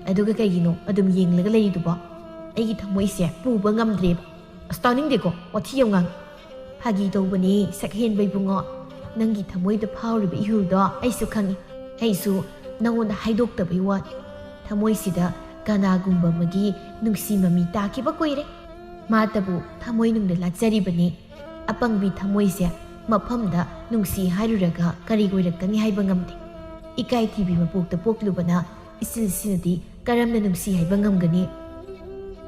ꯑꯗꯨꯒ ꯀꯩꯒꯤꯅꯣ ꯑꯗꯨꯝ ꯌꯦꯡꯂꯒ ꯂꯩꯔꯤꯗꯨꯕꯣ? ꯑꯩꯒꯤ ꯊꯃꯣꯏꯁꯦ ꯄꯨꯕ ꯉꯝꯗ꯭ꯔꯦꯕ꯫" "ꯑꯁ, ꯇꯥꯅꯤꯡꯗꯦꯀꯣ, ꯋꯥꯊꯤ ꯌꯥꯝ ꯉꯥꯡꯉꯤ꯫" "ꯐꯥꯒꯤ ꯇꯧꯕꯅꯦ, ꯁꯛꯍꯦꯟꯕ ꯏꯕꯨꯡꯉꯣ꯫ ꯅꯪꯒꯤ ꯊꯃꯣꯏꯗ ꯐꯥꯎꯔꯤꯕ ꯏꯍꯨꯜꯗꯣ ꯑꯩꯁꯨ ꯈꯪꯉꯤ꯫ ꯑꯩꯁꯨ ꯅꯉꯣꯟꯗ ꯍꯥꯏꯗꯣꯛꯇꯕꯩ ꯋꯥꯅꯤ꯫ ꯊꯃꯣꯏꯁꯤꯗ ꯀꯅꯥꯒꯨꯝꯕ ꯑꯃꯒꯤ ꯅꯨꯡꯁꯤ ꯃꯃꯤ ꯇꯥꯈꯤꯕ ꯀꯨꯏꯔꯦ꯫ ꯃꯥꯇꯕꯨ ꯊꯃꯣꯏꯅꯨꯡꯗ ꯂꯥꯠꯆꯔꯤꯕꯅꯤ꯫ ꯑꯄꯪꯕꯤ ꯊꯃꯣꯏꯁꯦ ꯃꯐꯝꯗ ꯅꯨꯡꯁꯤ ꯍꯥꯏꯔꯨꯔꯒ ꯀꯔꯤ ꯑꯣꯏꯔꯛꯀꯅꯤ ꯍꯥꯏꯕ ꯉꯝꯗꯦ꯫ ꯏꯀꯥꯏ ꯊꯤꯕꯤ ꯃꯄꯣꯛꯇ ꯄꯣꯛꯂꯨꯕꯅ ꯏꯆꯤꯜꯁꯤꯅꯗꯤ ꯀꯔꯝꯅ ꯅꯨꯡꯁꯤ ꯍꯥꯏꯕ ꯉꯝꯒꯅꯤ?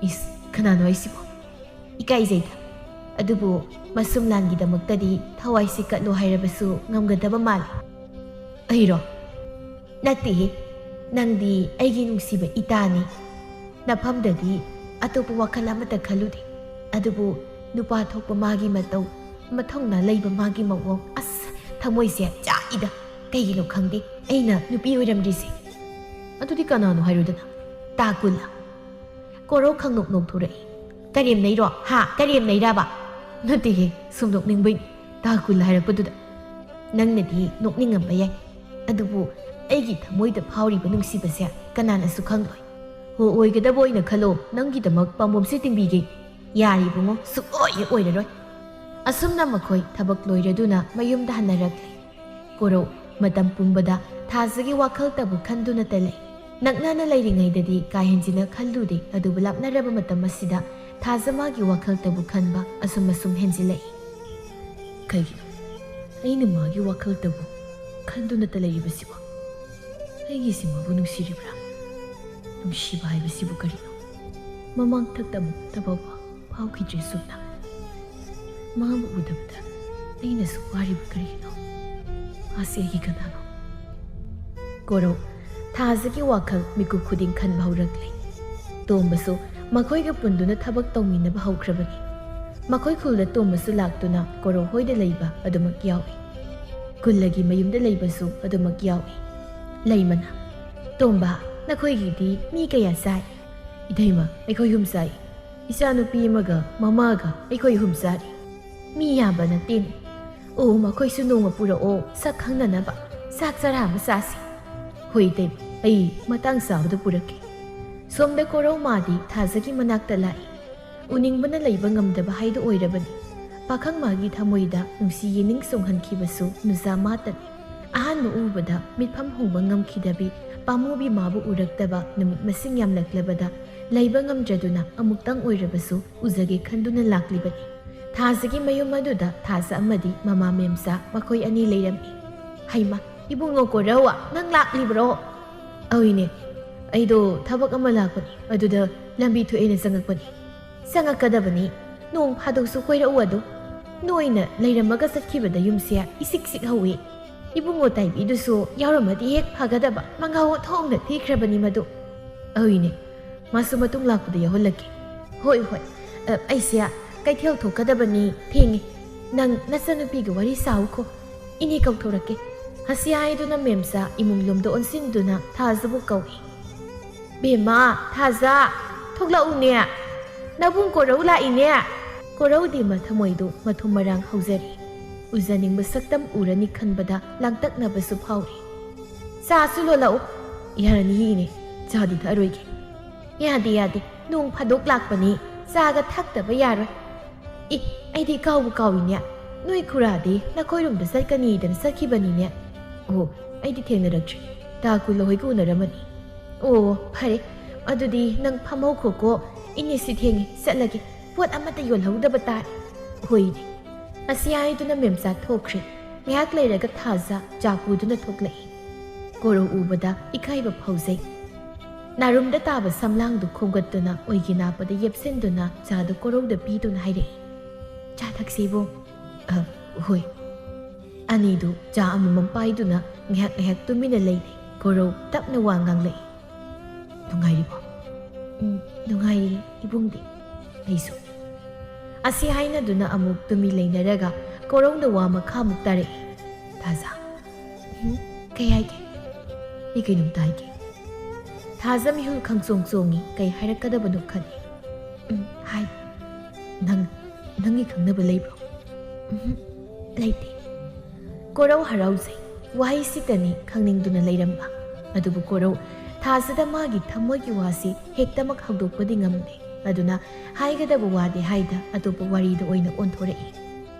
ꯏꯁ, ꯀꯅꯥꯅꯣ ꯑꯩꯁꯤꯕꯣ? ꯏꯀꯥꯏꯖꯩꯗ꯫ ꯑꯗꯨꯕꯨ ꯃꯁꯨꯝ ꯂꯥꯟꯒꯤꯗꯃꯛꯇꯗꯤ ꯊꯋꯥꯏꯁꯤ ꯀꯠꯂꯣ ꯍꯥꯏꯔꯕꯁꯨ ꯉꯝꯒꯗꯕ ꯃꯥꯜꯂꯤ꯫ ꯑꯩꯔꯣ? ꯅꯠꯇꯦꯍꯦ, ꯅꯪꯗꯤ ꯑꯩꯒꯤ ꯅꯨꯡꯁꯤꯕ ꯏꯇꯥꯅꯤ꯫ ꯅꯐꯝꯗꯗꯤ ꯑꯇꯣꯞꯄ ꯋꯥꯈꯜ ꯑꯃꯠꯇ ꯈꯜꯂꯨꯗꯦ꯫ ꯑꯗꯨꯕꯨ ꯅꯨꯄꯥ ꯊꯣꯛꯄ ꯃꯥꯒꯤ ꯃꯇꯧ, ꯃꯊꯧꯅꯥ ꯂꯩꯕ ꯃꯥꯒꯤ ꯃꯑꯣꯡ, ꯑꯁ, ꯊꯃꯣꯏꯁꯦ ꯆꯥꯛꯏꯗ꯫ ꯀꯩꯒꯤꯅꯣ ꯈꯪꯗꯦ ꯑꯩꯅ ꯅꯨꯄꯤ ꯑꯣꯏꯔꯝꯗ꯭ꯔꯤꯁꯦ꯫ ꯑꯗꯨꯗꯤ ꯀꯅꯥꯅꯣ ꯍꯥꯏꯔꯨꯗꯅ? ꯇꯥ ꯀꯨꯜꯂꯥ꯫ ꯀꯣꯔꯧ ꯈꯪꯅꯣꯛ ꯅꯣꯛꯊꯣꯔꯛꯏ꯫ ꯀꯔꯦꯝꯅꯩꯔꯣ? ꯍꯥ? ꯀꯔꯦꯝꯅꯩꯔꯕ? ꯅꯠꯇꯦꯍꯦ, ꯁꯨꯝ ꯅꯣꯛꯅꯤꯡꯕꯩꯅꯤ꯫ ꯇꯥ ꯀꯨꯜꯂꯥ ꯍꯥꯏꯔꯛꯄꯗꯨꯗ꯫ ꯅꯪꯅꯗꯤ ꯅꯣꯛꯅꯤꯡꯉꯝꯕ ꯌꯥꯏ, ꯑꯗꯨꯕꯨ ꯑꯩꯒꯤ ꯊꯃꯣꯏꯗ ꯐꯥꯎꯔꯤꯕ ꯅꯨꯡꯁꯤꯕꯁꯦ ꯀꯅꯥꯅꯁꯨ ꯈꯪꯂꯣꯏ꯫ ꯍꯣ, ꯑꯣꯏꯒꯗꯕ ꯑꯣꯏꯅ ꯈꯜꯂꯣ, ꯅꯪꯒꯤꯗꯃꯛ ꯄꯥꯝꯕꯣꯝꯁꯦ ꯇꯤꯡꯕꯤꯒꯦ꯫ ꯌꯥꯔꯦ ꯏꯕꯨꯡꯉꯣ, ꯁꯨꯛꯑꯣꯏ ꯍꯦꯛ ꯑꯣꯏꯔꯔꯣꯏ꯫ ꯑꯁꯨꯝꯅ ꯃꯈꯣꯏ ꯊꯕꯛ ꯂꯣꯏꯔꯗꯨꯅ ꯃꯌꯨꯝꯗ ꯍꯟꯅꯔꯛꯂꯦ꯫ ꯀꯣꯔꯧ ꯃꯇꯝ ꯄꯨꯝꯕꯗ ꯊꯥꯖꯒꯤ ꯋꯥꯈꯜꯇꯕꯨ ꯈꯟꯗꯨꯅꯇ ꯂꯩ꯫ ꯅꯛꯅꯅ ꯂꯩꯔꯤꯉꯩꯗꯗꯤ ꯀꯥ ꯍꯦꯟꯖꯤꯟꯅ ꯈꯜꯂꯨꯗꯦ, ꯑꯗꯨꯕꯨ ꯂꯥꯞꯅꯔꯕ ꯃꯇꯝ ꯑꯁꯤꯗ ꯊꯥꯖ ꯃꯥꯒꯤ ꯋꯥꯈꯜꯇꯕꯨ ꯈꯟꯕ ꯑꯁꯨꯝ ꯑꯁꯨꯝ ꯍꯦꯟꯖꯤꯜꯂꯛꯏ꯫ ꯀꯩꯒꯤꯅꯣ ꯑꯩꯅ ꯃꯥꯒꯤ ꯋꯥꯈꯜꯇꯕꯨ ꯈꯟꯗꯨꯅꯇ ꯂꯩꯔꯤꯕꯁꯤꯕꯣ? ꯑꯩꯒꯤꯁꯤ ꯃꯥꯕꯨ ꯅꯨꯡꯁꯤꯔꯤꯕ꯭ꯔꯥ? ꯅꯨꯡꯁꯤꯕ ꯍꯥꯏꯕꯁꯤꯕꯨ ꯀꯔꯤꯅꯣ? ꯃꯃꯥꯡꯊꯛꯇ ꯑꯃꯨꯛꯇ ꯐꯥꯎꯕ ꯐꯥꯎꯈꯤꯗ꯭ꯔꯤ ꯁꯨꯞꯅ꯫ ꯃꯥꯕꯨ ꯎꯗꯕꯗ ꯑꯩꯅꯁꯨ ꯋꯥꯔꯤꯕ ꯀꯔꯤꯒꯤꯅꯣ? ꯃꯥꯁꯤ ꯑꯩꯒꯤ ꯀꯅꯥꯅꯣ? ꯀꯣꯔꯧ ꯊꯥꯖꯒꯤ ꯋꯥꯈꯜ ꯃꯤꯀꯨꯞ ꯈꯨꯗꯤꯡ ꯈꯟꯕ ꯍꯧꯔꯛꯂꯦ꯫ ꯇꯣꯝꯕꯁꯨ ꯃꯈꯣꯏꯒ ꯄꯨꯟꯗꯨꯅ ꯊꯕꯛ ꯇꯧꯃꯤꯟꯅꯕ ꯍꯧꯈ꯭ꯔꯕꯅꯤ꯫ ꯃꯈꯣꯏ ꯈꯨꯜꯗ ꯇꯣꯝꯕꯁꯨ ꯂꯥꯛꯇꯨꯅ ꯀꯣꯔꯧ ꯍꯣꯏꯗ ꯂꯩꯕ ꯑꯗꯨꯃꯛ ꯌꯥꯎꯏ꯫ ꯀꯨꯜꯂꯒꯤ ꯃꯌꯨꯝꯗ ꯂꯩꯕꯁꯨ ꯑꯗꯨꯃꯛ ꯌꯥꯎꯏ꯫ ꯂꯩꯃꯅ, "ꯇꯣꯝꯕ, ꯅꯈꯣꯏꯒꯤꯗꯤ ꯃꯤ ꯀꯌꯥ ꯆꯥꯏ?" "ꯏꯇꯩꯃ, ꯑꯩꯈꯣꯏ ꯑꯍꯨꯝ ꯆꯥꯏ꯫ ꯏꯆꯥꯅꯨꯄꯤ ꯑꯃꯒ ꯃꯃꯥꯒ ꯑꯩꯈꯣꯏ ꯑꯍꯨꯝ ꯆꯥꯔꯤ꯫ ꯃꯤ ꯌꯥꯝꯕ ꯅꯠꯇꯦꯅꯦ꯫ ꯑꯣ, ꯃꯈꯣꯏꯁꯨ ꯅꯣꯡꯃ ꯄꯨꯔꯛꯑꯣ, ꯁꯛ ꯈꯪꯅꯅꯕ꯫ ꯆꯥꯛ ꯆꯔꯥ ꯑꯃ ꯆꯥꯁꯤ꯫" "ꯍꯣꯏ ꯏꯇꯩꯃ, ꯑꯩ ꯃꯇꯥꯡ ꯆꯥꯕꯗ ꯄꯨꯔꯛꯀꯦ꯫" ꯁꯣꯝꯗ ꯀꯣꯔꯧ ꯃꯥꯗꯤ ꯊꯥꯖꯒꯤ ꯃꯅꯥꯛꯇ ꯂꯥꯛꯏ꯫ ꯎꯅꯤꯡꯕꯅ ꯂꯩꯕ ꯉꯝꯗꯕ ꯍꯥꯏꯗꯨ ꯑꯣꯏꯔꯕꯅꯤ꯫ ꯄꯥꯈꯪ ꯃꯥꯒꯤ ꯊꯃꯣꯏꯗ ꯅꯨꯡꯁꯤ ꯌꯦꯅꯤꯡ ꯆꯣꯡꯍꯟꯈꯤꯕꯁꯨ ꯅꯨꯖꯥ ꯃꯥꯇꯅꯤ꯫ ꯑꯍꯥꯟꯕ ꯎꯕꯗ ꯃꯤꯠꯐꯝ ꯍꯣꯡꯕ ꯉꯝꯈꯤꯗꯕꯤ ꯄꯥꯝꯃꯨꯕꯤ ꯃꯥꯕꯨ ꯎꯔꯛꯇꯕ ꯅꯨꯃꯤꯠ ꯃꯁꯤꯡ ꯌꯥꯝꯂꯛꯂꯕꯗ ꯂꯩꯕ ꯉꯝꯗ꯭ꯔꯗꯨꯅ ꯑꯃꯨꯛꯇꯪ ꯑꯣꯏꯔꯕꯁꯨ ꯎꯖꯒꯦ ꯈꯟꯗꯨꯅ ꯂꯥꯛꯂꯤꯕꯅꯤ꯫ ꯊꯥꯖꯒꯤ ꯃꯌꯨꯝ ꯑꯗꯨꯗ ꯊꯥꯖ ꯑꯃꯗꯤ ꯃꯃꯥ ꯃꯦꯝꯆꯥ ꯃꯈꯣꯏ ꯑꯅꯤ ꯂꯩꯔꯝꯃꯤ꯫ "ꯍꯩꯃꯥ, ꯏꯕꯨꯡꯉꯣ ꯀꯣꯔꯧ, ꯅꯪ ꯂꯥꯛꯂꯤꯕ꯭ꯔꯣ?" "ꯑꯧꯏꯅꯦ, ꯑꯩꯗꯣ ꯊꯕꯛ ꯑꯃ ꯂꯥꯛꯄꯅꯤ, ꯑꯗꯨꯗ ꯂꯝꯕꯤ ꯊꯣꯛꯑꯦꯅ ꯆꯪꯉꯛꯄꯅꯤ꯫" "ꯆꯪꯉꯛꯀꯗꯕꯅꯤ, ꯅꯣꯡ ꯐꯥꯗꯣꯛꯁꯨ ꯀꯣꯏꯔꯛꯎ ꯑꯗꯨꯝ꯫ ꯅꯣꯏꯅ ꯂꯩꯔꯝꯃꯒ ꯆꯠꯈꯤꯕꯗ ꯌꯨꯝꯁꯦ ꯏꯁꯤꯛ ꯁꯤꯛ ꯍꯧꯏ꯫ ꯏꯕꯨꯡꯉꯣ ꯇꯥꯏꯕꯤꯗꯨꯁꯨ ꯌꯥꯎꯔꯝꯃꯗꯤ ꯍꯦꯛ ꯐꯒꯗꯕ, ꯃꯉꯥꯎ ꯊꯣꯡꯅ ꯊꯤꯈ꯭ꯔꯕꯅꯤ ꯃꯗꯨ꯫" "ꯑꯧꯏꯅꯦ, ꯃꯥꯁꯨ ꯃꯇꯨꯡ ꯂꯥꯛꯄꯗ ꯌꯥꯎꯍꯜꯂꯛꯀꯦ꯫" "ꯍꯣꯏ, ꯍꯣꯏ꯫ ꯑ, ꯑꯩꯁꯦ ꯀꯩꯊꯦꯜ ꯊꯣꯛꯀꯗꯕꯅꯤ, ꯊꯦꯡꯉꯦ꯫ ꯅꯪ ꯅꯆꯟꯅꯨꯄꯤꯒ ꯋꯥꯔꯤ ꯁꯥꯎꯀꯣ꯫ ꯏꯅꯦ ꯀꯧꯊꯣꯔꯛꯀꯦ꯫" ꯑꯁꯤ ꯍꯥꯏꯗꯨꯅ ꯃꯦꯝꯆꯥ ꯏꯃꯨꯡ ꯂꯣꯝꯗ ꯑꯣꯟꯁꯤꯟꯗꯨꯅ ꯊꯥꯖꯕꯨ ꯀꯧꯏ꯫ "ꯕꯦꯝꯃ, ꯊꯥꯖ, ꯊꯣꯛꯂꯛꯎꯅꯦ꯫ ꯅꯕꯨꯡ ꯀꯣꯔꯧ ꯂꯥꯛꯏꯅꯦ꯫" ꯀꯣꯔꯧꯗꯤ ꯃꯊꯃꯣꯏꯗꯨ ꯃꯊꯨꯝ ꯃꯔꯥꯡ ꯍꯧꯖꯔꯤ꯫ ꯎꯖꯅꯤꯡꯕ ꯁꯛꯇꯝ ꯎꯔꯅꯤ ꯈꯟꯕꯗ ꯂꯥꯡꯇꯛꯅꯕꯁꯨ ꯐꯥꯎꯔꯤ꯫ "ꯆꯥꯁꯨ ꯂꯣꯜꯂꯛꯎ꯫" "ꯌꯥꯔꯅꯤ ꯏꯅꯦ, ꯆꯥꯗꯤ ꯊꯛꯑꯔꯣꯏꯒꯦ꯫" "ꯌꯥꯗꯦ, ꯌꯥꯗꯦ, ꯅꯣꯡ ꯐꯥꯗꯣꯛ ꯂꯥꯛꯄꯅꯤ, ꯆꯥꯒ ꯊꯛꯇꯕ ꯌꯥꯔꯣꯏ꯫" "ꯑꯦ, ꯑꯩꯗꯤ ꯀꯥꯎꯕꯨ ꯀꯥꯎꯏꯅꯦ, ꯅꯣꯏ ꯈꯨꯔꯥꯗꯤ ꯅꯈꯣꯏꯔꯣꯝꯗ ꯆꯠꯀꯅꯤꯗꯅ ꯆꯠꯈꯤꯕꯅꯤꯅꯦ꯫ ꯑꯣ, ꯑꯩꯗꯤ ꯊꯦꯡꯅꯔꯛꯇ꯭ꯔꯤ, ꯇꯥ ꯀꯨꯜꯂ ꯍꯣꯏꯒ ꯎꯅꯔꯝꯃꯅꯤ꯫ ꯑꯣ, ꯐꯔꯦ, ꯑꯗꯨꯗꯤ ꯅꯪ ꯐꯝꯍꯧꯈꯣꯀꯣ, ꯏꯅꯦꯁꯤ ꯊꯦꯡꯉꯦ, ꯆꯠꯂꯒꯦ, ꯄꯣꯠ ꯑꯃꯠꯇ ꯌꯣꯜꯍꯧꯗꯕ ꯇꯥꯔꯦ꯫" "ꯍꯣꯏꯅꯦ꯫" ꯑꯁꯤ ꯍꯥꯏꯗꯨꯅ ꯃꯦꯝꯆꯥ ꯊꯣꯛꯈ꯭ꯔꯦ꯫ ꯉꯥꯏꯍꯥꯛ ꯂꯩꯔꯒ ꯊꯥꯖ ꯆꯥ ꯄꯨꯗꯨꯅ ꯊꯣꯛꯂꯛꯏ꯫ ꯀꯣꯔꯧ ꯎꯕꯗ ꯏꯀꯥꯏꯕ ꯐꯥꯎꯖꯩ꯫ ꯅꯥꯔꯨꯝꯗ ꯇꯥꯕ ꯁꯝꯂꯥꯡꯗꯨ ꯈꯣꯝꯒꯠꯇꯨꯅ ꯑꯣꯏꯒꯤ ꯅꯥꯄꯗ ꯌꯦꯞꯁꯤꯟꯗꯨꯅ ꯆꯥꯗꯨ ꯀꯣꯔꯧꯗ ꯄꯤꯗꯨꯅ ꯍꯥꯏꯔꯛꯏ, "ꯆꯥ ꯊꯛꯁꯤ ꯏꯕꯨꯡ꯫" "ꯑ, ꯍꯣꯏ꯫" ꯑꯅꯤꯗꯨ ꯆꯥ ꯑꯃꯃꯝ ꯄꯥꯏꯗꯨꯅ ꯉꯥꯏꯍꯥꯛ ꯉꯥꯏꯍꯥꯛ ꯇꯨꯃꯤꯟꯅ ꯂꯩꯅꯩ꯫ ꯀꯣꯔꯧ ꯇꯞꯅ ꯋꯥ ꯉꯥꯡꯂꯛꯏ, "ꯅꯨꯡꯉꯥꯏꯔꯤꯕꯣ?" "ꯎꯝ, ꯅꯨꯡꯉꯥꯏꯔꯤ ꯏꯕꯨꯡꯗꯤ꯫" "ꯑꯩꯁꯨ꯫" ꯑꯁꯤ ꯍꯥꯏꯅꯗꯨꯅ ꯑꯃꯨꯛ ꯇꯨꯃꯤꯟ ꯂꯩꯅꯔꯒ ꯀꯣꯔꯧꯅ ꯋꯥ ꯃꯈꯥꯃꯨꯛ ꯇꯥꯔꯛꯏ, "ꯊꯥꯖ꯫" "ꯎꯝ, ꯀꯩ ꯍꯥꯏꯒꯦ?" "ꯑꯩ ꯀꯩꯅꯣꯝꯇ ꯍꯥꯏꯒꯦ꯫" ꯊꯥꯖ ꯃꯤꯍꯨꯜ ꯈꯪꯆꯣꯡ ꯆꯣꯡꯉꯤ, ꯀꯩ ꯍꯥꯏꯔꯛꯀꯗꯕꯅꯣ ꯈꯜꯂꯤ꯫ "ꯎꯝ, ꯍꯥꯏ꯫" "ꯅꯪ, ꯅꯪꯒꯤ ꯈꯪꯅꯕ ꯂꯩꯕ꯭ꯔꯣ?" "ꯎꯝ, ꯂꯩꯇꯦ꯫" ꯀꯣꯔꯧ ꯍꯔꯥꯎꯖꯩ꯫ ꯋꯥꯍꯩꯁꯤꯇꯅꯤ ꯈꯪꯅꯤꯡꯗꯨꯅ ꯂꯩꯔꯝꯕ꯫ ꯑꯗꯨꯕꯨ ꯀꯣꯔꯧ ꯊꯥꯖꯗ ꯃꯥꯒꯤ ꯊꯃꯣꯏꯒꯤ ꯋꯥꯁꯤ ꯍꯦꯛꯇꯃꯛ ꯍꯧꯗꯣꯛꯄꯗꯤ ꯉꯝꯗꯦ꯫ ꯑꯗꯨꯅ ꯍꯥꯏꯒꯗꯕ ꯋꯥꯗꯤ ꯍꯥꯏꯗ ꯑꯇꯣꯞꯄ ꯋꯥꯔꯤꯗ ꯑꯣꯏꯅ ꯑꯣꯟꯊꯣꯔꯛꯏ꯫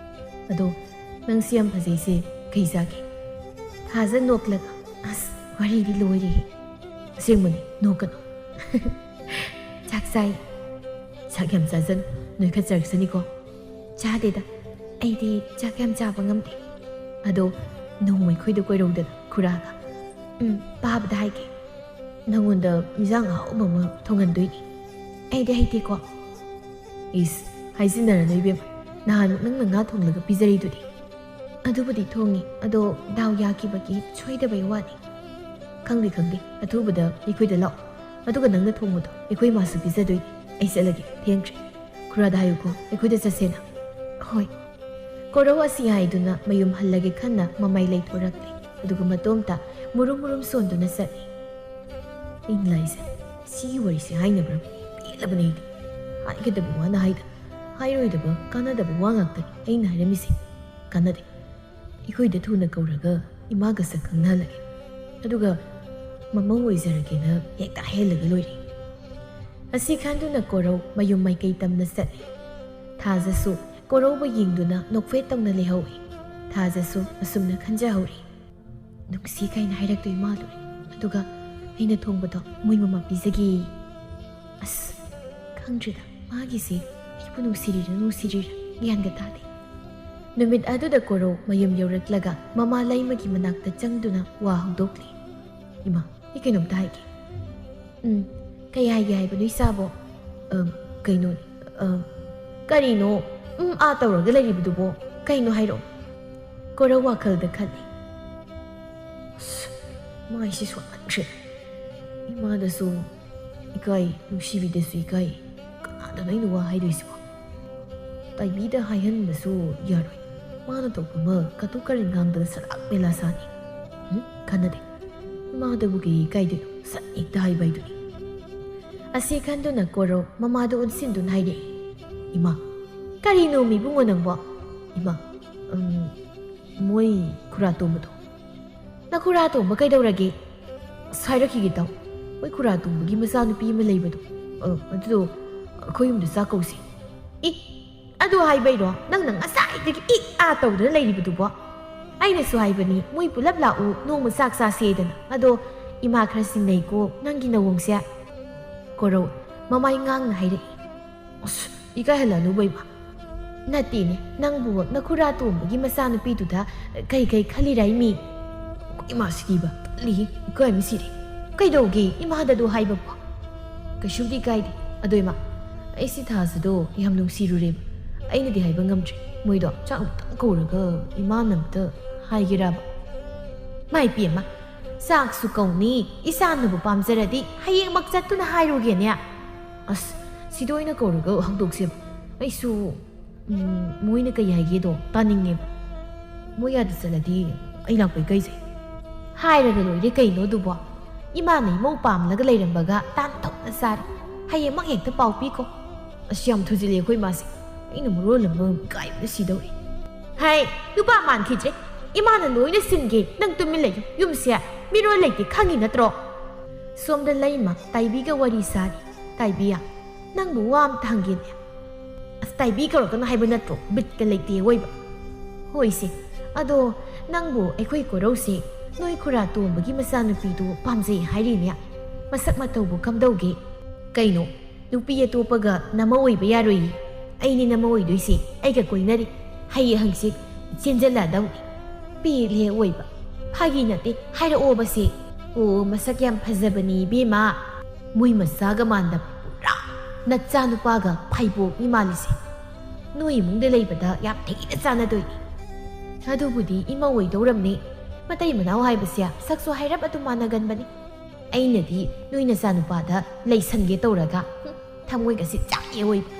"ꯑꯗꯣ ꯅꯪꯁꯤ ꯌꯥꯝ ꯐꯖꯩꯁꯦ ꯀꯩ ꯆꯥꯒꯦ?" ꯊꯥꯖ ꯅꯣꯛꯂꯒ, "ꯑꯁ, ꯋꯥꯔꯤꯗꯤ ꯂꯣꯏꯔꯦꯍꯦ꯫ ꯑꯁꯦꯡꯕꯅꯤ, ꯅꯣꯛꯀꯅꯨ꯫ ꯆꯥꯛ ꯆꯥꯏ꯫ ꯆꯥꯛ ꯌꯥꯝ ꯆꯥꯖꯅꯨ, ꯅꯣꯏꯈꯠꯆꯔꯛꯁꯅꯤꯀꯣ꯫ ꯆꯥꯗꯦꯗ, ꯑꯩꯗꯤ ꯆꯥꯛ ꯌꯥꯝ ꯆꯥꯕ ꯉꯝꯗꯦ꯫ ꯑꯗꯣ ꯅꯣꯡꯃ ꯑꯩꯈꯣꯏꯗ ꯀꯣꯏꯔꯧꯗꯅ, ꯈꯨꯔꯥꯒ꯫ ꯎꯝ, ꯄꯥꯕꯗ ꯍꯥꯏꯒꯦ꯫ ꯅꯪꯉꯣꯟꯗ ꯏꯟꯖꯥꯡ ꯑꯍꯥꯎꯕ ꯑꯃ ꯊꯣꯡꯍꯟꯗꯣꯏꯅꯤ꯫ ꯑꯩꯗꯤ ꯍꯩꯇꯦꯀꯣ꯫" "ꯏꯁ, ꯍꯥꯏꯖꯤꯟꯅꯔꯅꯨ ꯏꯕꯦꯝꯃ꯫ ꯅꯍꯥꯟ ꯅꯪꯅ ꯉꯥ ꯊꯣꯡꯂꯒ ꯄꯤꯖꯔꯤꯗꯨꯗꯤ꯫" "ꯑꯗꯨꯕꯨꯗꯤ ꯊꯣꯡꯉꯤ, ꯑꯗꯣ ꯗꯥꯎ ꯌꯥꯈꯤꯕꯒꯤ ꯁꯣꯏꯗꯕꯩ ꯋꯥꯅꯤ꯫" "ꯈꯪꯗꯦ, ꯈꯪꯗꯦ, ꯑꯊꯨꯕꯗ ꯑꯩꯈꯣꯏꯗ ꯂꯥꯛꯑꯣ꯫ ꯑꯗꯨꯒ ꯅꯪꯅ ꯊꯣꯡꯕꯗꯣ ꯑꯩꯈꯣꯏ ꯃꯥꯁꯨ ꯄꯤꯖꯗꯣꯏꯅꯤ꯫ ꯑꯩ ꯆꯠꯂꯒꯦ, ꯊꯦꯡꯈ꯭ꯔꯦ꯫ ꯈꯨꯔꯥꯗ ꯍꯥꯏꯌꯨꯀꯣ, ꯑꯩꯈꯣꯏꯗ ꯆꯠꯁꯦꯅ꯫" "ꯍꯣꯏ꯫" ꯀꯣꯔꯧ ꯑꯁꯤ ꯍꯥꯏꯗꯨꯅ ꯃꯌꯨꯝ ꯍꯜꯂꯒꯦ ꯈꯟꯅ ꯃꯃꯥꯏ ꯂꯩꯊꯣꯔꯛꯂꯦ, ꯑꯗꯨꯒ ꯃꯇꯣꯝꯇ ꯃꯨꯔꯨꯝ ꯃꯨꯔꯨꯝ ꯁꯣꯟꯗꯨꯅ ꯆꯠꯂꯤ꯫ ꯑꯩꯅ ꯂꯥꯛꯏꯁꯦ ꯁꯤꯒꯤ ꯋꯥꯔꯤꯁꯦ ꯍꯥꯏꯅꯕ꯭ꯔꯥ? ꯄꯦꯜꯂꯕꯅꯦ ꯑꯩꯗꯤ꯫ ꯍꯥꯏꯒꯗꯕ ꯋꯥꯅ ꯍꯥꯏꯗ, ꯍꯥꯏꯔꯣꯏꯗꯕ ꯀꯥꯟꯅꯗꯕ ꯋꯥ ꯉꯥꯛꯇꯅꯤ ꯑꯩꯅ ꯍꯥꯏꯔꯝꯃꯤꯁꯦ꯫ ꯀꯥꯟꯅꯗꯦ꯫ ꯑꯩꯈꯣꯏꯗ ꯊꯨꯅ ꯀꯧꯔꯒ ꯏꯃꯥꯒ ꯁꯛ ꯈꯪꯅꯍꯜꯂꯒꯦ꯫ ꯑꯗꯨꯒ ꯃꯃꯧ ꯑꯣꯏꯖꯔꯒꯦꯅ ꯍꯦꯛꯇ ꯍꯥꯏꯍꯜꯂꯒ ꯂꯣꯏꯔꯦ꯫ ꯑꯁꯤ ꯈꯟꯗꯨꯅ ꯀꯣꯔꯧ ꯃꯌꯨꯝ ꯃꯥꯏꯀꯩ ꯇꯝꯅ ꯆꯠꯂꯤ꯫ ꯊꯥꯖꯁꯨ ꯀꯣꯔꯧꯕꯨ ꯌꯦꯡꯗꯨꯅ ꯅꯣꯛꯐꯦꯠ ꯇꯧꯅ ꯂꯩꯍꯧꯏ꯫ ꯊꯥꯖꯁꯨ ꯑꯁꯨꯝꯅ ꯈꯟꯖꯍꯧꯔꯤ꯫ "ꯅꯨꯡꯁꯤ ꯀꯥꯏꯅ ꯍꯥꯏꯔꯛꯇꯣꯏ ꯃꯥꯜꯂꯨꯔꯦ꯫ ꯑꯗꯨꯒ ꯑꯩꯅ ꯊꯣꯡꯕꯗꯣ ꯃꯣꯏ ꯃꯃꯥ ꯄꯤꯖꯒꯦ꯫" ꯑꯁ, ꯈꯪꯗ꯭ꯔꯦꯗ, ꯃꯥꯒꯤꯁꯦ ꯑꯩꯕꯨ ꯅꯨꯡꯁꯤꯔꯤꯔ ꯅꯨꯡꯁꯤꯔꯤꯔ ꯒ꯭ꯌꯥꯟꯒ ꯇꯥꯗꯦ꯫ ꯅꯨꯃꯤꯠ ꯑꯗꯨꯗ ꯀꯣꯔꯧ ꯃꯌꯨꯝ ꯌꯧꯔꯛꯂꯒ ꯃꯃꯥ ꯂꯩꯃꯒꯤ ꯃꯅꯥꯛꯇ ꯆꯪꯗꯨꯅ ꯋꯥ ꯍꯧꯗꯣꯛꯂꯤ꯫ "ꯏꯃꯥ, ꯑꯩ ꯀꯩꯅꯣꯝꯇ ꯍꯥꯏꯒꯦ꯫" "ꯎꯝ, ꯀꯩ ꯍꯥꯏꯒꯦ ꯍꯥꯏꯕꯅꯣ ꯏꯆꯥꯕꯣ?" "ꯑ, ꯀꯩꯅꯣ, ꯑ, ꯀꯔꯤꯅꯣ? ꯎꯝ, ꯑꯥ ꯇꯧꯔꯒ ꯂꯩꯔꯤꯕꯗꯨꯕꯣ? ꯀꯩꯅꯣ ꯍꯥꯏꯔꯛꯑꯣ꯫" ꯀꯣꯔꯧ ꯋꯥꯈꯜꯗ ꯈꯜꯂꯤ꯫ "ꯑꯁ, ꯃꯥꯏꯁꯤ ꯁꯣꯟꯃꯟꯈ꯭ꯔꯦ꯫ ꯏꯃꯥꯗꯁꯨ ꯏꯀꯥꯏ, ꯅꯨꯡꯁꯤꯕꯤꯗꯁꯨ ꯏꯀꯥꯏ꯫ ꯀꯅꯥꯗꯅꯣ ꯑꯩꯅ ꯋꯥ ꯍꯥꯏꯗꯣꯏꯁꯤꯕꯣ? ꯇꯥꯏꯕꯤꯗ ꯍꯥꯏꯍꯟꯕꯁꯨ ꯌꯥꯔꯣꯏ꯫ ꯃꯥꯅ ꯇꯧꯕ ꯑꯃ ꯀꯇꯨ ꯀꯔꯟ ꯉꯥꯡꯗꯅ ꯁꯂꯥꯛ ꯃꯦꯂꯥ ꯁꯥꯅꯤ꯫ ꯎꯝ, ꯀꯥꯟꯅꯗꯦ꯫ ꯏꯃꯥꯗꯕꯨ ꯀꯩ ꯏꯀꯥꯏꯗꯣꯏꯅꯣ? ꯁꯠ ꯍꯦꯛꯇ ꯍꯥꯏꯕ ꯍꯥꯏꯗꯨꯅꯤ꯫" ꯑꯁꯤ ꯈꯟꯗꯨꯅ ꯀꯣꯔꯧ ꯃꯃꯥꯗ ꯑꯣꯟꯁꯤꯟꯗꯨꯅ ꯍꯥꯏꯔꯛꯏ꯫ "ꯏꯃꯥ, ꯀꯔꯤꯅꯣ ꯃꯤꯕꯨꯡꯉꯣ ꯅꯪꯕꯣ?" "ꯏꯃꯥ, ꯎꯝ, ꯃꯣꯏ ꯈꯨꯔꯥ ꯇꯣꯝꯕꯗꯣ꯫" "ꯅꯈꯨꯔꯥ ꯇꯣꯝꯕ ꯀꯩꯗꯧꯔꯒꯦ? ꯑꯁ, ꯍꯥꯏꯔꯛꯈꯤꯒꯦ ꯇꯥꯎ꯫ ꯃꯣꯏ ꯈꯨꯔꯥ ꯇꯣꯝꯕꯒꯤ ꯃꯆꯥꯅꯨꯄꯤ ꯑꯃ ꯂꯩꯕꯗꯣ, ꯑ, ꯑꯗꯨꯗꯣ ꯑꯩꯈꯣꯏ ꯌꯨꯝꯗ ꯆꯥꯛ ꯀꯧꯁꯦ꯫" "ꯏ, ꯑꯗꯨ ꯍꯥꯏꯕꯩꯔꯣ ꯅꯪꯅ ꯉꯁꯥꯏꯗꯒꯤ ꯏ ꯑꯥ ꯇꯧꯗꯨꯅ ꯂꯩꯔꯤꯕꯗꯨꯕꯣ?" ꯑꯩꯅꯁꯨ ꯍꯥꯏꯕꯅꯤ, ꯃꯣꯏ ꯄꯨꯂꯞ ꯂꯥꯛꯎ, ꯅꯣꯡꯃ ꯆꯥꯛ ꯆꯥꯁꯦꯗꯅ꯫ ꯑꯗꯣ ꯏꯃꯥ ꯈꯔ ꯆꯤꯡꯅꯩꯀꯣ ꯅꯪꯒꯤ ꯅꯋꯣꯡꯁꯦ꯫ ꯀꯣꯔꯧ ꯃꯃꯥꯏ ꯉꯥꯡꯅ ꯍꯥꯏꯔꯛꯏ꯫ ꯑꯁ, ꯏꯀꯥꯏꯍꯜꯂꯅꯨꯕ ꯏꯃꯥ꯫ ꯅꯠꯇꯦꯅꯦ, ꯅꯪꯕꯨ ꯅꯈꯨꯔꯥ ꯇꯣꯝꯕꯒꯤ ꯃꯆꯥꯅꯨꯄꯤꯗꯨꯗ ꯀꯩ ꯀꯩ ꯈꯜꯂꯤꯔꯥ ꯏꯃꯤ? ꯏꯃꯥ ꯁꯤꯗꯤꯕ, ꯇꯜꯂꯤ, ꯏꯀꯥꯏꯕꯅ ꯁꯤꯔꯦ꯫ ꯀꯩꯗꯧꯒꯦ ꯏꯃꯥꯗ ꯑꯗꯨ ꯍꯥꯏꯕꯕꯨ? ꯀꯩꯁꯨꯝꯗꯤ ꯀꯥꯏꯗꯦ꯫ ꯑꯗꯣ ꯏꯃꯥ, ꯑꯩ ꯁꯤ ꯊꯥꯖꯗꯣ ꯌꯥꯝ ꯅꯨꯡꯁꯤꯔꯨꯔꯦꯕ꯫ ꯑꯩꯅꯗꯤ ꯍꯥꯏꯕ ꯉꯝꯗ꯭ꯔꯦ꯫ ꯃꯣꯏꯗꯣ ꯆꯥꯛ ꯑꯃꯇꯪ ꯀꯧꯔꯒ ꯏꯃꯥꯅ ꯑꯝꯇ ꯍꯥꯏꯒꯦꯔꯕ? ꯃꯥꯏ ꯄꯦꯝꯃ, ꯆꯥꯛꯁꯨ ꯀꯧꯅꯤ, ꯏꯆꯥꯅꯕꯨ ꯄꯥꯝꯖꯔꯗꯤ ꯍꯌꯦꯡꯃꯛ ꯆꯠꯇꯨꯅ ꯍꯥꯏꯔꯨꯒꯦꯅꯦ꯫ ꯑꯁ, ꯁꯤꯗ ꯑꯣꯏꯅ ꯀꯧꯔꯒ ꯍꯧꯗꯣꯛꯁꯦꯕ꯫ ꯑꯩꯁꯨ, ꯎꯝ, ꯃꯣꯏꯅ ꯀꯩ ꯍꯥꯏꯒꯦꯗꯣ ꯇꯥꯅꯤꯡꯉꯦꯕ꯫ ꯃꯣꯏ ꯑꯥꯗ ꯆꯠꯂꯗꯤ ꯑꯩ ꯂꯥꯛꯄꯩ ꯀꯩꯖꯩ꯫ ꯍꯥꯏꯔꯒ ꯂꯣꯏꯔꯦ ꯀꯩꯅꯣ ꯑꯗꯨꯕꯣ? ꯏꯃꯥꯅ ꯏꯃꯧ ꯄꯥꯝꯂꯒ ꯂꯩꯔꯝꯕꯒ ꯇꯥꯟꯊꯣꯛꯅ ꯆꯥꯔꯦ꯫ ꯍꯌꯦꯡꯃꯛ ꯍꯦꯛꯇ ꯄꯥꯎ ꯄꯤꯀꯣ꯫ ꯑꯁ, ꯌꯥꯝ ꯊꯨꯖꯤꯜꯂꯦ ꯑꯩꯈꯣꯏ ꯃꯥꯁꯦ꯫ ꯑꯩꯅ ꯃꯔꯣꯜ ꯑꯃ ꯏꯀꯥꯏꯕꯅ ꯁꯤꯗꯧꯔꯦ꯫ ꯍꯥꯏ, ꯅꯨꯄꯥ ꯃꯥꯟꯈꯤꯗ꯭ꯔꯦ꯫ ꯏꯃꯥꯅ ꯂꯣꯏꯅ ꯁꯤꯟꯒꯦ, ꯅꯪ ꯇꯨꯃꯤꯟ ꯂꯩꯌꯨ꯫ ꯌꯨꯝꯁꯦ ꯃꯤꯔꯣꯜ ꯂꯩꯇꯦ, ꯈꯪꯉꯤ ꯅꯠꯇ꯭ꯔꯣ? ꯁꯣꯝꯗ ꯂꯩꯃ ꯇꯥꯏꯕꯤꯒ ꯋꯥꯔꯤ ꯁꯥꯔꯤ꯫ ꯇꯥꯏꯕꯤꯌꯥ, ꯅꯪꯕꯨ ꯋꯥ ꯑꯝꯇ ꯍꯪꯒꯦꯅꯦ꯫ ꯑꯁ, ꯇꯥꯏꯕꯤ ꯀꯧꯔꯛꯀꯅꯨ ꯍꯥꯏꯕ ꯅꯠꯇ꯭ꯔꯣ? ꯕꯤꯠꯀ ꯂꯩꯇꯦ ꯑꯣꯏꯕ꯫ ꯍꯣꯏꯁꯦ, ꯑꯗꯣ ꯅꯪꯕꯨ ꯑꯩꯈꯣꯏ ꯀꯣꯔꯧꯁꯦ ꯅꯣꯏ ꯈꯨꯔꯥ ꯇꯣꯝꯕꯒꯤ ꯃꯆꯥꯅꯨꯄꯤꯗꯨ ꯄꯥꯝꯖꯩ ꯍꯥꯏꯔꯤꯅꯦ꯫ ꯃꯁꯛ ꯃꯇꯧꯕꯨ ꯀꯝꯗꯧꯒꯦ? ꯀꯩꯅꯣ, ꯅꯨꯄꯤ ꯑꯇꯣꯞꯄꯒ ꯅꯃ ꯑꯣꯏꯕ ꯌꯥꯔꯣꯏꯌꯦ꯫ ꯑꯩꯅꯦ ꯅꯃ ꯑꯣꯏꯗꯣꯏꯁꯦ, ꯑꯩꯒ ꯀꯣꯏꯅꯔꯤ꯫ ꯍꯌꯦꯡ ꯍꯪꯆꯤꯠ ꯆꯦꯟꯖꯜꯂꯛꯑꯗꯧꯅꯤ꯫ ꯄꯦꯜꯂꯦ ꯑꯣꯏꯕ꯫ ꯐꯥꯒꯤ ꯅꯠꯇꯦ, ꯍꯥꯏꯔꯛꯑꯣꯕꯁꯦ꯫ ꯑꯣ, ꯃꯁꯛ ꯌꯥꯝ ꯐꯖꯕꯅꯤ ꯏꯕꯦꯝꯃ꯫ ꯃꯣꯏ ꯃꯆꯥꯒ ꯃꯥꯟꯗꯕ, ꯄꯨꯔꯥ ꯅꯆꯥꯅꯨꯄꯥꯒ ꯐꯩꯕꯣꯛꯅꯤ ꯃꯥꯜꯂꯤꯁꯦ꯫ ꯅꯣꯏ ꯏꯃꯨꯡꯗ ꯂꯩꯕꯗ ꯌꯥꯝ ꯊꯤꯅ ꯆꯥꯟꯅꯗꯣꯏꯅꯤ꯫ ꯑꯗꯨꯕꯨꯗꯤ ꯏꯃꯧ ꯑꯣꯏꯗꯧꯔꯝꯅꯤ꯫ ꯃꯇꯩ ꯃꯅꯥꯎ ꯍꯥꯏꯕꯁꯦ ꯁꯛꯁꯨ ꯍꯥꯏꯔꯞ ꯑꯗꯨꯝ ꯃꯥꯟꯅꯒꯟꯕꯅꯤ꯫ ꯑꯩꯅꯗꯤ ꯅꯣꯏ ꯅꯆꯥꯅꯨꯄꯥꯗ ꯂꯩꯁꯟꯒꯦ ꯇꯧꯔꯒ, ꯍꯨꯝ, ꯊꯃꯣꯏꯒꯁꯦ ꯆꯥꯛꯑꯦ ꯑꯣꯏꯕ꯫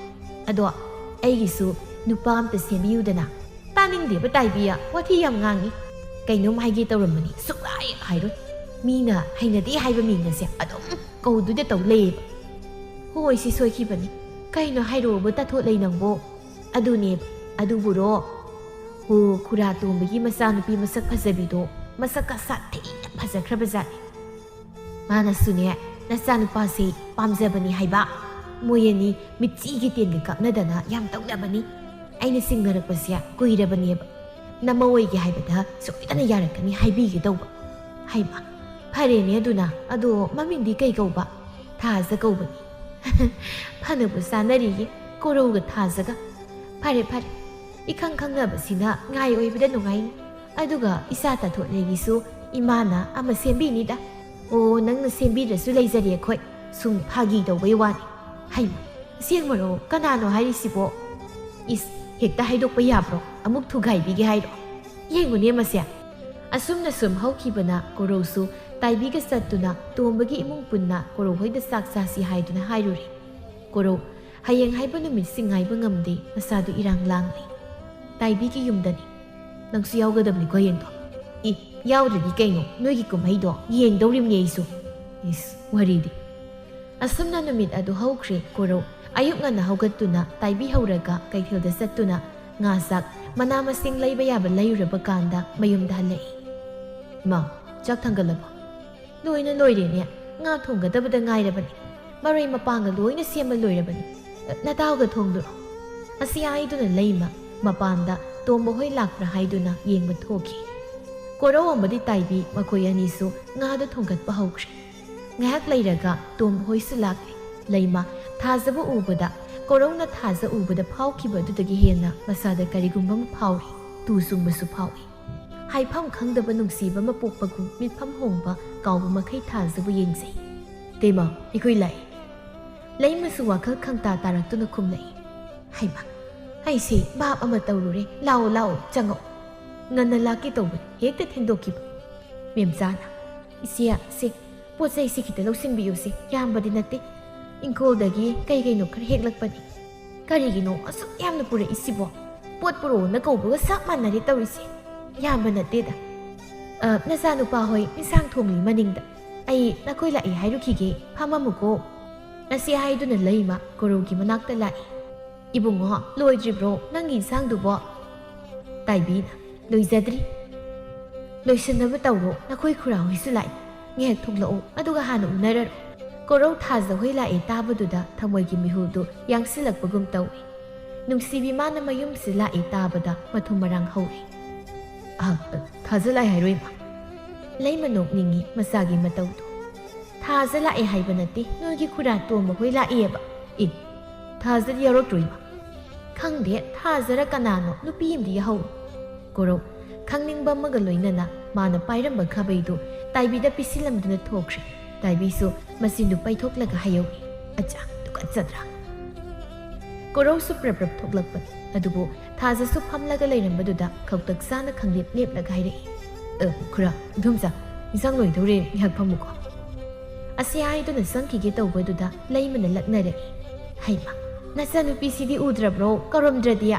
ꯑꯗꯣ ꯑꯩꯒꯤꯁꯨ ꯅꯨꯄꯥ ꯑꯝꯇ ꯁꯦꯝꯕꯤꯌꯨꯗꯅ꯫ ꯇꯥꯅꯤꯡꯗꯦꯕ ꯇꯥꯏꯕꯤꯌꯥ, ꯋꯥꯊꯤ ꯌꯥꯝ ꯉꯥꯡꯉꯤ꯫ ꯀꯩꯅꯣꯝ ꯍꯥꯏꯒꯦ ꯇꯧꯔꯝꯕꯅꯤ, ꯁꯨꯛꯍꯥꯏ ꯍꯥꯏꯔꯣꯏ꯫ ꯃꯤꯅ ꯍꯩꯅꯗꯦ ꯍꯥꯏꯕ ꯃꯤꯡ ꯑꯁꯦ ꯑꯗꯨꯝ ꯀꯧꯗꯨꯗ ꯇꯧ ꯂꯩꯌꯦꯕ꯫ ꯍꯣꯏ, ꯁꯤ ꯁꯣꯏꯈꯤꯕꯅꯤ꯫ ꯀꯩꯅꯣ ꯍꯥꯏꯔꯛꯑꯣꯕ ꯇꯥꯊꯣꯠ ꯂꯩ ꯅꯪꯕꯣ? ꯑꯗꯨꯅꯦꯕ, ꯑꯗꯨꯕꯨꯔꯣ? ꯍꯣ, ꯈꯨꯔꯥ ꯇꯣꯝꯕꯒꯤ ꯃꯆꯥꯅꯨꯄꯤ ꯃꯁꯛ ꯐꯖꯕꯤꯗꯣ, ꯃꯁꯛꯀ ꯁꯥꯊꯤꯅ ꯐꯖꯈ꯭ꯔꯕꯖꯥꯠꯅꯤ꯫ ꯃꯥꯅꯁꯨꯅꯦ, ꯅꯆꯥꯅꯨꯄꯥꯁꯦ ꯄꯥꯝꯖꯕꯅꯤ ꯍꯥꯏꯕ꯫ ꯃꯣꯏ ꯑꯅꯤ ꯃꯤꯠꯆꯤꯒꯤ ꯇꯦꯟꯒ ꯀꯛꯅꯗꯅ ꯌꯥꯝ ꯇꯧꯅꯕꯅꯤ꯫ ꯑꯩꯅ ꯆꯤꯡꯅꯔꯛꯄꯁꯦ ꯀꯨꯏꯔꯕꯅꯦꯕ꯫ ꯅꯃꯧ ꯑꯣꯏꯒꯦ ꯍꯥꯏꯕꯗ ꯁꯣꯏꯗꯅ ꯌꯥꯔꯛꯀꯅꯤ ꯍꯥꯏꯕꯤꯒꯦ ꯇꯧꯕ꯫ ꯍꯩꯃ, ꯐꯔꯦꯅꯦ ꯑꯗꯨꯅ꯫ ꯑꯗꯣ ꯃꯃꯤꯡꯗꯤ ꯀꯩ ꯀꯧꯕ? ꯊꯥꯖ ꯀꯧꯕꯅꯤ꯫ ꯐꯅꯕꯨ ꯆꯥꯅꯔꯤꯌꯦ ꯀꯣꯔꯧꯒ ꯊꯥꯖꯒ꯫ ꯐꯔꯦ ꯐꯔꯦ, ꯏꯈꯪ ꯈꯪꯅꯕꯁꯤꯅ ꯉꯥꯏ ꯑꯣꯏꯕꯗ ꯅꯨꯡꯉꯥꯏꯅꯤ꯫ ꯑꯗꯨꯒ ꯏꯆꯥ ꯇꯥꯊꯣꯠꯂꯩꯒꯤꯁꯨ ꯏꯃꯥꯅ ꯑꯃ ꯁꯦꯝꯕꯤꯅꯤꯗ꯫ ꯑꯣ, ꯅꯪꯅ ꯁꯦꯝꯕꯤꯗ꯭ꯔꯁꯨ ꯂꯩꯖꯔꯦ ꯑꯩꯈꯣꯏ꯫ ꯁꯨꯝ ꯐꯥꯒꯤ ꯇꯧꯕꯩ ꯋꯥꯅꯤ꯫ ꯍꯩꯃ, ꯑꯁꯦꯡꯕꯔꯣ? ꯀꯅꯥꯅꯣ ꯍꯥꯏꯔꯤꯁꯤꯕꯣ? ꯏꯁ, ꯍꯦꯛꯇ ꯍꯥꯏꯗꯣꯛꯄ ꯌꯥꯕ꯭ꯔꯣ? ꯑꯃꯨꯛ ꯊꯨꯒꯥꯏꯕꯤꯒꯦ ꯍꯥꯏꯔꯣ? ꯌꯦꯡꯉꯨꯅꯦ ꯃꯁꯦ꯫ ꯑꯁꯨꯝꯅ ꯁꯨꯝ ꯍꯧꯈꯤꯕꯅ ꯀꯣꯔꯧꯁꯨ ꯇꯥꯏꯕꯤꯒ ꯆꯠꯇꯨꯅ ꯇꯣꯝꯕꯒꯤ ꯏꯃꯨꯡ ꯄꯨꯟꯅ ꯀꯣꯔꯧ ꯍꯣꯏꯗ ꯆꯥꯛ ꯆꯥꯁꯤ ꯍꯥꯏꯗꯨꯅ ꯍꯥꯏꯔꯨꯔꯦ꯫ ꯀꯣꯔꯧ, ꯍꯌꯦꯡ ꯍꯥꯏꯕ ꯅꯨꯃꯤꯠꯁꯤ ꯉꯥꯏꯕ ꯉꯝꯗꯦ, ꯃꯁꯥꯗꯨ ꯏꯔꯥꯡ ꯂꯥꯡꯂꯤ꯫ ꯇꯥꯏꯕꯤꯒꯤ ꯌꯨꯝꯗꯅꯤ꯫ ꯅꯪꯁꯨ ꯌꯥꯎꯒꯗꯕꯅꯤꯀꯣ ꯍꯌꯦꯡꯗꯣ꯫ ꯏ, ꯌꯥꯎꯗ꯭ꯔꯗꯤ ꯀꯩꯅꯣ? ꯅꯣꯏꯒꯤ ꯀꯨꯝꯍꯩꯗꯣ ꯌꯦꯡꯗꯧꯔꯤꯕꯅꯤ ꯑꯩꯁꯨ꯫ ꯏꯁ, ꯋꯥꯔꯤꯗꯤ꯫ ꯑꯁꯨꯝꯅ ꯅꯨꯃꯤꯠ ꯑꯗꯨ ꯍꯧꯈ꯭ꯔꯦ꯫ ꯀꯣꯔꯧ ꯑꯌꯨꯛ ꯉꯟꯅ ꯍꯧꯒꯠꯇꯨꯅ ꯇꯥꯏꯕꯤ ꯍꯧꯔꯒ ꯀꯩꯊꯦꯜꯗ ꯆꯠꯇꯨꯅ ꯉꯥ ꯆꯥꯛ, ꯃꯅꯥ ꯃꯁꯤꯡ ꯂꯩꯕ ꯌꯥꯕ ꯂꯩꯔꯨꯔꯕ ꯀꯥꯟꯗ ꯃꯌꯨꯝꯗ ꯍꯜꯂꯛꯏ꯫ ꯏꯃꯥ, ꯆꯥꯛ ꯊꯥꯡꯒꯠꯂꯕꯣ? ꯂꯣꯏꯅ ꯂꯣꯏꯔꯦꯅꯦ꯫ ꯉꯥ ꯊꯣꯡꯒꯗꯕꯗ ꯉꯥꯏꯔꯕꯅꯤ꯫ ꯃꯔꯣꯏ ꯃꯄꯥꯡꯒ ꯂꯣꯏꯅ ꯁꯦꯝꯕ ꯂꯣꯏꯔꯕꯅꯤ꯫ ꯅꯇꯥꯎꯒ ꯊꯣꯡꯗꯨꯔꯣ? ꯑꯁꯤ ꯍꯥꯏꯗꯨꯅ ꯂꯩꯃ ꯃꯄꯥꯟꯗ ꯇꯣꯝꯕ ꯍꯣꯏ ꯂꯥꯛꯄ꯭ꯔꯥ ꯍꯥꯏꯗꯨꯅ ꯌꯦꯡꯕ ꯊꯣꯛꯈꯤ꯫ ꯀꯣꯔꯧ ꯑꯃꯗꯤ ꯇꯥꯏꯕꯤ ꯃꯈꯣꯏ ꯑꯅꯤꯁꯨ ꯉꯥꯗꯨ ꯊꯣꯡꯒꯠꯄ ꯍꯧꯈ꯭ꯔꯦ꯫ ꯉꯥꯏꯍꯥꯛ ꯂꯩꯔꯒ ꯇꯣꯝꯕ ꯍꯣꯏꯁꯨ ꯂꯥꯛꯂꯦ꯫ ꯂꯩꯃ ꯊꯥꯖꯕ ꯎꯕꯗ, ꯀꯣꯔꯧꯅ ꯊꯥꯖ ꯎꯕꯗ ꯐꯥꯎꯈꯤꯕ ꯑꯗꯨꯗꯒꯤ ꯍꯦꯟꯅ ꯃꯁꯥꯗ ꯀꯔꯤꯒꯨꯝꯕ ꯑꯃ ꯐꯥꯎꯔꯤ꯫ ꯇꯨ ꯆꯨꯡꯕꯁꯨ ꯐꯥꯎꯏ꯫ ꯍꯥꯏꯐꯝ ꯈꯪꯗꯕ ꯅꯨꯡꯁꯤꯕ ꯑꯃ ꯄꯣꯛꯄꯒꯨꯝ ꯃꯤꯠꯐꯝ ꯍꯣꯡꯕ ꯀꯥꯎꯕ ꯃꯈꯩ ꯊꯥꯖꯕꯨ ꯌꯦꯡꯖꯩ꯫ ꯇꯦꯃ, ꯑꯩꯈꯣꯏ ꯂꯥꯛꯏ꯫ ꯂꯩꯃꯁꯨ ꯋꯥꯈꯜ ꯈꯪꯇꯥ ꯇꯥꯔꯛꯇꯨꯅ ꯈꯨꯝꯂꯛꯏ꯫ ꯍꯩꯃ, ꯑꯩꯁꯦ ꯚꯥꯞ ꯑꯃ ꯇꯧꯔꯨꯔꯦ꯫ ꯂꯥꯛꯑꯣ, ꯂꯥꯛꯑꯣ, ꯆꯪꯉꯛꯑꯣ꯫ ꯉꯟꯅ ꯂꯥꯛꯀꯦ ꯇꯧꯕꯅꯤ, ꯍꯦꯛꯇ ꯊꯦꯡꯗꯣꯛꯈꯤꯕ꯫ ꯃꯦꯝꯆꯥꯅ, "ꯏꯆꯦ, ꯁꯦ, ꯄꯣꯠ ꯆꯩꯁꯤ ꯈꯤꯇ ꯂꯧꯁꯤꯟꯕꯤꯌꯨꯁꯦ, ꯌꯥꯝꯕꯗꯤ ꯅꯠꯇꯦ꯫ ꯏꯪꯈꯣꯜꯗꯒꯤ ꯀꯩ ꯀꯩꯅꯣ ꯈꯔ ꯍꯦꯛꯂꯛꯄꯅꯤ꯫ ꯀꯔꯤꯒꯤꯅꯣ ꯑꯁꯨꯛ ꯌꯥꯝꯅ ꯄꯨꯔꯛꯏꯁꯤꯕꯣ? ꯄꯣꯠ ꯄꯨꯔꯛꯑꯣꯅ ꯀꯧꯕꯒ ꯆꯞ ꯃꯥꯟꯅꯔꯦ ꯇꯧꯔꯤꯁꯦ꯫ ꯌꯥꯝꯕ ꯅꯠꯇꯦꯗ꯫ ꯑ, ꯅꯆꯥꯅꯨꯄꯥ ꯍꯣꯏ ꯏꯟꯁꯥꯡ ꯊꯣꯡꯂꯤ ꯃꯅꯤꯡꯗ꯫ ꯑꯩ ꯅꯈꯣꯏ ꯂꯥꯛꯏ ꯍꯥꯏꯔꯨꯈꯤꯒꯦ, ꯐꯝꯃꯝꯃꯨꯀꯣ"꯫ ꯑꯁꯤ ꯍꯥꯏꯗꯨꯅ ꯂꯩꯃ ꯀꯣꯔꯧꯒꯤ ꯃꯅꯥꯛꯇ ꯂꯥꯛꯏ꯫ "ꯏꯕꯨꯡꯉꯣ, ꯂꯣꯏꯗ꯭ꯔꯤꯕ꯭ꯔꯣ ꯅꯪꯒꯤ ꯏꯟꯁꯥꯡꯗꯨꯕꯣ?" ꯇꯥꯏꯕꯤꯅ, "ꯂꯣꯏꯖꯗ꯭ꯔꯤ꯫ ꯂꯣꯏꯁꯤꯟꯅꯕ ꯇꯧꯔꯣ, ꯅꯈꯣꯏ ꯈꯨꯔꯥ ꯍꯣꯏꯁꯨ ꯂꯥꯛꯏ꯫ ꯉꯥꯏꯍꯥꯛ ꯊꯣꯛꯂꯛꯎ, ꯑꯗꯨꯒ ꯍꯥꯟꯅ ꯎꯅꯔꯔꯣ"꯫ ꯀꯣꯔꯧ ꯊꯥꯖ ꯍꯣꯏ ꯂꯥꯛꯑꯦ ꯇꯥꯕꯗꯨꯗ ꯊꯃꯣꯏꯒꯤ ꯃꯤꯍꯨꯜꯗꯨ ꯌꯥꯡꯁꯤꯜꯂꯛꯄꯒꯨꯝ ꯇꯧꯏ꯫ ꯅꯨꯡꯁꯤꯕꯤ ꯃꯥꯅ ꯃꯌꯨꯝꯁꯤ ꯂꯥꯛꯑꯦ ꯇꯥꯕꯗ ꯃꯊꯨꯝ ꯃꯔꯥꯡ ꯍꯧꯔꯦ꯫ ꯑ, ꯊꯥꯖ ꯂꯥꯛꯑꯦ ꯍꯥꯏꯔꯣ, ꯏꯃꯥ? ꯂꯩꯃ ꯅꯣꯛꯅꯤꯡꯉꯤ ꯃꯆꯥꯒꯤ ꯃꯇꯧꯗꯣ꯫ ꯊꯥꯖ ꯂꯥꯛꯑꯦ ꯍꯥꯏꯕ ꯅꯠꯇꯦ, ꯅꯣꯏꯒꯤ ꯈꯨꯔꯥ ꯇꯣꯝꯕ ꯍꯣꯏ ꯂꯥꯛꯑꯦꯕ꯫ ꯑꯦ, ꯊꯥꯖꯗꯤ ꯌꯥꯎꯔꯛꯇ꯭ꯔꯣ, ꯏꯃꯥ? ꯈꯪꯗꯦ, ꯊꯥꯖꯔ ꯀꯅꯥꯅꯣ, ꯅꯨꯄꯤ ꯑꯃꯗꯤ ꯌꯥꯍꯧ꯫ ꯀꯣꯔꯧ, ꯈꯪꯅꯤꯡꯕ ꯑꯃꯒ ꯂꯣꯏꯅꯅ ꯃꯥꯅ ꯄꯥꯏꯔꯝꯕ ꯈꯥꯕꯩꯗꯨ ꯇꯥꯏꯕꯤꯗ ꯄꯤꯁꯤꯜꯂꯝꯗꯨꯅ ꯊꯣꯛꯈ꯭ꯔꯦ꯫ ꯇꯥꯏꯕꯤꯁꯨ ꯃꯆꯤꯟꯗꯨ ꯄꯩꯊꯣꯛꯂꯒ ꯍꯥꯏꯍꯧꯏ, "ꯑꯆꯥ, ꯇꯨꯀꯠꯆꯗ꯭ꯔꯥ?" ꯀꯣꯔꯧꯁꯨ ꯄ꯭ꯔꯞ ꯄ꯭ꯔꯞ ꯊꯣꯛꯂꯛꯄꯅꯤ꯫ ꯑꯗꯨꯕꯨ ꯊꯥꯖꯁꯨ ꯐꯝꯂꯒ ꯂꯩꯔꯝꯕꯗꯨꯗ ꯈꯧꯇꯛ ꯆꯥꯅ ꯈꯪꯂꯦꯞ ꯂꯦꯞꯂꯒ ꯍꯥꯏꯔꯛꯏ, "ꯑ, ꯈꯨꯔꯥ, ꯏꯗꯣꯝꯆꯥ, ꯏꯟꯁꯥꯡ ꯂꯣꯏꯗꯧꯔꯦ, ꯉꯥꯏꯍꯥꯛ ꯐꯝꯃꯨꯀꯣ꯫" ꯑꯁꯤ ꯍꯥꯏꯗꯨꯅ ꯆꯪꯈꯤꯒꯦ ꯇꯧꯕꯗꯨꯗ ꯂꯩꯃꯅ ꯂꯛꯅꯔꯛꯏ, "ꯍꯩꯃ, ꯅꯆꯥꯅꯨꯄꯤꯁꯤꯗꯤ ꯎꯗ꯭ꯔꯕ꯭ꯔꯣ, ꯀꯧꯔꯝꯗ꯭ꯔꯗꯤ?"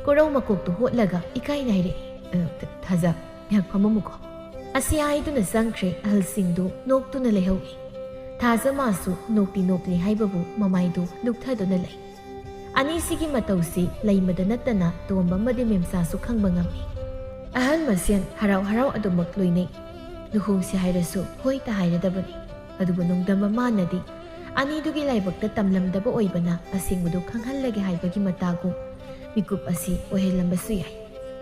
ꯀꯣꯔꯧ ꯃꯀꯣꯛꯇꯨ ꯍꯣꯠꯂꯒ ꯏꯀꯥꯏꯅ ꯍꯥꯏꯔꯛꯏ, "ꯑ, ꯊ-, ꯊꯥꯖ, ꯉꯥꯏꯍꯥꯛ ꯐꯝꯃꯝꯃꯨꯀꯣ꯫" ꯑꯁꯤ ꯍꯥꯏꯗꯨꯅ ꯆꯪꯈ꯭ꯔꯦ꯫ ꯑꯍꯜꯁꯤꯡꯗꯨ ꯅꯣꯛꯇꯨꯅ ꯂꯩꯍꯧꯏ꯫ ꯊꯥꯖ ꯃꯥꯁꯨ ꯅꯣꯛꯇꯤ ꯅꯣꯛꯂꯤ ꯍꯥꯏꯕꯕꯨ ꯃꯃꯥꯏꯗꯨ ꯂꯨꯛꯊꯗꯨꯅ ꯂꯩ꯫ ꯑꯅꯤꯁꯤꯒꯤ ꯃꯇꯧꯁꯤ ꯂꯩꯃꯗ ꯅꯠꯇꯅ ꯇꯣꯝꯕ ꯑꯃꯗꯤ ꯃꯦꯝꯆꯥꯁꯨ ꯈꯪꯕ ꯉꯝꯃꯤ꯫ ꯑꯍꯜ ꯃꯁꯦꯟ ꯍꯔꯥꯎ ꯍꯔꯥꯎ ꯑꯗꯨꯃꯛ ꯂꯣꯏꯅꯩ꯫ ꯂꯨꯍꯣꯡꯁꯤ ꯍꯥꯏꯔꯁꯨ ꯍꯣꯏꯇ ꯍꯥꯏꯔꯗꯕꯅꯤ꯫ ꯑꯗꯨꯕꯨ ꯅꯣꯡꯗꯝꯕ ꯃꯥꯅꯗꯤ ꯑꯅꯤꯗꯨꯒꯤ ꯂꯥꯏꯕꯛꯇ ꯇꯝꯂꯝꯗꯕ ꯑꯣꯏꯕꯅ ꯑꯁꯦꯡꯕꯗꯨ ꯈꯪꯍꯜꯂꯒꯦ ꯍꯥꯏꯕꯒꯤ ꯃꯇꯥꯒꯨꯝ ꯃꯤꯀꯨꯞ ꯑꯁꯤ ꯑꯣꯏꯍꯜꯂꯝꯕꯁꯨ ꯌꯥꯏ꯫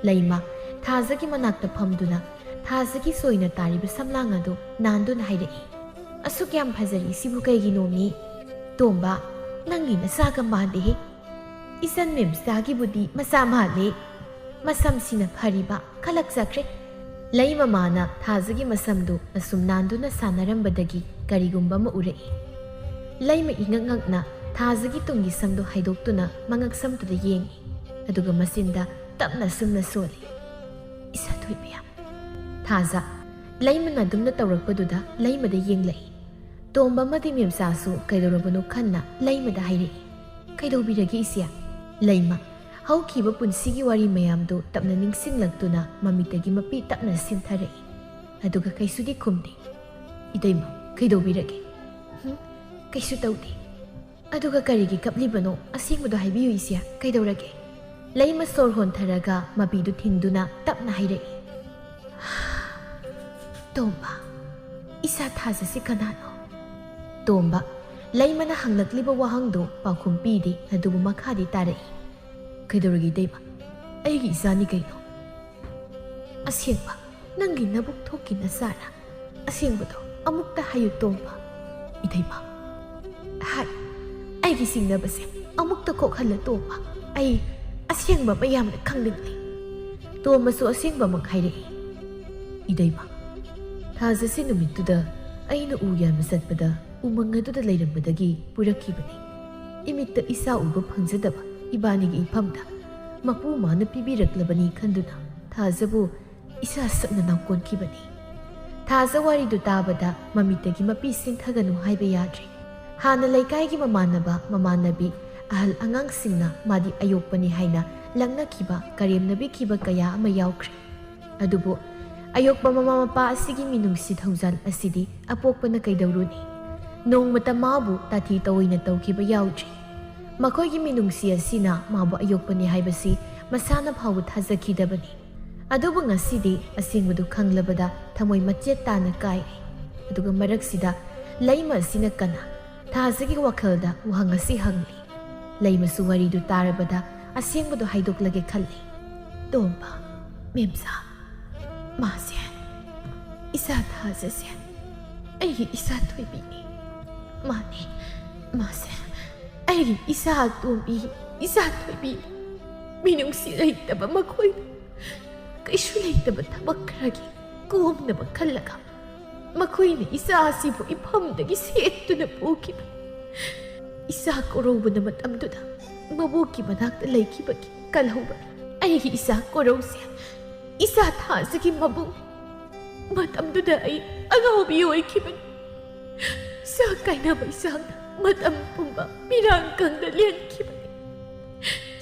ꯂꯩꯃ ꯊꯥꯖꯒꯤ ꯃꯅꯥꯛꯇ ꯐꯝꯗꯨꯅ ꯊꯥꯖꯒꯤ ꯁꯣꯏꯅ ꯇꯥꯔꯤꯕ ꯁꯝꯂꯥꯡ ꯑꯗꯨ ꯅꯥꯟꯗꯨꯅ ꯍꯥꯏꯔꯛꯏ, "ꯑꯁꯨꯛ ꯌꯥꯝ ꯐꯖꯔꯤ ꯁꯤꯕꯨ ꯀꯩꯒꯤꯅꯣ ꯃꯤ? ꯇꯣꯝꯕ, ꯅꯪꯒꯤ ꯅꯆꯥꯒ ꯃꯥꯟꯗꯦꯍꯦ꯫ ꯏꯆꯟ ꯃꯦꯝꯆꯥꯒꯤꯕꯨꯗꯤ ꯃꯆꯥ ꯃꯥꯜꯂꯦ꯫ ꯃꯁꯝꯁꯤꯅ ꯐꯔꯤꯕ ꯈꯂꯛꯆꯈ꯭ꯔꯦ꯫" ꯂꯩꯃ ꯃꯥꯅ ꯊꯥꯖꯒꯤ ꯃꯁꯝꯗꯨ ꯑꯁꯨꯝ ꯅꯥꯟꯗꯨꯅ ꯁꯥꯟꯅꯔꯝꯕꯗꯒꯤ ꯀꯔꯤꯒꯨꯝꯕ ꯑꯃ ꯎꯔꯛꯏ꯫ ꯂꯩꯃ ꯏꯉꯛ ꯉꯛꯅ ꯊꯥꯖꯒꯤ ꯇꯨꯡꯒꯤ ꯁꯝꯗꯨ ꯍꯥꯏꯗꯣꯛꯇꯨꯅ ꯃꯉꯛꯁꯝꯗꯨꯗ ꯌꯦꯡꯏ꯫ ꯑꯗꯨꯒ ꯃꯆꯤꯟꯗ ꯇꯞꯅ ꯁꯨꯝꯅ ꯁꯣꯜꯂꯤ, "ꯏꯆꯥ ꯊꯣꯏꯕꯤ꯫" ꯊꯥꯖ ꯂꯩꯃꯅ ꯑꯗꯨꯝꯅ ꯇꯧꯔꯛꯄꯗꯨꯗ ꯂꯩꯃꯗ ꯌꯦꯡꯂꯛꯏ꯫ ꯇꯣꯝꯕ ꯑꯃꯗꯤ ꯃꯦꯝꯆꯥꯁꯨ ꯀꯩꯗꯧꯔꯕꯅꯣ ꯈꯟꯅ ꯂꯩꯃꯗ ꯍꯥꯏꯔꯛꯏ, "ꯀꯩꯗꯧꯕꯤꯔꯒꯦ ꯏꯆꯦ?" ꯂꯩꯃ ꯍꯧꯈꯤꯕ ꯄꯨꯟꯁꯤꯒꯤ ꯋꯥꯔꯤ ꯃꯌꯥꯝꯗꯨ ꯇꯞꯅ ꯅꯤꯡꯁꯤꯡꯂꯛꯇꯨꯅ ꯃꯃꯤꯠꯇꯒꯤ ꯃꯄꯤ ꯇꯞꯅ ꯁꯤꯟꯊꯔꯛꯏ꯫ ꯑꯗꯨꯒ ꯀꯩꯁꯨꯗꯤ ꯈꯨꯝꯗꯦ꯫ "ꯏꯇꯩꯃ, ꯀꯩꯗꯧꯕꯤꯔꯒꯦ?" "ꯍꯨꯝ, ꯀꯩꯁꯨ ꯇꯧꯗꯦ꯫" "ꯑꯗꯨꯒ ꯀꯔꯤꯒꯤ ꯀꯞꯂꯤꯕꯅꯣ? ꯑꯁꯦꯡꯕꯗꯣ ꯍꯥꯏꯕꯤꯌꯨ ꯏꯆꯦ, ꯀꯩꯗꯧꯔꯒꯦ?" ꯂꯩꯃ ꯁꯣꯔ ꯍꯣꯟꯊꯔꯒ ꯃꯄꯤꯗꯨ ꯊꯤꯟꯗꯨꯅ ꯇꯞꯅ ꯍꯥꯏꯔꯛꯏ, "ꯇꯣꯝꯕ, ꯏꯆꯥ ꯊꯥꯖꯁꯤ ꯀꯅꯥꯅꯣ?" ꯇꯣꯝꯕ ꯂꯩꯃꯅ ꯍꯪꯂꯛꯂꯤꯕ ꯋꯥꯍꯪꯗꯨ ꯄꯥꯎꯈꯨꯝ ꯄꯤꯗꯦ, ꯑꯗꯨꯕꯨ ꯃꯈꯥꯗꯤ ꯇꯥꯔꯛꯏ, "ꯀꯩꯗꯧꯔꯒꯦ ꯏꯇꯩꯃ? ꯑꯩꯒꯤ ꯏꯆꯥꯅꯤ ꯀꯩꯅꯣ꯫" ꯑꯁꯦꯡꯕ, ꯅꯪꯒꯤ ꯅꯕꯨꯛ ꯊꯣꯛꯀꯤ ꯅꯆꯥꯔꯥ? ꯑꯁꯦꯡꯕꯗꯣ ꯑꯃꯨꯛꯇ ꯍꯥꯏꯌꯨ, ꯇꯣꯝꯕ꯫" "ꯏꯇꯩꯃ, ꯍꯥꯏ, ꯑꯩꯒꯤ ꯆꯤꯡꯅꯕꯁꯦ ꯑꯃꯨꯛꯇ ꯀꯣꯛꯍꯜꯂ, ꯇꯣꯝꯕ꯫ ꯑꯩ ꯑꯁꯦꯡꯕ ꯃꯌꯥꯝꯅ ꯈꯪꯅꯤꯡꯂꯤ꯫" ꯇꯣꯝꯕꯁꯨ ꯑꯁꯦꯡꯕꯃꯛ ꯍꯥꯏꯔꯛꯏ꯫ "ꯏꯇꯩꯃ, ꯊꯥꯖꯁꯤ ꯅꯨꯃꯤꯠꯇꯨꯗ ꯑꯩꯅ ꯎ ꯌꯥꯟꯕ ꯆꯠꯄꯗ ꯎꯃꯪ ꯑꯗꯨꯗ ꯂꯩꯔꯝꯕꯗꯒꯤ ꯄꯨꯔꯛꯈꯤꯕꯅꯤ꯫ ꯏꯃꯤꯠꯇ ꯏꯆꯥ ꯎꯕ ꯐꯪꯖꯗꯕ ꯏꯕꯥꯅꯤꯒꯤ ꯏꯐꯝꯗ ꯃꯄꯨ ꯃꯥꯅ ꯄꯤꯕꯤꯔꯛꯂꯕꯅꯤ ꯈꯟꯗꯨꯅ ꯊꯥꯖꯕꯨ ꯏꯆꯥ ꯁꯛꯅ ꯅꯥꯎꯀꯣꯟꯈꯤꯕꯅꯤ꯫" ꯊꯥꯖ ꯋꯥꯔꯤꯗꯨ ꯇꯥꯕꯗ ꯃꯃꯤꯠꯇꯒꯤ ꯃꯄꯤ ꯁꯤꯡꯊꯒꯅꯨ ꯍꯥꯏꯕ ꯌꯥꯗ꯭ꯔꯦ꯫ ꯍꯥꯟꯅ ꯂꯩꯀꯥꯏꯒꯤ ꯃꯃꯥꯟꯅꯕ, ꯃꯃꯥꯟꯅꯕꯤ, ꯑꯍꯜ ꯑꯉꯥꯡꯁꯤꯡꯅ ꯃꯥꯗꯤ ꯑꯌꯣꯛꯄꯅꯤ ꯍꯥꯏꯅ ꯂꯛꯅꯈꯤꯕ, ꯀꯔꯦꯝꯅꯕꯤꯈꯤꯕ ꯀꯌꯥ ꯑꯃ ꯌꯥꯎꯈ꯭ꯔꯦ꯫ ꯑꯗꯨꯕꯨ ꯑꯌꯣꯛꯄ ꯃꯃꯥ ꯃꯄꯥ ꯑꯁꯤꯒꯤ ꯃꯤꯅꯨꯡꯁꯤ ꯊꯧꯖꯥꯜ ꯑꯁꯤꯗꯤ ꯑꯄꯣꯛꯄꯅ ꯀꯩꯗꯧꯔꯨꯅꯤ? ꯅꯣꯡꯃꯇ ꯃꯥꯕꯨ ꯇꯥꯊꯤ ꯇꯧꯑꯣꯏꯅ ꯇꯧꯈꯤꯕ ꯌꯥꯎꯗ꯭ꯔꯤ꯫ ꯃꯈꯣꯏꯒꯤ ꯃꯤꯅꯨꯡꯁꯤ ꯑꯁꯤꯅ ꯃꯥꯕꯨ ꯑꯌꯣꯛꯄꯅꯤ ꯍꯥꯏꯕꯁꯤ ꯃꯁꯥꯅ ꯐꯥꯎꯕ ꯊꯥꯖꯈꯤꯗꯕꯅꯤ꯫ ꯑꯗꯨꯕꯨ ꯉꯁꯤꯗꯤ ꯑꯁꯦꯡꯕꯗꯨ ꯈꯪꯂꯕꯗ ꯊꯃꯣꯏ ꯃꯆꯦꯠ ꯇꯥꯅ ꯀꯥꯏꯔꯦ꯫ ꯑꯗꯨꯒ ꯃꯔꯛꯁꯤꯗ ꯂꯩꯃ ꯑꯁꯤꯅ ꯀꯅꯥ? ꯊꯥꯖꯒꯤ ꯋꯥꯈꯜꯗ ꯋꯥꯍꯪ ꯑꯁꯤ ꯍꯪꯂꯤ꯫ ꯂꯩꯃꯁꯨ ꯋꯥꯔꯤꯗꯨ ꯇꯥꯔꯕꯗ ꯑꯁꯦꯡꯕꯗꯨ ꯍꯥꯏꯗꯣꯛꯂꯒꯦ ꯈꯜꯂꯤ꯫ "ꯇꯣꯝꯕ, ꯃꯦꯝꯆꯥ, ꯃꯥꯁꯦ, ꯏꯆꯥ ꯊꯥꯖꯁꯦ ꯑꯩꯒꯤ ꯏꯆꯥ ꯊꯣꯏꯕꯤꯅꯤ꯫ ꯃꯥꯅꯦ, ꯃꯥꯁꯦ ꯑꯩꯒꯤ ꯏꯆꯥ ꯑꯇꯣꯝꯕꯤ, ꯏꯆꯥ ꯊꯣꯏꯕꯤꯅꯤ꯫ ꯃꯤꯅꯨꯡꯁꯤ ꯂꯩꯇꯕ ꯃꯈꯣꯏꯅ ꯀꯩꯁꯨ ꯂꯩꯇꯕ ꯊꯕꯛ ꯈꯔꯒꯤ ꯀꯣꯝꯅꯕ ꯈꯜꯂꯒ ꯃꯈꯣꯏꯅ ꯏꯆꯥ ꯑꯁꯤꯕꯨ ꯏꯐꯝꯗꯒꯤ ꯁꯦꯠꯇꯨꯅ ꯄꯨꯈꯤꯕ꯫ ꯏꯆꯥ ꯀꯣꯔꯧꯕꯅ ꯃꯇꯝꯗꯨꯗ ꯃꯕꯣꯛꯀꯤ ꯃꯅꯥꯛꯇ ꯂꯩꯈꯤꯕꯒꯤ ꯀꯜꯍꯧꯕꯅꯤ꯫ ꯑꯩꯒꯤ ꯏꯆꯥ ꯀꯣꯔꯧꯁꯦ ꯏꯆꯥ ꯊꯥꯖꯒꯤ ꯃꯕꯨꯡ꯫ ꯃꯇꯝꯗꯨꯗ ꯑꯩ ꯑꯉꯥꯎꯕꯤ ꯑꯣꯏꯈꯤꯕꯅꯤ꯫ ꯆꯥꯛ ꯀꯥꯏꯅꯕ ꯏꯆꯥꯛꯅ ꯃꯇꯝ ꯄꯨꯝꯕ ꯃꯤꯔꯥꯡ ꯀꯪꯗ ꯂꯦꯟꯈꯤꯕꯅꯤ꯫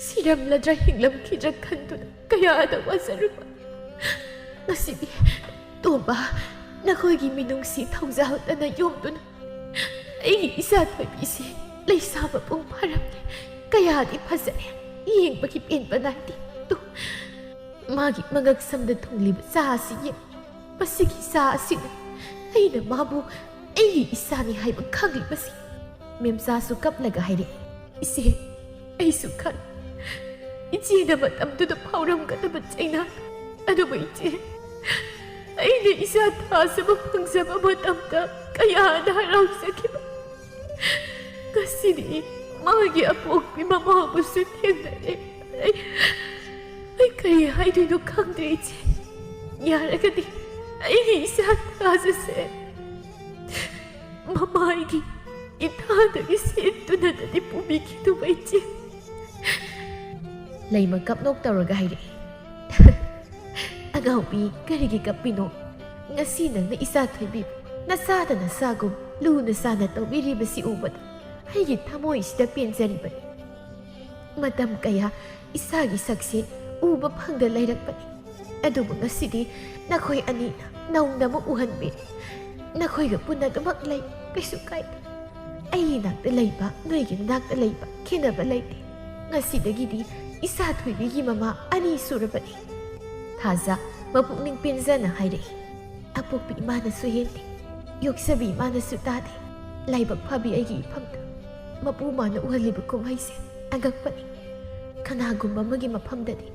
ꯁꯤꯔꯝꯂꯗ꯭ꯔꯥ ꯍꯤꯡꯂꯝꯈꯤꯗ꯭ꯔꯥ ꯈꯟꯗꯨꯅ ꯀꯌꯥꯗ ꯋꯥꯖꯔꯨꯕ꯫ ꯉꯁꯤꯗꯤ ꯇꯣꯝꯕ, ꯅꯈꯣꯏꯒꯤ ꯃꯤꯅꯨꯡꯁꯤ ꯊꯧꯖꯥꯜꯗꯅ ꯌꯣꯝꯗꯨꯅ ꯑꯩꯒꯤ ꯏꯆꯥ ꯊꯣꯏꯕꯤꯁꯤ ꯂꯩꯁꯥ ꯃꯄꯨꯡ ꯐꯥꯔꯝꯂꯦ꯫ ꯀꯌꯥꯗꯤ ꯐꯖꯔꯦ, ꯌꯦꯡꯕꯒꯤ ꯄꯦꯟꯕ ꯅꯥꯏꯗꯦ꯫ ꯇꯨ, ꯃꯥꯒꯤ ꯃꯉꯛ ꯁꯝꯗ ꯊꯨꯡꯂꯤꯕ ꯆꯥ ꯑꯁꯤ ꯌꯦꯡ꯫ ꯃꯁꯤꯒꯤ ꯆꯥ ꯑꯁꯤꯅ ꯑꯩꯅ ꯃꯥꯕꯨ ꯑꯩꯒꯤ ꯏꯆꯥꯅꯤ ꯍꯥꯏꯕ ꯈꯪꯂꯤꯕꯁꯤ꯫" ꯃꯦꯝꯆꯥꯁꯨ ꯀꯞꯂꯒ ꯍꯥꯏꯔꯛꯏ, "ꯏꯆꯦ, ꯑꯩꯁꯨ ꯈꯪ꯫ ꯏꯆꯦꯅ ꯃꯇꯝꯗꯨꯗ ꯐꯥꯎꯔꯝꯒꯗꯕ ꯆꯩꯅꯥ ꯑꯗꯨꯕꯨ ꯏꯆꯦ, ꯑꯩꯅ ꯏꯆꯥ ꯊꯥꯖꯕ ꯐꯪꯖꯕ ꯃꯇꯝꯗ ꯀꯌꯥꯗ ꯍꯔꯥꯎꯖꯈꯤꯕ꯫ ꯉꯁꯤꯗꯤ ꯃꯥꯒꯤ ꯑꯄꯣꯛꯄꯤ ꯃꯃꯥꯕꯨꯁꯨ ꯊꯦꯡꯅꯔꯦ꯫ ꯑꯩ, ꯑꯩ ꯀꯔꯤ ꯍꯥꯏꯗꯣꯏꯅꯣ ꯈꯪꯗ꯭ꯔꯦ ꯏꯆꯦ꯫ ꯌꯥꯔꯒꯗꯤ ꯑꯩꯒꯤ ꯏꯆꯥ ꯊꯥꯖꯁꯦ ꯃꯃꯥꯒꯤ ꯏꯊꯥꯗꯒꯤ ꯁꯦꯟ ꯇꯨꯅꯗꯗꯤ ꯄꯨꯕꯤꯈꯤꯗꯨꯕ ꯏꯆꯦ꯫ ꯂꯩꯃ ꯀꯞꯅꯣꯛ ꯇꯧꯔꯒ ꯍꯥꯏꯔꯛꯏ, "ꯑꯉꯥꯎꯕꯤ, ꯀꯔꯤꯒꯤ ꯀꯞꯄꯤꯅꯣ? ꯉꯁꯤ ꯅꯪꯅ ꯏꯆꯥ ꯊꯣꯏꯕꯤꯕꯨ ꯅꯆꯥꯗ ꯅꯆꯥꯒꯨꯝ ꯂꯨꯅ ꯆꯥꯟꯅ ꯇꯧꯕꯤꯔꯤꯕꯁꯤ ꯎꯕꯗ ꯑꯩꯒꯤ ꯊꯃꯣꯏꯁꯤꯗ ꯄꯦꯟꯖꯔꯤꯕꯅꯤ꯫ ꯃꯇꯝ ꯀꯌꯥ ꯏꯆꯥꯒꯤ ꯁꯛꯁꯦ ꯎꯕ ꯐꯪꯗ ꯂꯩꯔꯛꯄꯅꯤ꯫ ꯑꯗꯨꯕꯨ ꯉꯁꯤꯗꯤ ꯅꯈꯣꯏ ꯑꯅꯤꯅ ꯅꯧꯅ ꯑꯃꯨꯛ ꯎꯍꯟꯕꯤꯔꯦ꯫ ꯅꯈꯣꯏꯒ ꯄꯨꯟꯅ ꯑꯗꯨꯃꯛ ꯂꯩ, ꯀꯩꯁꯨ ꯀꯥꯏꯗꯦ꯫ ꯑꯩꯒꯤ ꯅꯥꯛꯇ ꯂꯩꯕ, ꯅꯣꯏꯒꯤ ꯅꯥꯛꯇ ꯂꯩꯕ, ꯈꯦꯠꯅꯕ ꯂꯩꯇꯦ꯫ ꯉꯁꯤꯗꯒꯤꯗꯤ ꯏꯆꯥ ꯊꯣꯏꯕꯤꯒꯤ ꯃꯃꯥ ꯑꯅꯤ ꯁꯨꯔꯕꯅꯤ꯫" ꯊꯥꯖ ꯃꯄꯨꯛꯅꯤꯡ ꯄꯦꯟꯖꯅ ꯍꯥꯏꯔꯛꯏ, "ꯑꯄꯣꯛꯄꯤ ꯏꯃꯥꯅꯁꯨ ꯍꯦꯟꯗꯦ, ꯌꯣꯛꯆꯕꯤ ꯏꯃꯥꯅꯁꯨ ꯇꯥꯗꯦ꯫ ꯂꯥꯏꯕꯛ ꯐꯕꯤ ꯑꯩꯒꯤ ꯏꯐꯝꯗ ꯃꯄꯨ ꯃꯥꯅ ꯎꯍꯜꯂꯤꯕ ꯀꯨꯝꯍꯩꯁꯦ ꯑꯉꯛꯄꯅꯤ꯫ ꯀꯅꯥꯒꯨꯝꯕ ꯑꯃꯒꯤ ꯃꯐꯝꯗꯗꯤ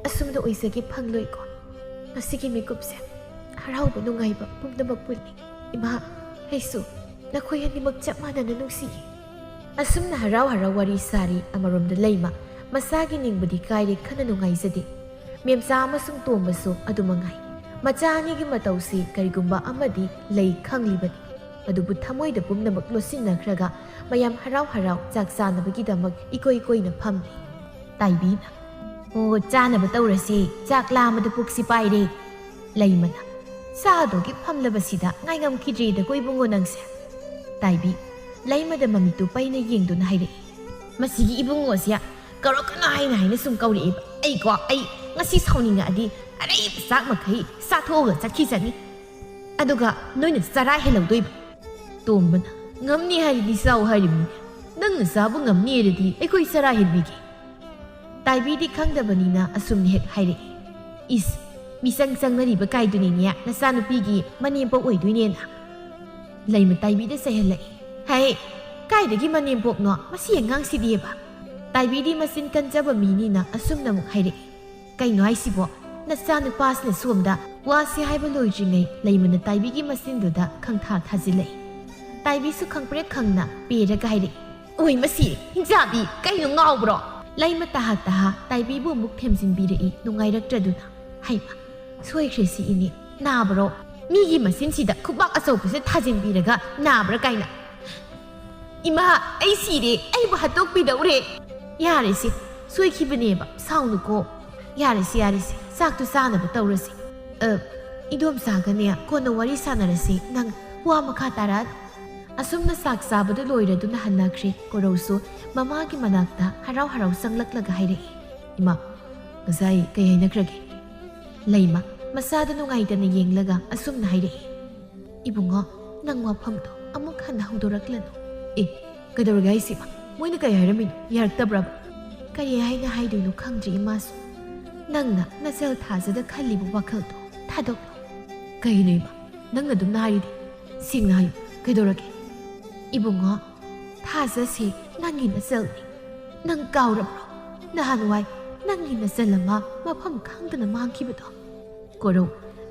ꯑꯁꯨꯝꯅ ꯑꯣꯏꯖꯒꯦ ꯐꯪꯂꯣꯏꯀꯣ꯫ ꯉꯁꯤꯒꯤ ꯃꯤꯀꯨꯞꯁꯦ ꯍꯔꯥꯎꯕ ꯅꯨꯡꯉꯥꯏꯕ ꯄꯨꯝꯅꯃꯛ ꯄꯨꯜꯂꯤ꯫ ꯏꯃꯥ, ꯑꯩꯁꯨ ꯅꯈꯣꯏ ꯑꯅꯤꯃꯛ ꯆꯞ ꯃꯥꯟꯅꯅ ꯅꯨꯡꯁꯤꯌꯦ꯫" ꯑꯁꯨꯝꯅ ꯍꯔꯥꯎ ꯍꯔꯥꯎ ꯋꯥꯔꯤ ꯁꯥꯔꯤ꯫ ꯑꯃꯔꯣꯝꯗ ꯂꯩꯃ ꯃꯁꯥꯒꯤ ꯅꯤꯡꯕꯗꯤ ꯀꯥꯏꯔꯦ, ꯈꯟꯅ ꯅꯨꯡꯉꯥꯏꯖꯗꯦ꯫ ꯃꯦꯝꯆꯥ ꯑꯃꯁꯨꯡ ꯇꯣꯝꯕꯁꯨ ꯑꯗꯨ ꯃꯉꯥꯏ꯫ ꯃꯆꯥ ꯑꯅꯤꯒꯤ ꯃꯇꯧꯁꯤ ꯀꯔꯤꯒꯨꯝꯕ ꯑꯃꯗꯤ ꯂꯩ ꯈꯪꯂꯤꯕꯅꯤ꯫ ꯑꯗꯨꯕꯨ ꯊꯃꯣꯏꯗ ꯄꯨꯝꯅꯃꯛ ꯂꯣꯠꯁꯤꯟꯅꯈ꯭ꯔꯒ ꯃꯌꯥꯝ ꯍꯔꯥꯎ ꯍꯔꯥꯎ ꯆꯥꯛ ꯆꯥꯅꯕꯒꯤꯗꯃꯛ ꯏꯀꯣꯏ ꯀꯣꯏꯅ ꯐꯝꯂꯤ꯫ ꯇꯥꯏꯕꯤꯅ, "ꯑꯣ, ꯆꯥꯅꯕ ꯇꯧꯔꯁꯦ, ꯆꯥꯛ ꯂꯥꯝꯕꯗ ꯄꯨꯛꯁꯤ ꯄꯥꯏꯔꯦ꯫" ꯂꯩꯃꯅ, "ꯆꯥꯗꯣꯒꯤ ꯐꯝꯂꯕꯁꯤꯗ ꯉꯥꯏꯉꯝꯈꯤꯗ꯭ꯔꯦꯗꯀꯣ ꯏꯕꯨꯡꯉꯣ ꯅꯪꯁꯦ꯫" ꯇꯥꯏꯕꯤ, ꯂꯩꯃꯗ ꯃꯃꯤꯠꯇꯨ ꯄꯩꯅ ꯌꯦꯡꯗꯨꯅ ꯍꯥꯏꯔꯛꯏ, "ꯃꯁꯤꯒꯤ ꯏꯕꯨꯡꯉꯣꯁꯦ ꯀꯧꯔꯛꯀꯅꯨ ꯍꯥꯏꯅ ꯍꯥꯏꯅ ꯁꯨꯝ ꯀꯧꯔꯛꯑꯦꯕ꯫ ꯑꯩꯀꯣ, ꯑꯩ ꯉꯁꯤ ꯁꯥꯎꯅꯤꯡꯉꯛꯑꯗꯤ ꯑꯔꯩꯕ ꯆꯥꯛ ꯃꯈꯩ ꯆꯥꯊꯣꯛꯑꯒ ꯆꯠꯈꯤꯁꯅꯤ꯫ ꯑꯗꯨꯒ ꯅꯣꯏꯅ ꯆꯔꯥ ꯍꯦꯜꯍꯧꯗꯣꯏꯕ꯫" ꯇꯣꯝꯕꯅ, "ꯉꯝꯅꯤ ꯍꯥꯏꯔꯗꯤ ꯆꯥꯎ ꯍꯥꯏꯔꯤꯕꯅꯤ꯫ ꯅꯪꯅ ꯆꯥꯕ ꯉꯝꯅꯤ ꯍꯥꯏꯔꯗꯤ ꯑꯩꯈꯣꯏ ꯆꯔꯥ ꯍꯦꯟꯕꯤꯒꯦ꯫" ꯇꯥꯏꯕꯤꯗꯤ ꯈꯪꯗꯕꯅꯤꯅ ꯑꯁꯨꯝꯅ ꯍꯦꯛ ꯍꯥꯏꯔꯛꯏ, "ꯏꯁ, ꯃꯤꯆꯪ ꯆꯪꯅꯔꯤꯕ ꯀꯥꯏꯗꯨꯅꯤꯅꯦ ꯅꯆꯥꯅꯨꯄꯤꯒꯤ ꯃꯅꯦꯝꯄꯣꯛ ꯑꯣꯏꯗꯣꯏꯅꯦꯅ꯫" ꯂꯩꯃ ꯇꯥꯏꯕꯤꯗ ꯆꯩꯍꯜꯂꯛꯏ, "ꯍꯩ, ꯀꯥꯏꯗꯒꯤ ꯃꯅꯦꯝꯄꯣꯛꯅꯣ ꯃꯁꯤ ꯑꯉꯥꯡꯁꯤꯗꯤꯕ?" ꯇꯥꯏꯕꯤꯗꯤ ꯃꯆꯤꯟ ꯀꯟꯖꯕ ꯃꯤꯅꯤꯅ ꯑꯁꯨꯝꯅ ꯑꯃꯨꯛ ꯍꯥꯏꯔꯛꯏ, "ꯀꯩꯅꯣ ꯍꯥꯏꯁꯤꯕꯣ? ꯅꯆꯥꯅꯨꯄꯥꯁꯤꯅ ꯁꯣꯝꯗ ꯋꯥꯁꯤ ꯍꯥꯏꯕ ꯂꯣꯏꯗ꯭ꯔꯤꯉꯩ ꯂꯩꯃꯅ ꯇꯥꯏꯕꯤꯒꯤ ꯃꯆꯤꯟꯗꯨꯗ ꯈꯪꯊꯥ ꯊꯥꯖꯤꯜꯂꯛꯏ꯫ ꯇꯥꯏꯕꯤꯁꯨ ꯈꯪꯄ꯭ꯔꯦꯛ ꯈꯪꯅ ꯄꯦꯔꯒ ꯍꯥꯏꯔꯛꯏ, "ꯑꯣꯏ ꯃꯁꯤ ꯍꯤꯡꯆꯥꯕꯤ, ꯀꯩꯅꯣ ꯉꯥꯎꯕ꯭ꯔꯣ?" ꯂꯩꯃ ꯇꯍꯥ ꯇꯍꯥ ꯇꯥꯏꯕꯤꯕꯨ ꯑꯃꯨꯛ ꯊꯦꯝꯖꯤꯟꯕꯤꯔꯛꯏ ꯅꯨꯡꯉꯥꯏꯔꯛꯇ꯭ꯔꯗꯨꯅ꯫ "ꯍꯩꯃ, ꯁꯣꯏꯈ꯭ꯔꯦ ꯁꯤ ꯏꯅꯦ, ꯅꯥꯕ꯭ꯔꯣ? ꯃꯤꯒꯤ ꯃꯆꯤꯟꯁꯤꯗ ꯈꯨꯕꯥꯛ ꯑꯆꯧꯕꯁꯦ ꯊꯥꯖꯤꯟꯕꯤꯔꯒ ꯅꯥꯕ꯭ꯔꯥ ꯀꯥꯏꯅ꯫ ꯏꯃꯥ, ꯑꯩ ꯁꯤꯔꯦ, ꯑꯩꯕꯨ ꯍꯥꯠꯇꯣꯛꯄꯤꯗꯧꯔꯦ꯫ ꯌꯥꯔꯦꯁꯦ, ꯁꯣꯏꯈꯤꯕꯅꯦꯕ, ꯁꯥꯎꯅꯨꯀꯣ꯫ ꯌꯥꯔꯦꯁꯦ, ꯌꯥꯔꯦꯁꯦ, ꯆꯥꯛꯇꯨ ꯆꯥꯅꯕ ꯇꯧꯔꯁꯤ꯫ ꯑ, ꯏꯗꯣꯝꯆꯥꯒꯅꯦ ꯀꯣꯟꯅ ꯋꯥꯔꯤ ꯁꯥꯟꯅꯔꯁꯤ, ꯅꯪ ꯋꯥ ꯃꯈꯥ ꯇꯥꯔꯛꯑꯅꯨ꯫" ꯑꯁꯨꯝꯅ ꯆꯥꯛ ꯆꯥꯕꯗꯨ ꯂꯣꯏꯔꯗꯨꯅ ꯍꯟꯅꯈ꯭ꯔꯦ꯫ ꯀꯣꯔꯧꯁꯨ ꯃꯃꯥꯒꯤ ꯃꯅꯥꯛꯇ ꯍꯔꯥꯎ ꯍꯔꯥꯎ ꯆꯪꯂꯛꯂꯒ ꯍꯥꯏꯔꯛꯏ, "ꯏꯃꯥ, ꯉꯁꯥꯏ ꯀꯩ ꯍꯥꯏꯅꯈ꯭ꯔꯒꯦ?" ꯂꯩꯃ ꯃꯆꯥꯗꯨ ꯅꯨꯡꯉꯥꯏꯇꯅ ꯌꯦꯡꯂꯒ ꯑꯁꯨꯝꯅ ꯍꯥꯏꯔꯛꯏ, "ꯏꯕꯨꯡꯉꯣ, ꯅꯪ ꯋꯥꯐꯝꯗꯣ ꯑꯃꯨꯛ ꯍꯟꯅ ꯍꯧꯗꯣꯔꯛꯂꯅꯨ꯫" "ꯑꯦ, ꯀꯩꯗꯧꯔꯒꯦ ꯍꯥꯏꯁꯤꯕ? ꯃꯣꯏꯅ ꯀꯩ ꯍꯥꯏꯔꯝꯃꯤꯅꯣ? ꯌꯥꯔꯛꯇꯕ꯭ꯔꯕ?" "ꯀꯔꯤ ꯍꯥꯏꯅ ꯍꯥꯏꯗꯣꯏꯅꯣ ꯈꯪꯗ꯭ꯔꯤ ꯏꯃꯥꯁꯨ꯫ ꯅꯪꯅ ꯅꯆꯜ ꯊꯥꯖꯗ ꯈꯜꯂꯤꯕ ꯋꯥꯈꯜꯗꯣ ꯊꯥꯗꯣꯛꯂꯣ꯫" "ꯀꯩꯅꯣ ꯏꯃꯥ, ꯅꯪꯅ ꯑꯗꯨꯝꯅ ꯍꯥꯏꯔꯤꯗꯤ? ꯁꯦꯡꯅ ꯍꯥꯏꯌꯨ, ꯀꯩꯗꯧꯔꯒꯦ?" "ꯏꯕꯨꯡꯉꯣ, ꯊꯥꯖꯁꯦ ꯅꯪꯒꯤ ꯅꯆꯜꯅꯤ꯫ ꯅꯪ ꯀꯥꯎꯔꯕ꯭ꯔꯣ? ꯅꯍꯥꯟꯋꯥꯏ ꯅꯪꯒꯤ ꯅꯆꯜ ꯑꯃ ꯃꯐꯝ ꯈꯪꯗꯅ ꯃꯥꯡꯈꯤꯕꯗꯣ?" ꯀꯣꯔꯧ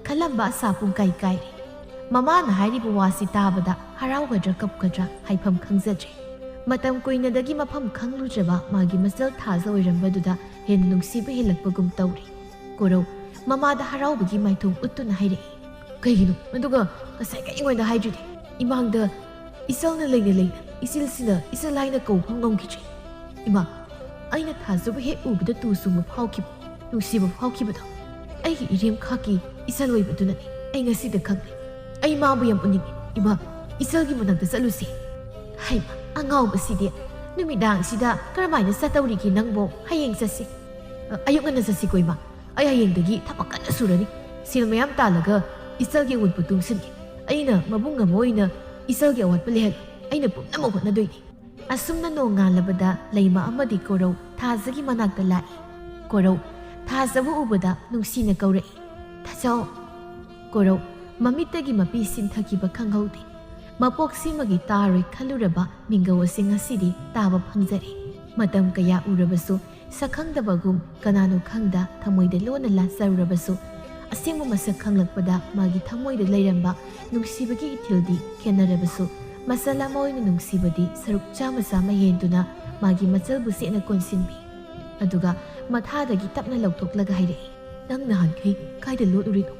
ꯈꯜꯂꯝꯕ ꯑꯁꯥ ꯄꯨꯡꯀꯥꯏ ꯀꯥꯏꯔꯦ꯫ ꯃꯃꯥꯅ ꯍꯥꯏꯔꯤꯕ ꯋꯥꯁꯤ ꯇꯥꯕꯗ ꯍꯔꯥꯎꯒꯗ꯭ꯔꯥ ꯀꯞꯀꯗ꯭ꯔꯥ ꯍꯥꯏꯐꯝ ꯈꯪꯖꯗ꯭ꯔꯦ꯫ ꯃꯇꯝ ꯀꯨꯏꯅꯗꯒꯤ ꯃꯐꯝ ꯈꯪꯂꯨꯗ꯭ꯔꯕ ꯃꯥꯒꯤ ꯃꯆꯜ ꯊꯥꯖ ꯑꯣꯏꯔꯝꯕꯗꯨꯗ ꯍꯦꯟꯅ ꯅꯨꯡꯁꯤꯕ ꯍꯦꯜꯂꯛꯄꯒꯨꯝ ꯇꯧꯔꯤ꯫ ꯀꯣꯔꯧ ꯃꯃꯥꯗ ꯍꯔꯥꯎꯕꯒꯤ ꯃꯥꯏꯊꯣꯡ ꯎꯠꯇꯨꯅ ꯍꯥꯏꯔꯛꯏ, "ꯀꯩꯒꯤꯅꯣ? ꯑꯗꯨꯒ ꯉꯁꯥꯏ ꯀꯔꯤ ꯑꯩꯉꯣꯟꯗ ꯍꯥꯏꯗ꯭ꯔꯤꯗꯤ? ꯏꯃꯥꯡꯗ ꯏꯆꯜꯅ ꯂꯩꯅ ꯂꯩꯅ ꯏꯆꯤꯜꯁꯤꯅ ꯏꯆꯜ ꯍꯥꯏꯅ ꯀꯧꯕ ꯐꯥꯎ ꯉꯝꯈꯤꯗ꯭ꯔꯤ꯫ ꯏꯃꯥ, ꯑꯩꯅ ꯊꯥꯖꯕ ꯍꯦꯛ ꯎꯕꯗ ꯇꯨ ꯆꯨꯡꯕ ꯐꯥꯎꯈꯤꯕ, ꯅꯨꯡꯁꯤꯕ ꯐꯥꯎꯈꯤꯕꯗꯣ ꯑꯩꯒꯤ ꯏꯔꯦꯝꯈꯥꯛꯀꯤ ꯏꯆꯜ ꯑꯣꯏꯕꯗꯨꯅꯅꯤ꯫ ꯑꯩ ꯉꯁꯤꯗ ꯈꯪꯂꯦ꯫ ꯑꯩ ꯃꯥꯕꯨ ꯌꯥꯝ ꯎꯅꯤꯡꯉꯤ꯫ ꯏꯃꯥ, ꯏꯆꯜꯒꯤ ꯃꯅꯥꯛꯇ ꯆꯠꯂꯨꯁꯦ꯫" "ꯍꯩꯃꯥ, ꯑꯉꯥꯎꯕꯁꯤꯗꯤ! ꯅꯨꯃꯤꯗꯥꯡꯁꯤꯗ ꯀꯔꯝꯍꯥꯏꯅ ꯆꯠꯇꯧꯔꯤꯒꯦ ꯅꯪꯕꯣ? ꯍꯌꯦꯡ ꯆꯠꯁꯤ꯫ ꯑ, ꯑꯌꯨꯛ ꯉꯟꯅ ꯆꯠꯁꯤꯀꯣ ꯏꯃꯥ꯫ ꯑꯩ ꯍꯌꯦꯡꯗꯒꯤ ꯊꯕꯛ ꯀꯟꯅ ꯁꯨꯔꯅꯤ꯫ ꯁꯦꯜ ꯃꯌꯥꯝ ꯇꯥꯜꯂꯒ ꯏꯆꯜꯒꯤ ꯑꯋꯥꯠꯄ ꯇꯨꯡꯁꯤꯟꯒꯦ꯫ ꯑꯩꯅ ꯃꯕꯨꯡ ꯑꯃ ꯑꯣꯏꯅ ꯏꯆꯜꯒꯤ ꯑꯋꯥꯠꯄ ꯂꯩꯍꯜꯂꯣꯏ꯫ ꯑꯩꯅ ꯄꯨꯝꯅꯃꯛ ꯍꯣꯠꯅꯗꯣꯏꯅꯤ꯫" ꯑꯁꯨꯝꯅ ꯅꯣꯡꯉꯥꯜꯂꯕꯗ ꯂꯩꯃ ꯑꯃꯗꯤ ꯀꯣꯔꯧ ꯊꯥꯖꯒꯤ ꯃꯅꯥꯛꯇ ꯂꯥꯛꯏ꯫ ꯀꯣꯔꯧ ꯊꯥꯖꯕꯨ ꯎꯕꯗ ꯅꯨꯡꯁꯤꯅ ꯀꯧꯔꯛꯏ, "ꯊꯥꯖꯧ!" ꯀꯣꯔꯧ ꯃꯃꯤꯠꯇꯒꯤ ꯃꯄꯤ ꯁꯤꯟꯊꯈꯤꯕ ꯈꯪꯍꯧꯗꯦ꯫ ꯃꯄꯣꯛꯁꯤꯃꯒꯤ ꯇꯥꯔꯣꯏ ꯈꯜꯂꯨꯔꯕ ꯃꯤꯡꯒꯧ ꯑꯁꯤ ꯉꯁꯤꯗꯤ ꯇꯥꯕ ꯐꯪꯖꯔꯦ꯫ ꯃꯇꯝ ꯀꯌꯥ ꯎꯔꯕꯁꯨ ꯁꯛꯈꯪꯗꯕꯒꯨꯝ ꯀꯅꯥꯅꯣ ꯈꯪꯗ ꯊꯃꯣꯏꯗ ꯂꯣꯟꯅ ꯂꯥꯠꯆꯔꯨꯔꯕꯁꯨ, ꯑꯁꯦꯡꯕ ꯃꯁꯛ ꯈꯪꯂꯛꯄꯗ ꯃꯥꯒꯤ ꯊꯃꯣꯏꯗ ꯂꯩꯔꯝꯕ ꯅꯨꯡꯁꯤꯕꯒꯤ ꯏꯊꯤꯜꯗꯤ ꯈꯦꯟꯅꯔꯕꯁꯨ, ꯃꯆꯜ ꯑꯃ ꯑꯣꯏꯅ ꯅꯨꯡꯁꯤꯕꯗꯤ ꯁꯔꯨꯛ ꯆꯥꯝꯃ ꯆꯥꯝꯃ ꯍꯦꯟꯗꯨꯅ ꯃꯥꯒꯤ ꯃꯆꯜꯕꯨ ꯆꯦꯠꯅ ꯀꯣꯟꯁꯤꯟꯕꯤ꯫ ꯑꯗꯨꯒ ꯃꯊꯥꯗꯒꯤ ꯇꯞꯅ ꯂꯧꯊꯣꯛꯂꯒ ꯍꯥꯏꯔꯛꯏ, "ꯅꯪ ꯅꯍꯥꯟꯈꯩ ꯀꯥꯏꯗ ꯂꯣꯠꯂꯨꯔꯤꯅꯣ?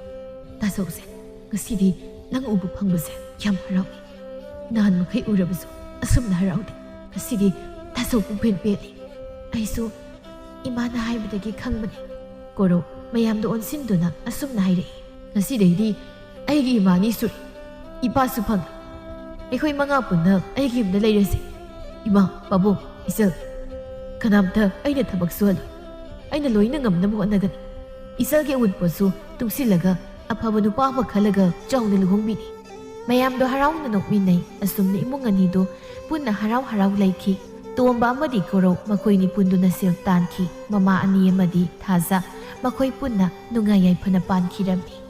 ꯇꯥꯖꯧꯁꯦ, ꯉꯁꯤꯗꯤ ꯅꯪ ꯎꯕ ꯐꯪꯕꯁꯦ ꯌꯥꯝ ꯍꯔꯥꯎꯏ꯫ ꯅꯍꯥꯟ ꯃꯈꯩ ꯎꯔꯕꯁꯨ ꯑꯁꯨꯝꯅ ꯍꯔꯥꯎꯗꯦ꯫ ꯉꯁꯤꯗꯤ ꯇꯥꯖꯧ ꯄꯨꯡꯄꯦꯟ ꯄꯦꯜꯂꯤ꯫ ꯑꯩꯁꯨ ꯏꯃꯥꯅ ꯍꯥꯏꯕꯗꯒꯤ ꯈꯪꯕꯅꯤ꯫" ꯀꯣꯔꯧ ꯃꯌꯥꯝꯗ ꯑꯣꯟꯁꯤꯟꯗꯨꯅ ꯑꯁꯨꯝꯅ ꯍꯥꯏꯔꯛꯏ, "ꯉꯁꯤꯗꯩꯗꯤ ꯑꯩꯒꯤ ꯏꯃꯥꯅꯤ ꯁꯨꯔꯦ, ꯏꯄꯥꯁꯨ ꯐꯪꯉꯦ꯫ ꯑꯩꯈꯣꯏ ꯃꯉꯥ ꯄꯨꯟꯅ ꯑꯩꯒꯤ ꯌꯨꯝꯗ ꯂꯩꯔꯁꯤ꯫ ꯏꯃꯥ, ꯄꯥꯕꯨꯡ, ꯏꯆꯜ, ꯀꯅꯥꯝꯇ ꯑꯩꯅ ꯊꯕꯛ ꯁꯨꯍꯜꯂꯣꯏ꯫ ꯑꯩꯅ ꯂꯣꯏꯅ ꯉꯝꯅꯕ ꯍꯣꯠꯅꯒꯅꯤ꯫ ꯏꯆꯜꯒꯤ ꯑꯋꯨꯟꯄꯣꯠꯁꯨ ꯇꯨꯡꯁꯤꯜꯂꯒ ꯑꯐꯕ ꯅꯨꯄꯥ ꯑꯃ ꯈꯜꯂꯒ ꯆꯥꯎꯅ ꯂꯨꯍꯣꯡꯕꯤꯅꯤ꯫" ꯃꯌꯥꯝꯗꯣ ꯍꯔꯥꯎꯅ ꯅꯣꯛꯃꯤꯟꯅꯩ꯫ ꯑꯁꯨꯝꯅ ꯏꯃꯨꯡ ꯑꯅꯤꯗꯨ ꯄꯨꯟꯅ ꯍꯔꯥꯎ ꯍꯔꯥꯎ ꯂꯩꯈꯤ꯫ ꯇꯣꯝꯕ ꯑꯃꯗꯤ ꯀꯣꯔꯧ ꯃꯈꯣꯏꯅꯤ ꯄꯨꯟꯗꯨꯅ ꯁꯦꯜ ꯇꯥꯟꯈꯤ꯫ ꯃꯃꯥ ꯑꯅꯤ ꯑꯃꯗꯤ ꯊꯥꯖ ꯃꯈꯣꯏ ꯄꯨꯟꯅ ꯅꯨꯡꯉꯥꯏ ꯌꯥꯏꯐꯅ ꯄꯥꯟꯈꯤꯔꯝꯃꯤ꯫